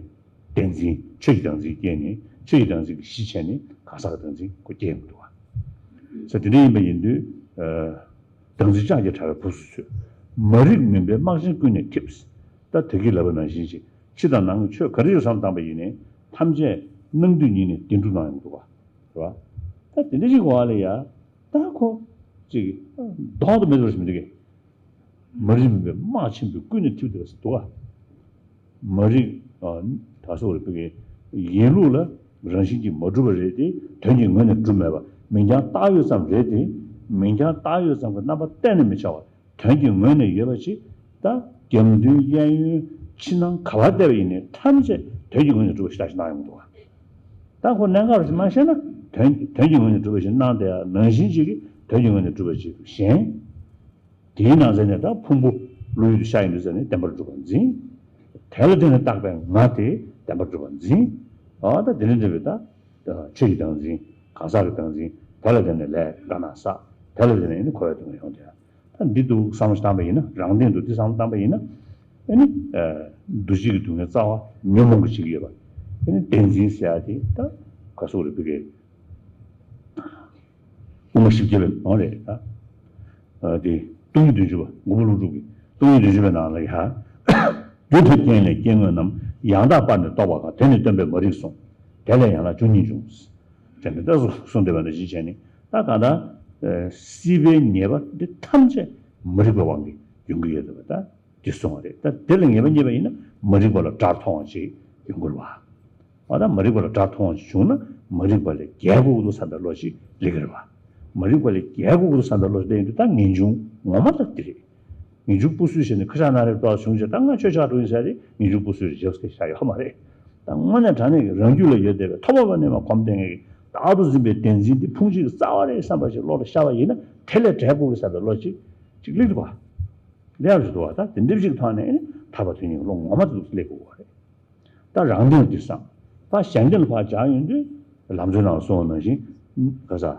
བདེན་འཛིན། ཆོས་ཀྱི་བདག་འཛིན་སྐྱེས་ནས། ཆོས་ཀྱི་བདག་འཛིན་གྱི་གཞི་བྱས་ནས་གང་ཟག་གི་བདག་འཛིན་ཁོ་སྐྱེ་ཡོང་གི་འདུག་བ། ད་དེ་འདྲ་ཡིན་པ་ཡིན་དུས། སྡང་འཛིན་ལྕགས་ཀྱི་དྲ་བས་ཕུབ་སུ་ཚུད། མ་རིག་མུན་པའི་རྨག་ཆེན་ཀུན་ནས་འཐིབས། ད་དེ་གིས་ལབ་པ་ནང་བཞིན་ཞིག་ཕྱི་དང་ནང་གི་ཆོས་ག་རེ་ཡོད་བསམ་བཏང་པ་ཡིན་ནའི་ཐམས་ཅད་སྣང་དུས་ཉིད་ནས་བདེན་གྲུབ་སྣང་ཡོང་གི་འདུག་བ། རེད་བ། ད་དེ་འདྲ་ཞིག་གི་བར་ལ་ཡ། ད་ཁོ་ཅིག་ལྡོག་ཏུ་མེད་པར་ཞིག་མི་འདུག་གས། མ་རིག་མུན་པའི་རྨག་ཆེན་པོས་ཀུན་ནས་འཐིབས་བསྡད་པ་ཞིག་འདུག་ག་མ་རིག་ཨ་ད་ག་ཟེར་བ་རེད་བོད་སྐད། ཡིན་ལུགས་ལ་རང་བཞིན་གྱིས་མ་གྲུབ་པ་རེད་དེ། དོན་གྱི་ངོས་ནས་གྲུབ་མེད་པ། མིང་རྐྱང་བཏགས་ཡོད་ཙམ་རེད་དེ། མིང་རྐྱང་བཏགས་ཡོད་ཙམ་གྱི་རྣམ་པ་གཏན་ནས་མི་འཆར་བ། དོན་གྱི་ངོས་ནས་ཡོད་པ་ཅིག་ད་རྒྱབ་མདུན་གཡས་གཡོན་ཕྱི་ནང་ག་པར་བལྟས་པ་ཡིན་ནའི་ཐམས་ཅད་དོན་གྱི་ངོས་ནས་གྲུབ་པ་ཞིག་ལྟ་ཞིག་སྣང་ཡོང་གི་འདུག་ག་ད་ཁོ་གནད་འགག་རེ་ཞིག་མ་ཤེས་ན། དོན་དོན་གྱི་ངོས་ནས་གྲུབ་པ་ཞིག་སྣང་བསྡད་ཡ་ནང་བཞིན་ཅིག་གིས་དོན་གྱི་ངོས་ནས་གྲུབ་པ་ཅིག་གཞན། དེའི་ནང་ཚན་ནས་ད་ཕུང་པོ་བློ་ཡུལ་དུ་ཤར་ཡོང་དུས་ཙ་ནས་བདེན་པར་གྲུབ་པར་འཛིན། དེ་ལ་བརྟེན་ནས་བཏགས་པའི་ང་དེ་བདེན་པར་གྲུབ་པར་འཛིན། ཨ་ད་དེ་ནས་འདྲ་བའི་ད་ཆོས་ཀྱི་བདག་འཛིན། གང་ཟག་གི་བདག་འཛིན། དེ་ལ་བརྟེན་ནས་ལས་དཀར་ནག་བསགས། དེ་ལ་བརྟེན་ནས་ཡིན་ན་འཁོར་བའི་སྡུག་བསྔལ་ཡོང་དེ། ད་འདི་འདུག་བསམ་བློ་བཏང་པ་ཡིན་ན། རང་སྟེང་དུ་འདི་བསམ་བློ་བཏང་པ་ཡིན་ན། ཨ་ནི། འདུ་བྱེད་ཀྱི་སྡུག་བསྔལ་རྩ་བ་ཉོན་མོངས་ཀྱིས་བྱེད་ཀྱི་ཡོད་པ། ཨ་ནི་བདེན་འཛིན་ཟེར་ཡ་དེ་ད་ག་ཟེར་རེད་བོད་སྐད། དབུ་མ་བཞི་བརྒྱ་པའི་ནང་རེད་ད། ཨ་དེ་སྟོང་ཉིད་བདུན་ཅུ་པ། མགོན་པོ་ཀླུ་སྒྲུབ་ཀྱི་སྟོང་ཉིད་བདུན་ཅུ་པའི་ནང་ལ་ཡ། དེ་དུས་རྐྱེན་ལས་སྐྱེ་དངོས་རྣམས། ཡང་དག་པར་ནི་རྟོགས་པ་གང་། དེ་ནི་སྟོན་པས་མ་རིག་གསུངས། དེ་ལས་ཡང་དག་བཅུ་གཉིས་འབྱུང་། དེ་ནི་ལྟ་གསུངས་བསྡད་པ་འདི་བཞིན་བྱས་ནས། ད་གང་ལྟར་སྲིད་པའི་ཉེས་པ་འདི་ཐམས་ཅད་མ་རིག་པའི་དབང་གིས་ཡོང་གི་ཡོད་པ་ད་འདི་གསུངས་པ་རེད། ད་དེ་ལ་ངེས་པ་རྙེད་པ་ཡིན་ན་མ་རིག་པ་ལ་དགྲར་མཐོང་བ་ཅིག་ཡོང་གི་རེད་བ། ཨ་ད་མ་རིག་པ་ལ་དགྲར་མཐོང་བ་ཅིག་བྱུང་ན་མ་རིག་པ་ལས་རྒྱལ་དགོས་ཀྱི་འདུག་བསམ་པའི་བློ་ཅིག་སླེབས་ཀྱི་རེད་བ། མ་རིག་པ་ལས་རྒྱལ་དགོས་ཀྱི་འདུག་བསམ་པའི་བློ་ཅིག་སླེབས་ཡོང་དུས་ད་ངེས་འབྱུང་ངོ་མ་ད་འདི་རེད། ངེས་འབྱུང་སྤུ་སུས་བྱས་ནས་ཁ་ཤགས་སྣ་རལ་ཏོག་བྱུང་རྗེས་ད་ང་ཆོས་ཆགས་འགྲོ་ཡིན་ས་རེད། ངེས་འབྱུང་སྤུ་སུས་རེད་བྱས་ས་ཡོད་མ་རེད། ད་དངོས་གནས་དྲང་གནས་ཀྱི་རང་རྒྱུད་ལ་ཡོད་བསྡད་པའི་ཐོག་མ་བར་ནས་མ་གོམས་བསྡད་མཁན་གྱི་བདག་ཏུ་འཛིན་པའི་བདེན་འཛིན་འདི་ཕུང་བྱེད་ཀྱི་རྩ་བ་རེད་བསམ་པ་ཞིག་བློ་ལ་ཤར་བ་ཡིན་ན་དེ་ལས་བྲལ་དགོས་ཀྱི་བསམ་པའི་བློ་ཅིག་ཅིག་སླེབས་འདུག་བ། སླེབས་ཡག་ཅིག་འདུག་བ། ད་དེ་འདྲ་ཅིག་ཐོག་ནས་ཨེ་ནི་ཐར་པ་དོན་གཉེར་གྱི་བློ་ངོ་མ་དེ་འདུག་སླེབས་དགོས་པ་རེད། ད་རང་སྟེང་དེ་བསམ། ད་གཞན་སྟེང་ལ་ཕར་སྦྱར་ཡོང་དུས་ལམ་གཙོའི་ནང་གསུངས་པ་ནང་བཞིན། ག་ས།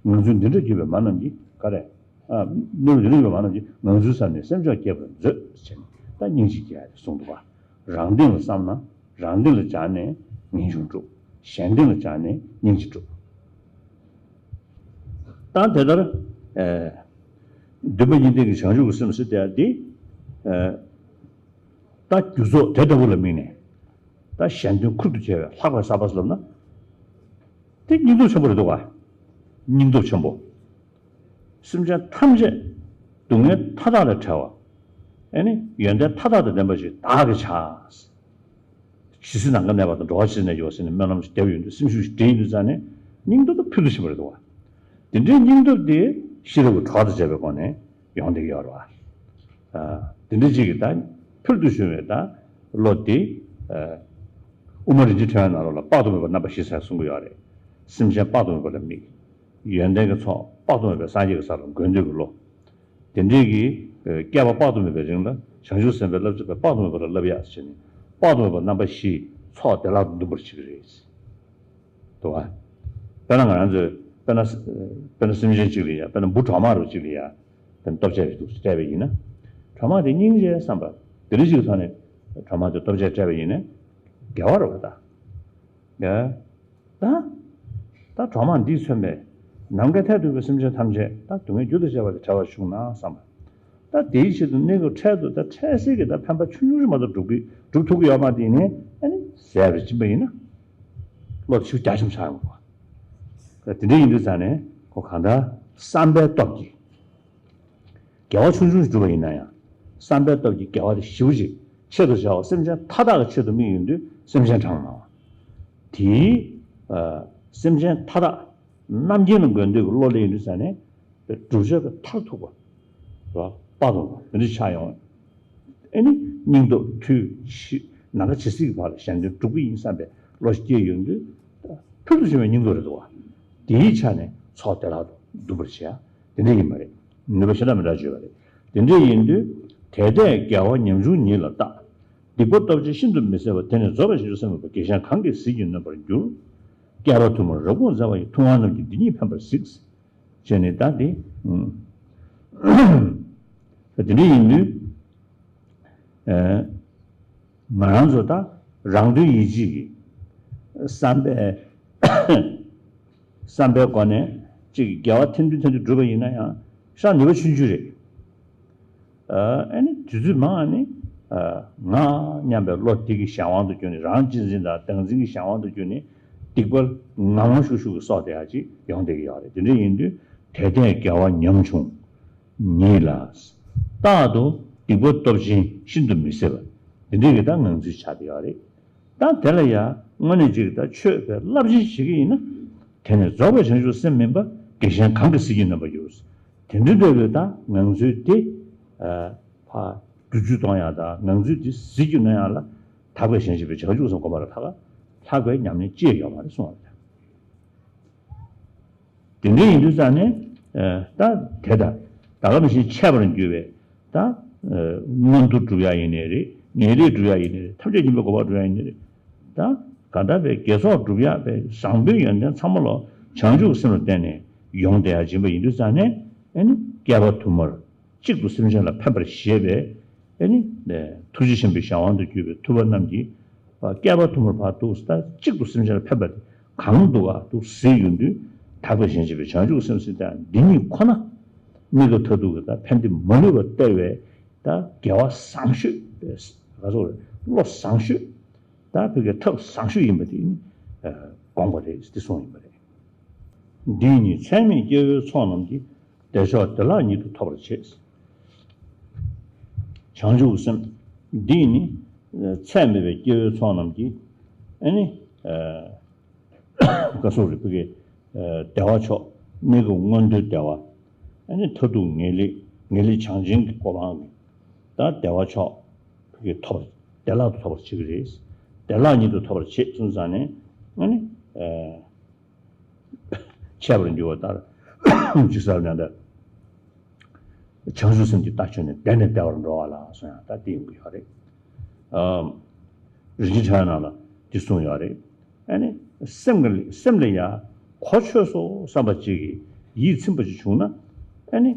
ངང་ཚུལ་འདི་འདྲ་བརྒྱུད་པའི་མ་རྣམས་ཀྱིས་ག་རེ། ཨ། སྣོད་འདི་འདྲ་བརྒྱུད་པའི་མ་རྣམས་ཀྱིས་ངང་ཚུལ་བསམས་ནས་སེམས་མཆོག་བསྐྱེད་པར་མཛོད་ཟེར་ནས་ད་སྙིང་རྗེ་སྐྱེ་ཡ་དེ་གསུངས་འདུག་བ། རང་སྟེང་ལ་བསམ་ན་རང་སྟེང་ལ་སྦྱར་ནས་ངེས་འབྱུང་སྒྲུབ། གཞན་སྟེང་ལ་སྦྱར་ནས་སྙིང་རྗེ་སྒྲུབ། ད་དེ་ལྟར། ཨེ། འདུན་པ་གཉིས་ལྡན་གྱི་བྱང་ཆུབ་ཀྱི་སེམས་ཟེར་དེ་འདི། ཨེ། ད་རྒྱུ་ཚོགས་དེ་ལྟ་བུ་ལ་དམིགས་ནས། ད་གཞན་དོན་ཁུར་དུ་བྱས་པའི་ལྷག་པའི་ས་པ་ཟེར་ལབ་ན། དེ་སྙིང་སྟོབས་ཆེན་པོ་རེད་འདུག་ག། སྙིང་སྟོབས་ཆེན་པོ། སེམས་ཅན་ཐམས་ཅད་སྡུག་བསྔལ་མཐའ་དག་ལས་བྲལ་བ། ཨེ་ནི་ཡོན་ཏན་མཐའ་དག་དང་ལྡན་པ་ཞིག་བདག་གིས་བྱ། ཇི་སྲིད་ནམ་མཁའ་གནས་པ་དང་། འགྲོ་བ་ཇི་སྲིད་གནས་ཀྱི་ཡོད་ཟེར་ནས་སྨོན་ལམ་ཞིག་བརྒྱབ་ཡོང་དུས་སེམས་ཤུགས་ཤིག་སྤྲད་ཡོང་དུས་ཙང་ནས་སྙིང་སྟོབས་དེ་ཕུལ་དུ་ཕྱིན་པ་རེད་འདུག་ག། དེ་འདྲའི་སྙིང་སྟོབས་དེ་ཤེས་རབ་ཀྱི་གྲོགས་དང་བཅས་པའི་སྒོ་ནས་ཡོང་བསྡད་ཀྱི་ཡོད་རེད་བ། ཨ། དེ་འདྲ་ཅིག་གིས་ད་ཕུལ་དུ་བྱུང་བའི་ད་བློ་དེ། ཨ། དབུ་མ་རིན་ཆེན་ཕྲེང་བའི་ནང་ལོགས་ལ་དཔག་ཏུ་མེད་པ་རྣམ་པ་བཞི་ཟེར་གསུང་གི་ཡོད་རེད། སེམས་ཅན་དཔག་ཏུ་མེད་པ་ལ་དམིགས། ཡོན་ཏན་གྱི་ཚོགས་དཔག་ཏུ་མེད་པའི་སངས་རྒྱས་ཀྱི་ས་ལ་འགོད་འདོད་ཀྱི་བློ། དེ་འདྲའི་གི། ཨ། བསྐལ་པ་དཔག་ཏུ་མེད་པའི་རིང་ལ་བྱང་ཆུབ་སེམས་དཔའི་བསླབ་བྱ་དཔག་ཏུ་མེད་པ་ལ་བསླབ་ཡག་ཟེར་ནས་དཔག་ཏུ་མེད་པ་རྣམ་པ་བཞིའི་ཚོགས་བདེ་བླག་ཏུ་འདུ་བར་བྱེད་ཀྱི་རེད། འདུག་ག། དཔེར་ན་ང་རང་ཚོས་དཔེར་ན། དཔེར་ན་སེམས་ཅན་གཅིག་ལ་ཡ། དཔེར་ན་འབུ་གྲོག་མ་རུ་གཅིག་ལ་ཡ། དཔེར་ན་སྟོབས་ཆེ་ཞིག་འདུག་སྤྲད་པ་ཡིན་ན། གྲོག་མ་དེ་སྙིང་རྗེ་བསམ་པ་དེ་རིགས་ཤིག་ཐོག་ནས་གྲོག་མ་དེ་སྟོབས་ཆེ་སྤྲད་པ་ཡིན་ན། དགེ་བ་རེད་བ་ད། ཡ། ད། ད་གྲོག་མ་འདིས་མཚོན་པའི་ནམ་མཁའི་མཐས་གཏུགས་པའི་སེམས་ཅན་ཐམས་ཅད་ད་སྡུག་བསྔལ་རྒྱུ་དང་བཅས་པ་དེ་བྲལ་བར་ཤོག་ན་བསམ་པ། ད་དེའི་ཆེད་དུ་གནས་སྐབས་འཕྲལ་དུ་ད་འཕྲལ་སེལ་གྱི་ད་ཕན་པ་ཆུང་ཆུང་ཞིག་མ་གཏོགས་སྒྲུབ་ཀྱི་སྒྲུབ་ཐུབ་ཀྱི་ཡོད་མ་རེད་དེ་ནས་ཨ་ནི་ཟས་པར་སྦྱིན་པ་ཡིན་ན། བློ་ཤུགས་རྒྱ་ཆེན་པོ་ཆགས་ཡོང་གི་རེད་བ། དེ་འདྲ་ཡིན་དུས་ཙང་ནས་ཁོ་གང་ལྟར་བསམ་པའི་སྟོབས་ཀྱིས། དགེ་བ་ཆུང་ཆུང་ཞིག་བསྒྲུབས་པ་ཡིན་ན་ཡང་། བསམ་པའི་སྟོབས་ཀྱིས་དགེ་བ་དེ་ཞེ་པོ་ཅིག་ཆེད་དུ་བྱ་བ་སེམས་ཅན་མཐའ་དག་གི་ཆེད་དུ་དམིགས་ཡོང་དུས་སེམས་ཅན་གྲངས་མང་བ། དེའི། ཨ། སེམས་ཅན་མཐའ་དག་རྣམ་མཁྱེན་ལ་འགོད་འདོད་ཀྱི་བློ་སླེབས་ཡོང་དུས་ཙང་ནས། བསྒྲུབ་བྱ་གི་མཐར་ཐུག་པ། རོ། དཔག་ཏུ་མེད་པ་འདི་འདྲ་ཆགས་ཡོང་། ཨེ་ནི་སྙིང་སྟོབས་མཐུ་ཞི། ནམ་མཁའ་ཇི་སྲིད་ཀྱི་བར་ལ་གཞན་དོན་སྒྲུབ་ཀྱི་ཡིན་བསམ་པའི་བློ་སྐྱེས་ཡོང་དུས། ཕུལ་དུ་བྱུང་བའི་སྙིང་སྟོབས་རེད་འདུག་བ། དེའི་ཆ་ནས་ཚོགས་བདེ་བླག་ཏུ་འདུ་བར་བྱེད་ཡ། དེ་འདྲ་ཡིན་པ་རེད། ནུས་པ་ཞེ་དྲག་མི་འདྲ་བརྗོད་པ་རེད། དེ་འདྲ་ཡིན་དུས། དེ་ལྟས་དགེ་བ་ཉམ་ཆུང་ཉིད་ལ་བརྟག། སྡིག་པ་སྟོབས་ཆེན་ཤིན་ཏུ་མི་བཟད་པ། དེ་ནི་རྫོགས་པའི་བྱང་ཆུབ་སེམས་མིན་པ། དགེ་གཞན་གང་གིས་ཟིལ་གྱིས་གནོན་པར་འགྱུར། བསྐལ་པ་ཐུན་མོང་རབ་དགོངས་མཛད་པ་ཡི། ཐུབ་དབང་རྣམས་ཀྱིས་འདི་ཉིད་ཕན་པར་གཟིགས། ཅེས་ནི་ད་དེ། ཨུམ། དེ་འདྲ་ཡིན་དུས། ཨེ། ང་རང་ཚོ་ད་རང་དོན་ཡིད་བྱེད་ཀྱི་བསམ་པའི་བསམ་པའི་སྒོ་ནས་ཅིག་དགེ་བ་ཐེར་འདོན་ཐེར་འདོན་བསྒྲུབས་པ་ཡིན་ན་ཡང་ཤ་ནུས་པ་ཆུང་ཆུང་རེད། ཨ་ནི་དུས་ཚོད་མང་ནི་ང་སྙམ་པའི་བློ་དེ་གི་གཞན་དབང་དུ་གྱུར་ནས། རང་གཅེས་འཛིན་དང་བདག་འཛིན་གྱི་གཞན་དབང་དུ་གྱུར་ནས་སྡིག་པ་ངང་ངང་ཤུགས་ཤུགས་ཀྱིས་གསོག་བསྡད་ཡག་ཅིག་ཡོང་བསྡད་ཀྱི་ཡོད་རེད། དེ་འདྲ་ཡིན་དུས་དེ་ལྟས་དགེ་བ་ཉམ་ཆུང་ཉིད་ལ། རྟག་ཏུ་སྡིག་པ་སྟོབས་ཆེན་ཤིན་ཏུ་མི་བཟད་པ། དེ་འདྲ་གི་ད་ངང་ཚུལ་ཆགས་བསྡད་ཡོད་རེད། ད་དེ་ལ་ཡང་དངོས་གནས་ཅིག་ད་ཆོས་པའི་རླབས་ཆེན་ཞིག་ཡིན་ན། དེ་ནི་རྫོགས་པའི་བྱང་ཆུབ་སེམས་མིན་པ། དགེ་གཞན་གང་གིས་ཟིལ་གྱིས་གནོན་པར་འགྱུར། དེ་འདྲ་འདོད་པའི་ད་ངང་ཚུལ་དེ། ཨ། ཕར་བསྒྱུར་བཅོས་གཏོང་ཡག་དང་ངང་ཚུལ་དེ་ཟིལ་གྱིས་གནོན་ཡག་ལ། དག་པའི་གཞན་གཅེས་པའི་བྱང་ཆུབ་སེམས་སྒོམ་པ་ལ་ལྷག་ལྷག་པའི་ཉམས་ལེན་ཅི་ཡང་ཡོད་མ་རེད་གསུངས་པ་རེད། དེ་འདྲ་ཡིན་དུས་ཙང་ནས། ཨ། ད་དེ་ད་ད་ག་ནང་བཞིན་འཆད་པར་འགྱུར་བའི། ད། ཨ། མངོན་མཐོ་སྒྲུབ་ཡག་ཡིན་ནའི་རེད། ངེས་ལེགས་སྒྲུབ་ཡག་ཡིན་ནའི་རེད། ཐམས་ཅད་མཁྱེན་པའི་གོ་འཕང་སྒྲུབ་ཡག་ཡིན་ནའི་རེད། ད་ག་འདྲ་བའི་དགེ་ཚོགས་སྒྲུབ་ཡག་པའི་བཟང་པོའི་ཡོན་ཏན་ཚང་མ་ལོ་བྱང་ཆུབ་སེམས་ལ་བརྟེན་ནས་ཡོང་བསྡད་ཡག་ཡིན་པ་ཡིན་དུས་ཙང་ནས། ཨེ་ནི་བསྐལ་པ་ཐུན་མོང་གཅིག་ཏུ་སེམས་ཅན་ལ་ཕན་པར་བཞེད་པའི། ཨེ་ནི་ཐུགས་རྗེ་ཆེན་པོའི་གཞན་དབང་དུ་གྱུར་པའི་ཐུབ་པ་རྣམས་ཀྱིས། བསྐལ་པ་ཐུན་མོང་བར་དུ་ད་གཅིག་ཏུ་སེམས་ཅན་ལ་ཕན་པ་དེ་གང་འདུག་ག་འདུག་གཟིགས་ཡོང་དུས། དག་པའི་གཞན་གཅེས་པའི་བྱང་ཆུབ་སེམས་ཟེར་ཡག་འདི་ཉིད་ཁོ་ན་གནས་སྐབས་མཐར་ཐུག་གི་ད་ཕན་བདེ་མ་ལུས་པ་སྟེར་བའི་ད་དགེ་བ་བཟང་ཤོས། ག་ཚོད་རེད། བློ་བཟང་ཤོས། ད་བོད་ཀྱི་ཐབས་བཟང་ཤོས་ཡིན་པ་དེ་ནི་དགོངས་པ་རེད། དེ་གསུངས་ཡིན་པ་རེད། འདིས་ནི་ཚད་མེད་སྐྱེ་བོའི་ཚོགས་རྣམས་ཀྱི། བདེ་མཆོག་བདེ་བླག་ཉིད་དུ་ཐོབ་པར་བྱེད། བྱང་ཆུབ་སེམས་འདིས་ནི་ཚད་མེད་པའི་སྐྱེ་བོའི་ཚོགས་རྣམས་ཀྱི། ཨ་ནི། བཀའ་སྲོལ་རེ་ཕུལ་གྱི། བདེ་བ་མཆོག་དམིགས་སྐབས་མངོན་མཐོའི་བདེ་བ། ཨ་ནི་མཐར་ཐུག་ངེས་ལེགས་ངེས་ལེགས་བྱང་ཆེན་གྱི་གོ་འཕང་གི། ད་བདེ་བ་མཆོག་ཕུལ་གྱི་ཐོབ་པར་བདེ་བླག་ཏུ་ཐོབ་པར་བྱེད་ཀྱི་རེད། བདེ་བླག་ཉིད་དུ་ཐོབ་པར་བྱེད་གསུངས་ཙང་ནས། ཨ་ནི། འཆད་པར་འགྱུར་བ་ལྟར། ཇི་ལྟར་ན་འདྲ། བྱང་ཆུབ་སེམས་ཀྱི་ལྟ་ཆོས་ནི་བདེ་ནས་བདེ་བར་འགྲོ་བ་ལ་གསུངས་ཡང་ད་དེ་ཡོང་གི་ཡོད་རེད། ཨ། རིན་ཆེན་ཕྲེང་བའི་ནང་ལ་དེ་གསུངས་ཡོད་རེད། ཨ་ནི། སེམས་ཀྱི་སེམས་ལ་ཡ་གོ་ཆོད་སོང་བསམ་པ་ཅིག་གིས་ཡིད་ཚིམ་པ་ཅིག་བྱུང་ན། ཨ་ནི།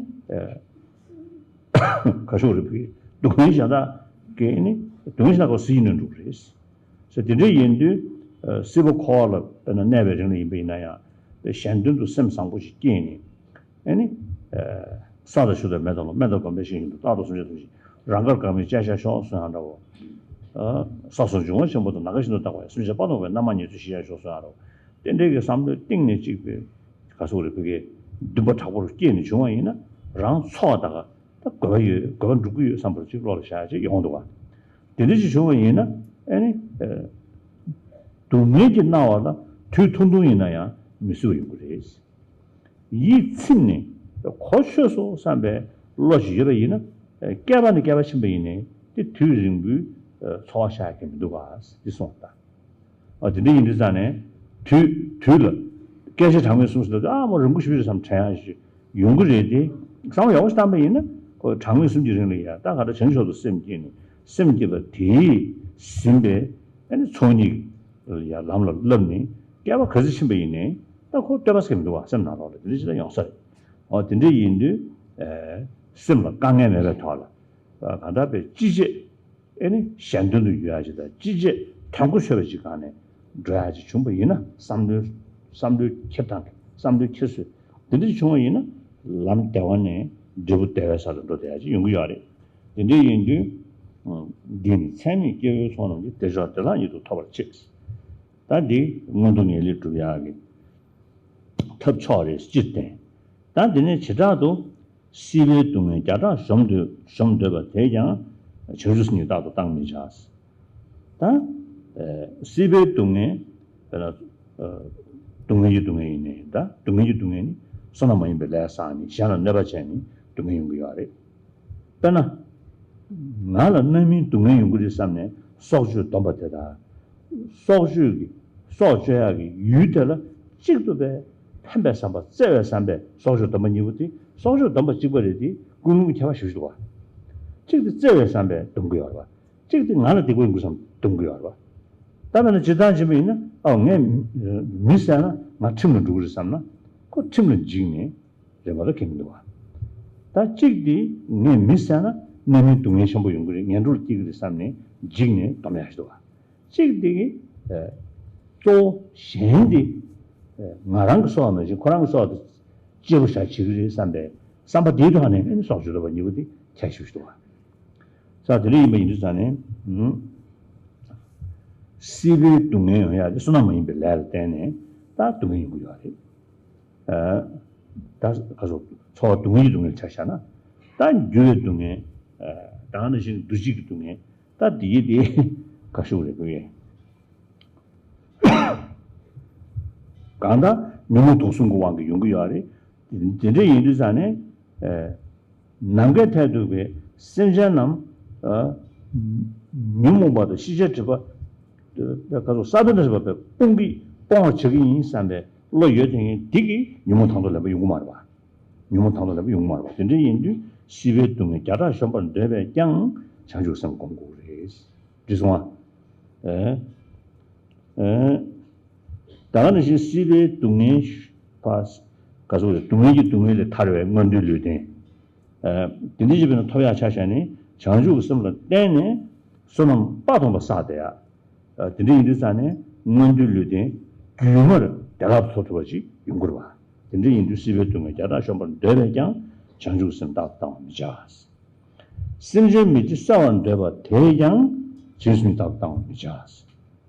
ཨ། ག་ཤོག་རེ་ཕུལ་གྱི་སྡུག་བསྔལ་གཞན་དག་གིས་ནི་སྡུག་བསྔལ་གཞན་དག་གོ་སྲིད་ཡིན་ནོ་འགྲུབ་རེད། ཟེར་དེ་འདྲ་ཡིན་དུས། སྲིད་པ་འཁོར་བ་ལ་དཔེར་ན་གནས་པའི་རིང་ལ་ཡིན་པ་ཡིན་ན་ཡང་། དེ་གཞན་དོན་དུ་སེམས་བཟང་པོ་ཞིག་སྐྱེས་ནས། ཨ་ནི། ས་དང་ཆུ་དང་མེ་དང་རླུང་སྨན་དང་སྒོམ་པའི་ཞིང་བཞིན་དུ་རྟག་ཏུ་སེམས་ཅན་ཐམས་ཅད་རང་དགར་དགར་མི་བྱས་བཞག་ཤོག་གསུང་ཡང་འདྲ་བོ། ས་སོགས་འབྱུང་བ་ཆེན་པོ་དང་ནམ་མཁའ་བཞིན་དུ་རྟག་པར་སེམས་ཅན་དཔག་ཏུ་མེད་པའི་རྣམ་མང་ཉེར་འཚོ་ཞི་བར་ཤོག་གསུང་ཡང་འདྲ་བོ། དེ་འདྲའི་གི་བསམ་བློའི་གཏིང་ནས་གཅིག་པའི་ག་སོགས་རེ་ཕུལ་གྱི་འདུན་པ་དྲག་པོ་རུ་སྐྱེས་ནས་བྱུང་བ་ཡིན་ན། རང་འཚོ་བ་ད་ག་ད་དགོས་པ་ཡོད། དགོས་པ་འགྲུབ་ཀྱི་ཡོད་བསམ་པར་གཅིག་བློ་ལ་བཞག་ཅིག་ཡོང་འདུག་ག་དེ་འདྲ་ཅིག་བྱུང་བ་ཡིན་ན། ཨ་ནི། སྡུག་བསྔལ་གྱི་སྣང་བ་ལ་དུས་ཐུང་ཐུང་ཡིན་ན་ཡང་མི་བཟོད་པ་ཡོང་གི་རེད། ཡིད་ཚིམ་ནས་གོ་ཆོད་སོང་བསམ་པའི་བློ་ཞིག་ཡོད་པ་ཡིན་ན། བསྐལ་པ་ནས་བསྐལ་པ་ཕྱིན་པ་ཡིན་ནའི་དེ་དུས་རིང་པོའི་འཚོ་བ་བཞག་གི་མི་འདུག་ག་འདི་གསུངས་པ་ལྟར། ཨ། དེ་འདྲ་ཡིན་དུས་ཙང་ནས། དུས་དུས་ལ་སྐད་ཆ་གྲངས་མེད་གསུངས་ཟིན་ཏེ། ཨ་མ་རིང་པོ་ཞིག་རེད་བསམ་དྲན་ཡག་ཞིག་ཡོང་གི་རེད་དེ། བསམ་བློ་ཡག་པོ་ཞིག་བཏང་པ་ཡིན་ན། ཁོ་གྲངས་མེད་གསུམ་གྱི་རིང་ལ་ཡ་ད་ག་འདྲ་བྱང་ཆུབ་ཏུ་སེམས་བསྐྱེད་ནས། སེམས་བསྐྱེད་པ་དེས་ཟིན་པའི་ཨ་ནི་ཚོགས་གཉིས་ལ་ཡ་ལམ་ལ་བསླབས་ནས་བསྐལ་པ་ག་ཚོད་ཕྱིན་པ་ཡིན་ནའི་ད་ཁོ་བསྟོད་པ་ཟེར་གྱི་མི་འདུག་ག་སེམས་ནང་ལོགས་ལ་དེ་འདྲ་ཅིག་ད་ཡོང་ས་རེད། འོ་དེ་འདྲ་ཡིན་དུས། ཨ། སེམས་ལ་དཀའ་ངལ་མེད་པའི་ཐོག་ལ། གང་ལྟར་པའི་ཅི་བྱེད། ཨེ་ནི་གཞན་དོན་དུ་ཡོད་ཡ་ཅིག་དང་ཅི་བྱེད་དོན་གོ་ཆོད་པ་ཅིག་སྒང་ནས་འགྲོ་ཡ་ཅིག་བྱུང་པ་ཡིན་ན། བསམ་བློའི་བསམ་བློའི་འཁྱེར་སྟངས་བསམ་བློའི་འཁྱེར་སྲོལ་དེ་འདྲ་ཅིག་བྱུང་བ་ཡིན་ན། ལམ་བདེ་བ་ནས་འབྲས་བུ་བདེ་བའི་ས་ལ་འགྲོ་བསྡད་ཡ་ཅིག་ཡོང་གི་ཡོད་རེད། དེ་འདྲ་ཡིན་དུས། འདི་ནི་ཚད་མེད་སྐྱེ་བོའི་ཚོགས་རྣམས་ཀྱི། བདེ་མཆོག་བདེ་བླག་ཉིད་དུ་ཐོབ་པར་བྱེད། ད་འདི་མངོན་མཐོ་ངེས་ལེགས་སྒྲུབ་ཡག་གི་ཐབས་མཆོག་རེད། སྤྱིར་བསྟན། ད་འདི་ནས་བྱེ་བྲག་ཏུ། སྲིད་པའི་སྡུག་བསྔལ་བརྒྱ་ཕྲག་གཞོམ་འདོད་གཞོམ་འདོད་པ་དེས་ཀྱང་བྱང་ཆུབ་སེམས་ཉིད་རྟག་ཏུ་བཏང་མི་བྱ། ད། ཨ། སྲིད་པའི་སྡུག་བསྔལ། དཔེར་ན། ཨ། སྡུག་བསྔལ་གྱི་སྡུག་བསྔལ་ཡིན་ནའི། ད་སྡུག་བསྔལ་གྱི་སྡུག་བསྔལ་ནི་བསོད་ནམས་མ་ཡིན་པའི་ལས་བསགས་ནས་གཞན་ལ་གནོད་པ་བྱས་ནས་སྡུག་བསྔལ་ཡོང་གི་ཡོད་རེད། དཔེར་ན། ང་ལ་རྣམ་སྨིན་སྡུག་བསྔལ་ཡོང་གི་རེད་བསམ་ནས་སྲོག་གཅོད་སྡོམ་པ་དེ་དང་། སྲོག་གཅོད་ཀྱི་སྲོག་གཅོད་ཡག་གི་ཡུལ་དེ་ལ་གཅིག་ཏུ་པའི་ཕན་པའི་བསམ་པ། བརྩེ་བའི་བསམ་པས་སྲོག་གཅོད་སྡོམ་པ་གཉིས་པོ་དེ། སྲོག་གཅོད་སྡོམ་པ་གཅིག་པ་རེད་དེ། ཀུན་སློང་ཁྱད་པར་ཞེ་པོ་ཅིག་འདུག་ག་གཅིག་དེ་བརྩེ་བའི་བསམ་པས་སྡོམ་གྱི་ཡོད་རེད་པ། གཅིག་དེ་ང་ལ་སྡིག་པ་ཡོང་གི་བསམ་སྡོམ་གྱི་ཡོད་རེད་པ། ད་ལྟ་ན་སྤྱིར་བཏང་བྱས་པ་ཡིན་ན། ཨ། ངས་མི་བསད་ན་ང་ཁྲིམས་ལ་འགྲོ་གི་རེད་བསམ་ན། ཁོ་ཁྲིམས་ལ་འཇིགས་ནས། རེད་མ་གཏོགས་གལ་མི་འདུག་པ། ད་གཅིག་དེ་ངས་མི་བསད་ན་རྣམ་སྨིན་སྡུག་བསྔལ་ཆེན་པོ་ཡོང་གི་རེད། ངན་འགྲོར་སྐྱེ་གི་རེད་བསམ་ནས་འཇིགས་ནས་སྡོམ་ཡག་ཞིག་འདུག་པ། གཅིག་དེ་གི། ཨ། གཙོ་བོ་གཞན་དེ། ཨ། ང་རང་གི་སྲོག་མ་ཡིན་ཁོ་རང་གི་སྲོག་དེ་གཅེས་པོ་བཞག་བྱེད་ཀྱི་རེད་བསམ་པའི་བསམ་པ་དེའི་ཐོག་ནས་ཨ་ནི་སྲོག་གཅོད་པ་གཉིས་པོ་དེ་ཁྱད་ཞུགས་ཤིག་འདུག་པ། ས་དེ་འདྲ་ཡིན་པ་ཡིན་དུས་ཙང་ནས། ཨུམ། སྲིད་པའི་སྡུག་བསྔལ་ཡོང་ཡག་དེ་བསོད་ནམས་མ་ཡིན་པའི་ལས་ལ་བརྟེན་ནས་ད་སྡུག་བསྔལ་ཡོང་གི་ཡོད་རེད། ཨ། ད་ག་ཚོད་འཚོ་བ་སྡུག་བསྔལ་གྱི་སྡུག་བསྔལ་ཆ་བཞག་ན། ད་འགྱུར་བའི་སྡུག་བསྔལ། ཨ། ད་ག་ནང་བཞིན་འདུ་བྱེད་ཀྱི་སྡུག་བསྔལ། ད་འདི་ཡི་དེ་ག་ཤུགས་རེད་དགོས་ཡས། གང་ལྟར་ཉོན་མོངས་དུག་གསུམ་གྱི་དབང་གིས་ཡོང་གི་ཡོད་རེད། དེ་འདྲ་ཡིན་དུས་ཙང་ནས། ཨ། ནམ་མཁའི་མཐས་གཏུགས་པའི་སེམས་ཅན་རྣམས། ཨ། ཉོན་མོངས་པ་དང་ཤེས་བྱའི་སྒྲིབ་པ། ཨ། ག་ཚོད་ས་བོན་དང་བཞིན་པ་སྤོང་གི་སྤོང་བར་བྱ་གི་ཡིན་བསམ་པའི་བློ་ཡོད་དེ་ངས་འདི་གིས་ཉོན་མོངས་དང་དུ་ལེན་པ་ཡོང་གི་མ་རེད་པ། ཉོན་མོངས་དང་དུ་ལེན་པ་ཡོང་གི་མ་རེད་པ། དེ་འདྲ་ཡིན་དུས་སྲིད་པའི་སྡུག་བསྔལ་བརྒྱ་ཕྲག་གཞོམ་པར་འདོད་པས་ཀྱང་བྱང་ཆུབ་སེམས་བསྒོམ་དགོས་རེད། འགྲིག་སོང་ཨ། ཨེ། ཨེ། ད་ག་ནང་བཞིན་སྲིད་པའི་སྡུག་བསྔལ་ཕ། ག་ཚོད་རེད། སྡུག་བསྔལ་གྱི་སྡུག་བསྔལ་ལས་ཐར་བའི་མངོན་མཐོའི་ལུས་རྟེན། ཨེ། དེ་འདྲ་ཅིག་བྱས་ན་ཐོབ་ཡག་ཆ་བཞག་ནས་བྱང་ཆུབ་ཀྱི་སེམས་ལ་བརྟེན་ནས་བསོད་ནམས་དཔག་ཏུ་མེད་པ་བསགས་བསྡད་ཡག་ཨ། དེ་འདྲ་ཡིན་དུས་ཙང་ནས་མངོན་མཐོའི་ལུས་རྟེན་རྒྱུན་མར་བདེ་བླག་ཏུ་ཐོབ་ཐུབ་པ་ཅིག་ཡོང་གི་རེད་པ། དེ་འདྲ་ཡིན་དུས་སྲིད་པའི་སྡུག་བསྔལ་བརྒྱ་ཕྲག་གཞོམ་པར་འདོད་པས་ཀྱང་བྱང་ཆུབ་སེམས་རྟག་ཏུ་བཏང་བར་མི་བྱ། སེམས་ཅན་མི་བདེ་བསལ་བར་འདོད་པ་དེས་ཀྱང་ བྱང་ཆུབ་སེམས་ཉིད་རྟག་ཏུ་བཏང་བར་མི་བྱ།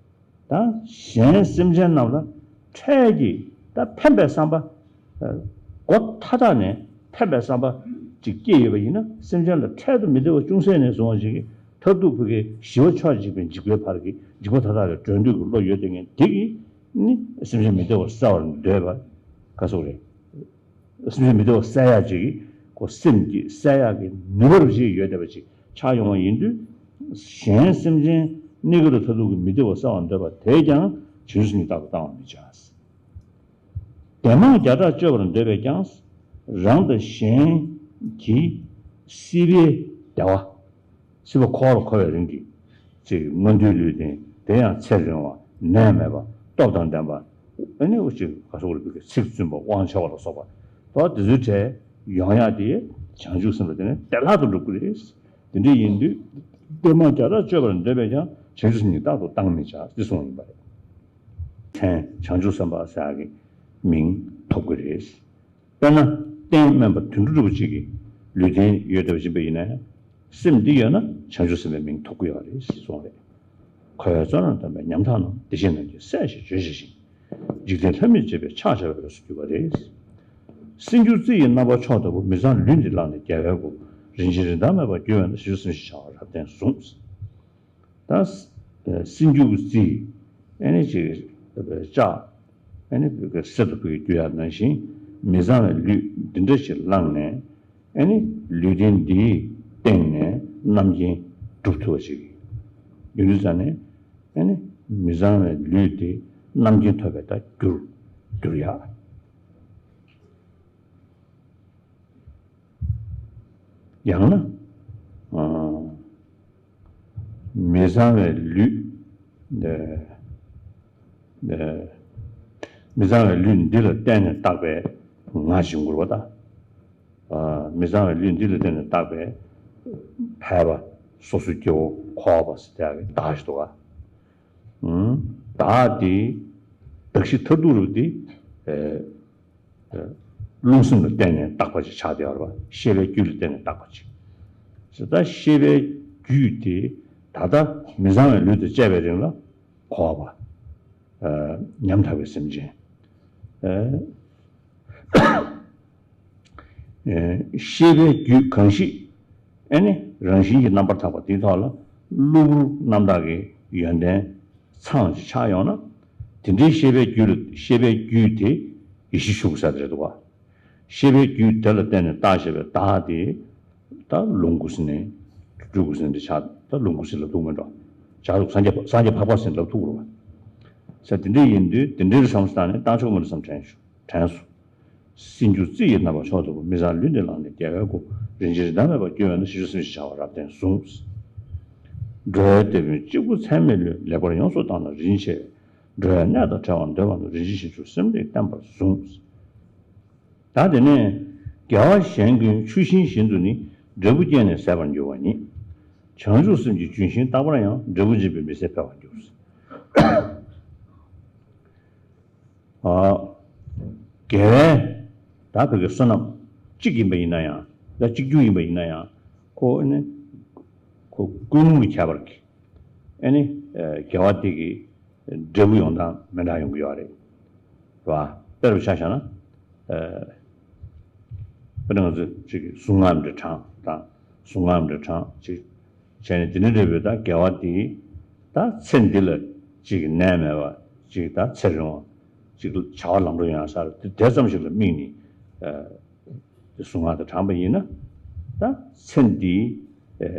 ད་གཞན་སེམས་ཅན་རྣམས་ལ་འཕྲལ་གྱི་ད་ཕན་པའི་བསམ་པ། སྒོ་ཐ་དག་ནས་ཕན་པའི་བསམ་པ་ཅིག་སྐྱེས་ཡོད་པ་ཡིན་ན། སེམས་ཅན་ལ་འཕྲལ་དུ་མི་བདེ་བ་ཅུང་ཟད་ནས་བཟུང་བ་ཞིག་གིས་མཐར་ཐུག་ཕ་གིའི་ཞི་བ་ཕྱོགས་གཅིག་པའི་འཇིགས་པའི་བར་གྱི་འཇིགས་པ་མཐའ་དག་ལས་སྒྲོལ་འདོད་ཀྱི་བློ་ཡོད་དེ་ངས་དེ་གིས་ནི་སེམས་ཅན་མི་བདེ་བ་བསལ་བར་འདོད་པ་ག་སོགས་རེད། སེམས་ཅན་མི་བདེ་བ་བསལ་ཡག་ཅིག་གི་ཁོ་སེམས་ཀྱི་བསལ་ཡག་གི་ནུས་པ་རུ་ཅིག་ཡོད་བསྡད་པ་ཅིག་ཆགས་ཡོང་བ་ཡིན་དུས། གཞན་སེམས་ཅན་གནས་སྐབས་ལ་མཐར་ཐུག་གི་མི་བདེ་བ་བསལ་བར་འདོད་པ་དེས་ཀྱང་བྱང་ཆུབ་སེམས་ཉིད་རྟག་ཏུ་བཏང་བར་མི་བྱ། དེ་མང་བརྒྱ་ཕྲག་སྤྱོད་པར་འདོད་པས་ཀྱང་། རང་དང་གཞན་གྱི་སྲིད་པའི་བདེ་བ། སྲིད་པ་འཁོར་བར་འཁོར་བའི་རིམ་གྱིས་ཅིག་མངོན་མཐོའི་ལུས་རྟེན་དེ་ཡང་ཚེ་རིང་བ་ནད་མེད་པ་སྟོབས་དང་ལྡན་པ། ཨ་ནི་འུ་ཅིག་ག་སོགས་རིག་པའི་ཚིག་བཙུན་པ་དབང་ཆེ་བ་ལ་སོགས་པ་དོ་དེ་ཚོའི་གྲས་ཡོང་ཡག་དེ་བྱང་ཆུབ་སེམས་ལ་དེ་ནི་བདེ་བླག་ཏུ་འགྲུབ་ཀྱི་རེད། དེ་འདྲ་ཡིན་དུས་དེ་མང་བརྒྱ་ཕྲག་སྤྱོད་པར་འདོད་པས་ཀྱང་བྱང་ཆུབ་སེམས་ཉིད་རྟག་ཏུ་བཏང་མི་བྱ་ཅེས་གསུངས་ཡིན་པ་རེད། མཚན་བྱང་ཆུབ་སེམས་དཔའ་ཟེར་ཡག་གི་མིང་ཐོབ་ཀྱི་རེད། དཔེར་ན་རྟེན་དམན་པ་དུད་འགྲོ་འདྲ་པོ་གཅིག་གི་ལུས་རྟེན་ཡོད་བསྡད་པ་ཅིག་ཡིན་པ་ཡིན་ན་ཡང་། སེམས་འདི་ཡོད་ན་བྱང་ཆུབ་སེམས་དཔའི་མིང་ཐོབ་ཀྱི་ཡོད་རེད་ཅེས་གསུངས་རེད། འཁོར་བའི་བཙོན་རར་བསྡམས་པའི་ཉམ་ཐག་རྣམས། བདེ་གཤེགས་རྣམས་ཀྱིས་སྲས་ཞེས་བརྗོད་བྱ་ཞིང་། འཇིག་རྟེན་ལྷ་མིར་བཅས་པའི་ཕྱག་བྱ་བའི་འོས་སུ་གྱུར་པ་རེད། སྲིད་འགྱུར་རྩི་ཡི་རྣམ་པར་ཕྱོགས་ལྟ་བུ། མི་བཟང་ལུས་འདི་བླངས་ནས་རྒྱལ་བའི་སྐུ། རིན་ཆེན་རིན་ཐང་མེད་པར་གྱུར་པས་ན། བྱང་ཆུབ་སེམས་ཞེས་བྱ་བ་རབ་བརྟན་ཟུངས། ད་སྲིད་འགྱུར་གྱི་རྩི་ཨ་ནི་ཅིག་ལྕགས་ཨ་ནི་གསེར་དུ་བུ་ཡི་བསྡུ་ཡག་ནང་བཞིན་མི་བཟང་བའི་ལུས་འདི་འདྲ་ཞིག་བླངས་ནས། ཨ་ནི་ལུས་རྟེན་འདིའི་སྟེང་ནས་རྣམ་མཁྱེན་སྒྲུབ་ཐུབ་པ་ཞིག་ཡོང་དུས་ཙ་ནས། ཨ་ནི་མི་བཟང་བའི་ལུས་དེ་རྣམ་མཁྱེན་ཐོབ་པའི་ད་རྒྱུར་འགྱུར་ཡག་ཡང་ན། ཨ། མི་བཟང་བའི་ལུས། འདི། འདི། མི་བཟང་བའི་ལུས་འདི་ལ་བརྟེན་ནས་བཏགས་པའི་ང་ཞིག་འགྱུར་བ་དང་། ཨ། མི་བཟང་བའི་ལུས་འདི་ལ་བརྟེན་ནས་བཏགས་པའི་ཕལ་པ། སོ་སོའི་སྐྱེ་བོ་འཁོར་བ་ཟེར་ཡག་གི་བདག་ཞིག་འདུག་ག་ཨུམ། བདག་དེ་གདགས་གཞི་མཐར་ཐུག་རབ་དེ། ཨེ། རླུང་སེམས་ལ་བརྟེན་ནས་བཏགས་པ་ཅིག་ཆགས་བསྡད་ཡོད་རེད་པ། ཤེས་པའི་རྒྱུད་ལ་བརྟེན་ནས་བཏགས་པ་ཅིག་ཟེར། ད་ཤེས་པའི་རྒྱུད་དེ་ད་ལྟ་མི་བཟང་བའི་ལུས་དང་བཅས་པའི་རིང་ལ་འཁོར་བ། ཨ། ཉམ་ཐག་པའི་སེམས་ཅན། ཨ། ཨ། ཤེས་པའི་རྒྱུད་གང་ཞིག་ཨ་ནི་རང་བཞིན་གྱིས་རྣམ་པར་དག་པ་དེའི་ཐོག་ལ་གློ་བུར་རྣམ་དག་གི་ཡོན་ཏན་ཚང་ཞིག་ཆགས་ཡོང་ན། དེ་འདྲའི་ཤེས་པའི་རྒྱུད་ལ། ཤེས་པའི་རྒྱུད་དེ་ཡེ་ཤེས་ཞུགས་ས་དེ་རེད་འདུག་ག་ཤེས་པའི་རྒྱུད་དེ་ལ་བརྟེན་ནས་བཏགས་བཞག་པའི་བདག་དེ་ད་ལོངས་སྐུ་ཟེར་ནས་སྤྲུལ་སྐུ་ཟེར་ནས་འདི་ཆགས། ད་ལོངས་སྐུ་ཟེར་ལབ་ཐུབ་མེད་འགྲོ། བྱ་རུང་སངས་རྒྱས་སངས་རྒྱས་འཕགས་པ་ཟེར་ནས་ལབ་ཐུབ་རུང་བ། ས་དེ་འདྲ་ཡིན་དུས་དེ་འདྲའི་བསམ་བློ་བཏང་ནས་བཏང་ཆོག་མི་འདུག་བསམ་དྲན་བྱུང་། དྲན་སོང་། སྲིད་འགྱུར་རྩི་ཡི་རྣམ་པར་ཕྱོགས་ལྟ་བུ། མི་བཟང་ལུས་འདི་བླངས་ནས་རྒྱལ་བའི་སྐུ། རིན་ཆེན་རིན་ཐང་མེད་པར་གྱུར་པས་ན། བྱང་ཆུབ་སེམས་ཞེས་བྱ་བ་རབ་བརྟན་ཟུངས། འགྲོ་བའི་དེད་དཔོན་གཅིག་པུ་ཚད་མེད་ལུས། ལེགས་པར་ཡོངས་སུ་བརྟགས་ན་རིན་ཆེ་བས། འགྲོ་བའི་གནས་དང་བྲལ་བར་འདོད་པ་ན། རིན་ཆེན་བྱང་ཆུབ་སེམས་རིག་བརྟན་པར་ཟུངས། ད་དེ་ནས་དགེ་བ་གཞན་ཀུན་ཆུ་ཤིང་བཞིན་དུ་ནི། འབྲས་བུ་སྐྱེས་ནས་ཟད་པར་འགྱུར་བ་ཉིད། བྱང་ཆུབ་སེམས་ཀྱི་ལྗོན་ཤིང་རྟག་པར་ཡང་། འབྲས་བུ་འབྱིན་པའི་མི་ཚེ་འཕེལ་བར་འགྱུར། ཨ། དགེ་བའི་ད་བོད་ཀྱི་བསོད་ནམས་གཅིག་ཡིན་པ་ཡིན་ན་ཡང་། ད་གཅིག་གྱུར་ཡིན་པ་ཡིན་ན་ཡང་། ཁོ་ཨ་ནི་ཁོ་ཀུན་སློང་གི་ཁྱད་པར་གྱིས་ཨ་ནི་དགེ་བ་དེ་གི་འབྲས་བུ་ཡོང་སྟངས་མི་འདྲ་ཡོང་གི་ཡོད་རེད། རེད་བ། དཔེ་རུ་ཆ་བཞག་ན། ཨ། དཔེར་ན་ང་ཚོས་ཅིག་གཟུངས་སྔགས་འདྲ་བགྲངས་དང་། གཟུངས་སྔགས་འདྲ་བགྲངས་ཅིག་བྱས་ནས། དེ་ནི་འབྲས་བུ་ད་དགེ་བ་འདི་ད་ཚེ་འདི་ལ་ཅིག་ནད་མེད་པ། ཅིག་ད་ཚེ་རིང་བ། ཅིག་བྱ་བ་ལམ་འགྲོ་ཡོང་ས་རེད། དེ་དེ་ཙམ་ཞིག་ལ་དམིགས་ནས། ཨ། དེ་གཟུངས་སྔགས་དེ་བགྲངས་པ་ཡིན་ན། ད་ཚེ་འདིའི་ཨ།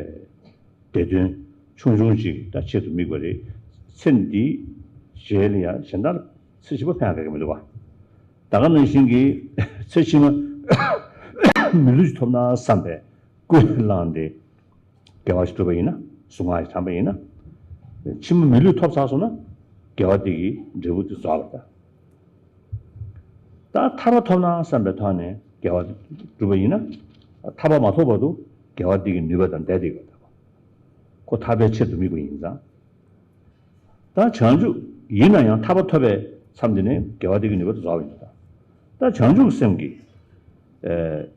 བདེ་དོན་ཆུང་ཆུང་ཅིག་ད་ཆེད་དུ་དམིགས་པ་རེད། ཚེ་འདིའི་རྗེས་ལ་ཡང་གཞན་དག་ལ་ཚེ་ཕྱི་མ་ཕན་ཡག་གི་མི་འདུག་བ། ད་ག་ནང་བཞིན་གྱི་ཚེ་ཕྱི་མ་མི་ལུས་ཐོབ་ན་བསམ་པའི་ཀུན་བླངས་ཏེ་དགེ་བ་ཞིག་བསྒྲུབས་པ་ཡིན་ན། གཟུངས་སྔགས་ཤིག་བགྲངས་པ་ཡིན་ན། ཕྱི་མ་མི་ལུས་ཐོབ་ཚར་སོང་ན་དགེ་བ་དེ་གི་འབྲས་བུ་དེ་རྫོགས་པ་དང་། ད་ཐར་པ་ཐོབ་ན་བསམ་པའི་ཐོག་ནས་དགེ་བ་བསྒྲུབས་པ་ཡིན་ན། ཐར་པ་མ་ཐོབ་བར་དུ་དགེ་བ་དེ་གི་ནུས་པ་དང་ལྡན་བསྡད་ཡོད་པ། ཁོ་ཐར་པའི་ཆེད་དུ་དམིགས་པ་ཡིན་ཙང་། ད་བྱང་ཆུབ་ཡིན་ན་ཡང་ཐར་པ་ཐོབ་པའི་མཚམས་དེ་ནས་དགེ་བ་དེ་གི་ནུས་པ་དེ་རྫོགས་པ་ཡིན་ཙང་། ད་བྱང་ཆུབ་སེམས་ཀྱིས། ཨེ།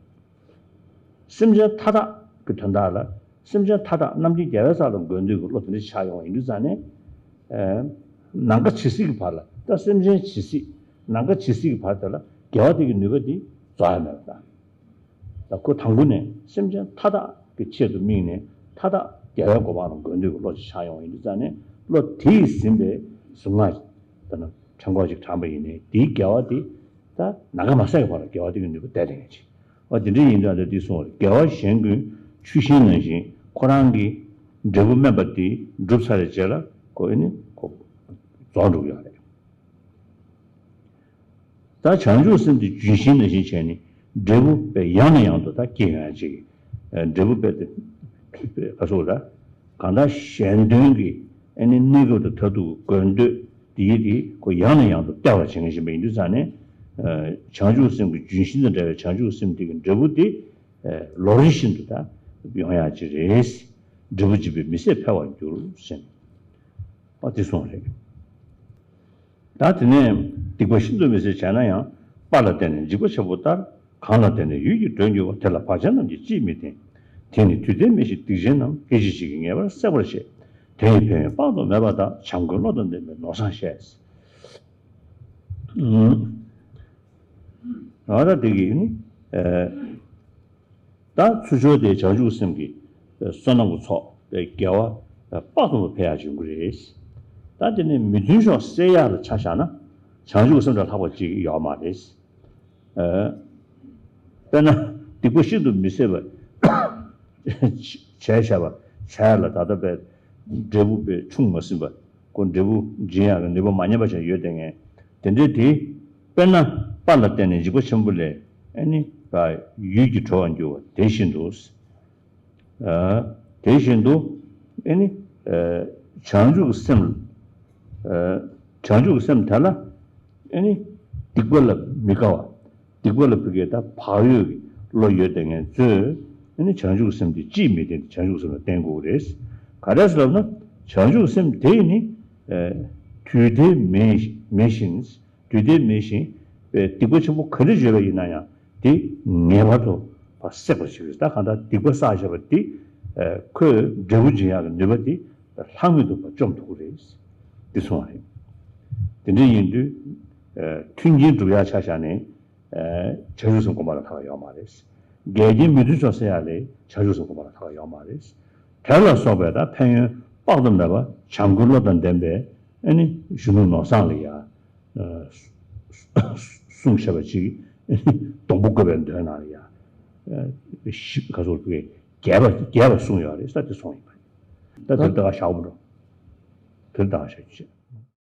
སེམས་ཅན་མཐའ་དག་གི་དོན་དག་ལ་ སེམས་ཅན་མཐའ་དག་རྣམ་མཁྱེན་རྒྱལ་བའི་ས་ལ་འགོད་འདོད་ཀྱི་བློ་དེ་འདྲ་ཆགས་ཡོང་བ་ཡིན་དུས་ཙང་ནས། ཨེ། ནམ་མཁའ་ཇི་སྲིད་ཀྱི་བར་ལ་ད་སེམས་ཅན་ཇི་སྲིད་ནམ་མཁའ་ཇི་སྲིད་ཀྱི་བར་དེ་ལ་དགེ་བ་དེ་གི་ནུས་པ་དེ་རྫོགས་ཡ་མེད་པ་དང་། ད་ཁོ་དང་པོ་ནས་སེམས་ཅན་མཐའ་དག་གི་ཆེད་དུ་དམིགས་ནས་མཐའ་དག་རྒྱལ་བའི་གོ་འཕང་ལ་འགོད་འདོད་ཀྱི་བློ་ཅིག་ཆགས་ཡོང་བ་ཡིན་དུས་ཙང་ནས་བློ་དེས་ཟིན་པའི་གཟུངས་སྔགས་དཔེར་ན་ཕྲེང་སྐོར་ཅིག་བགྲངས་པ་ཡིན་ནའི་དེའི་དགེ་བ་དེ་ད་ནམ་མཁའ་མ་ཟད་ཀྱི་བར་ལ་དགེ་བ་དེ་གི་ནུས་པ་དེ་ལྡན་ཡོད་ཅིག་འོ་དེ་འདྲ་ཡིན་དུས་ཨ་འདྲ་འདི་གསུངས་པ་རེད། དགེ་བ་གཞན་ཀུན་ཆུ་ཤིང་ནང་བཞིན་ཁོ་རང་གི་འབྲས་བུ་དམན་པ་དེ་འགྲུབ་ཚར་བའི་རྗེས་ལ་ཁོ་ཨེ་ནི་ཁོ་རྫོགས་འགྲོ་གི་ཡོད་རེད། ད་བྱང་ཆུབ་སེམས་དེ་ལྗོན་ཤིང་ནང་བཞིན་བྱས་ནས་འབྲས་བུ་དཔེ་ཡང་ནས་ཡང་དུ་ད་སྐྱེ་ཡོང་ཡ་ཅིག་འབྲས་བུ་དཔེ་དེ་ག་སོགས་ད་གང་ལྟར་གཞན་དོན་གྱི་ཨེ་ནི་གནས་སྐབས་དང་མཐར་ཐུག་དགོས་འདོད་དེ་ཡིད་དེ་ཁོ་ཡང་ནས་ཡང་དུ་སྟེར་བར་བྱེད་མཁན་ཞིག་ཡིན་དུས་ཙང་ནས། བྱང་ཆུབ་སེམས་ཀྱི་ལྗོན་ཤིང་དང་འདྲ་བའི་བྱང་ཆུབ་སེམས་དེ་གི་འབྲས་བུ་དེ་ལོ་རེ་བཞིན་དུ་ད་ཡོང་ཡག་ཅིག་རེད། འབྲས་བུ་འབྱིན་པས་མི་ཟད་འཕེལ་བར་འགྱུར་ཟེར། ཨ་དེ་གསུངས་རེད། ད་དེ་ནས་སྡིག་པ་ཤིན་ཏུ་མི་བཟད་བྱས་ན་ཡང་དཔའ་ལ་བརྟེན་ནས་འཇིགས་པ་ཆེན་པོ་ལྟར། གང་ལ་བརྟེན་ནས་ཡུད་ཀྱིས་གྲོལ་འགྱུར་བ། དེ་ལ་བག་ཅན་རྣམས་ཀྱིས་ཅིས་མི་བརྟེན། དེ་ནི་དུས་མཐའི་མི་ཤེས་སྡིག་ཅན་རྣམས། སྐད་ཅིག་གཅིག་གིས་ངེས་པར་བསྲེག་པར་བྱེད། དེ་ཡི་ཕན་ཡོན་དཔག་ཏུ་མེད་པ་དག་བྱམས་མགོན་བློ་དང་ལྡན་པས་ནོར་བཟང་བཤད། ཨ་ད་དེ་གི་ནི། ད་ཚུར་ཕྱོགས་དེ་བྱང་ཆུབ་སེམས་ཀྱི་བསོད་ནམས་ཀྱི་ཚོགས་དགེ་བ་དཔག་ཏུ་མེད་འཕེལ་ཡག་བྱུང་གི་རེད། ད་དེ་ནི་མི་མཐུན་ཕྱོགས་སེལ་ཡག་ལ་ཆ་བཞག་ན་བྱང་ཆུབ་སེམས་ལས་ལྷག་པ་ཅིག་ཡོད་མ་རེད། དཔེར་ན་སྡིག་པ་ཤིན་ཏུ་མི་བཟད་པ་བྱས་བྱས་པ་བྱས་ལ་ད་ལྟ་བས་འབྲས་བུ་བས་ཆུང་མ་ཟིན་པ། ཁོ་འབྲས་བུ་འབྱིན་ཡག་གི་ནུས་པ་མ་ཉམས་པ་ཞིག་ཡོད་དེ་ངས། དེ་འདྲའི་དེ། དཔེར་ན་དཔའ་ལ་བརྟེན་ནས་འཇིགས་པ་ཆེན་པོ་ལས་ཨ་ནི་ཡུད་ཀྱིས་གྲོལ་བར་འགྱུར་བ་དེ་བཞིན་དུ། དེ་བཞིན་དུ་ཨ་ནི་བྱང་ཆུབ་ཀྱི་སེམས། བྱང་ཆུབ་ཀྱི་སེམས་དེ་ལ་ཨ་ནི་སྡིག་པ་ལ་མི་དགའ་བ། སྡིག་པ་ལ་ཕ་གིའི་ད་བག་ཡོད་ཀྱི་བློ་ཡོད་དེ་ངས་ཚོས་ཨ་ནི་བྱང་ཆུབ་ཀྱི་སེམས་དེ་ཅིས་མི་བརྟེན་ཏེ་བྱང་ཆུབ་ཀྱི་སེམས་ལ་བརྟེན་དགོས་རེད། ག་རེ་ཟེར་ལབ་ན་བྱང་ཆུབ་ཀྱི་སེམས་དེ་ནི་དུས་མཐའི་མེ་མེ་བཞིན། དུས་མཐའི་མེ་བཞིན་པའི་སྡིག་པ་ཆེན་པོ་ག་འདྲ་བརྗོད་པ་ཡིན་ན་ཡང་དེ་ངེས་པར་དུ་བསྲེག་པར་བྱེད་པས། ད་གང་ལྟར་སྡིག་པ་བསགས་བཞག་པ་དེ་ཁོས་འབྲས་བུ་འབྱིན་ཡག་གི་ནུས་པ་དེ་ལྷག་མེད་དུ་བཅོམ་ཐུབ་ཀྱི་རེད། འདི་གསུངས་པ་རེད། དེ་འདྲ་ཡིན་དུས་མཐུན་རྐྱེན་སྒྲུབ་ཡག་ཆ་བཞག་ནས། བྱང་ཆུབ་སེམས་སྒོམ་པ་ལ་ཐར་ཡག་ཡོད་མ་རེད། འགལ་རྐྱེན་མི་མཐུན་ཕྱོགས་སེལ་ཡག་ལས་བྱང་ཆུབ་སེམས་སྒོམ་པ་ལ་ཐར་ཡག་ཡོད་མ་རེད། དེ་ལ་སོགས་པའི་ད་ཕན་ཡོན་དཔག་ཏུ་མེད་པ་བྱམས་མགོན་བློ་དང་ལྡན་པས་ཨ་ནི་གཞོན་ནུ་ནོར་བཟང་ལ་ཡ་གསུངས་བཞག་པ་ཅིག་སྡོང་པོ་བཀོད་པའི་མདོའི་ནང་ལ་ཡ་ཞིབ་ག་ཚོད་རྒྱས་པ་རྒྱས་པ་གསུངས་ཡོད་རེད། ས་དེ་སོང་ཡིན་པ་རེད། ད་དེ་ད་ག་བཞག་པ་འགྲོ། དེ་ད་ག་བཞག་རྒྱུ་བྱས།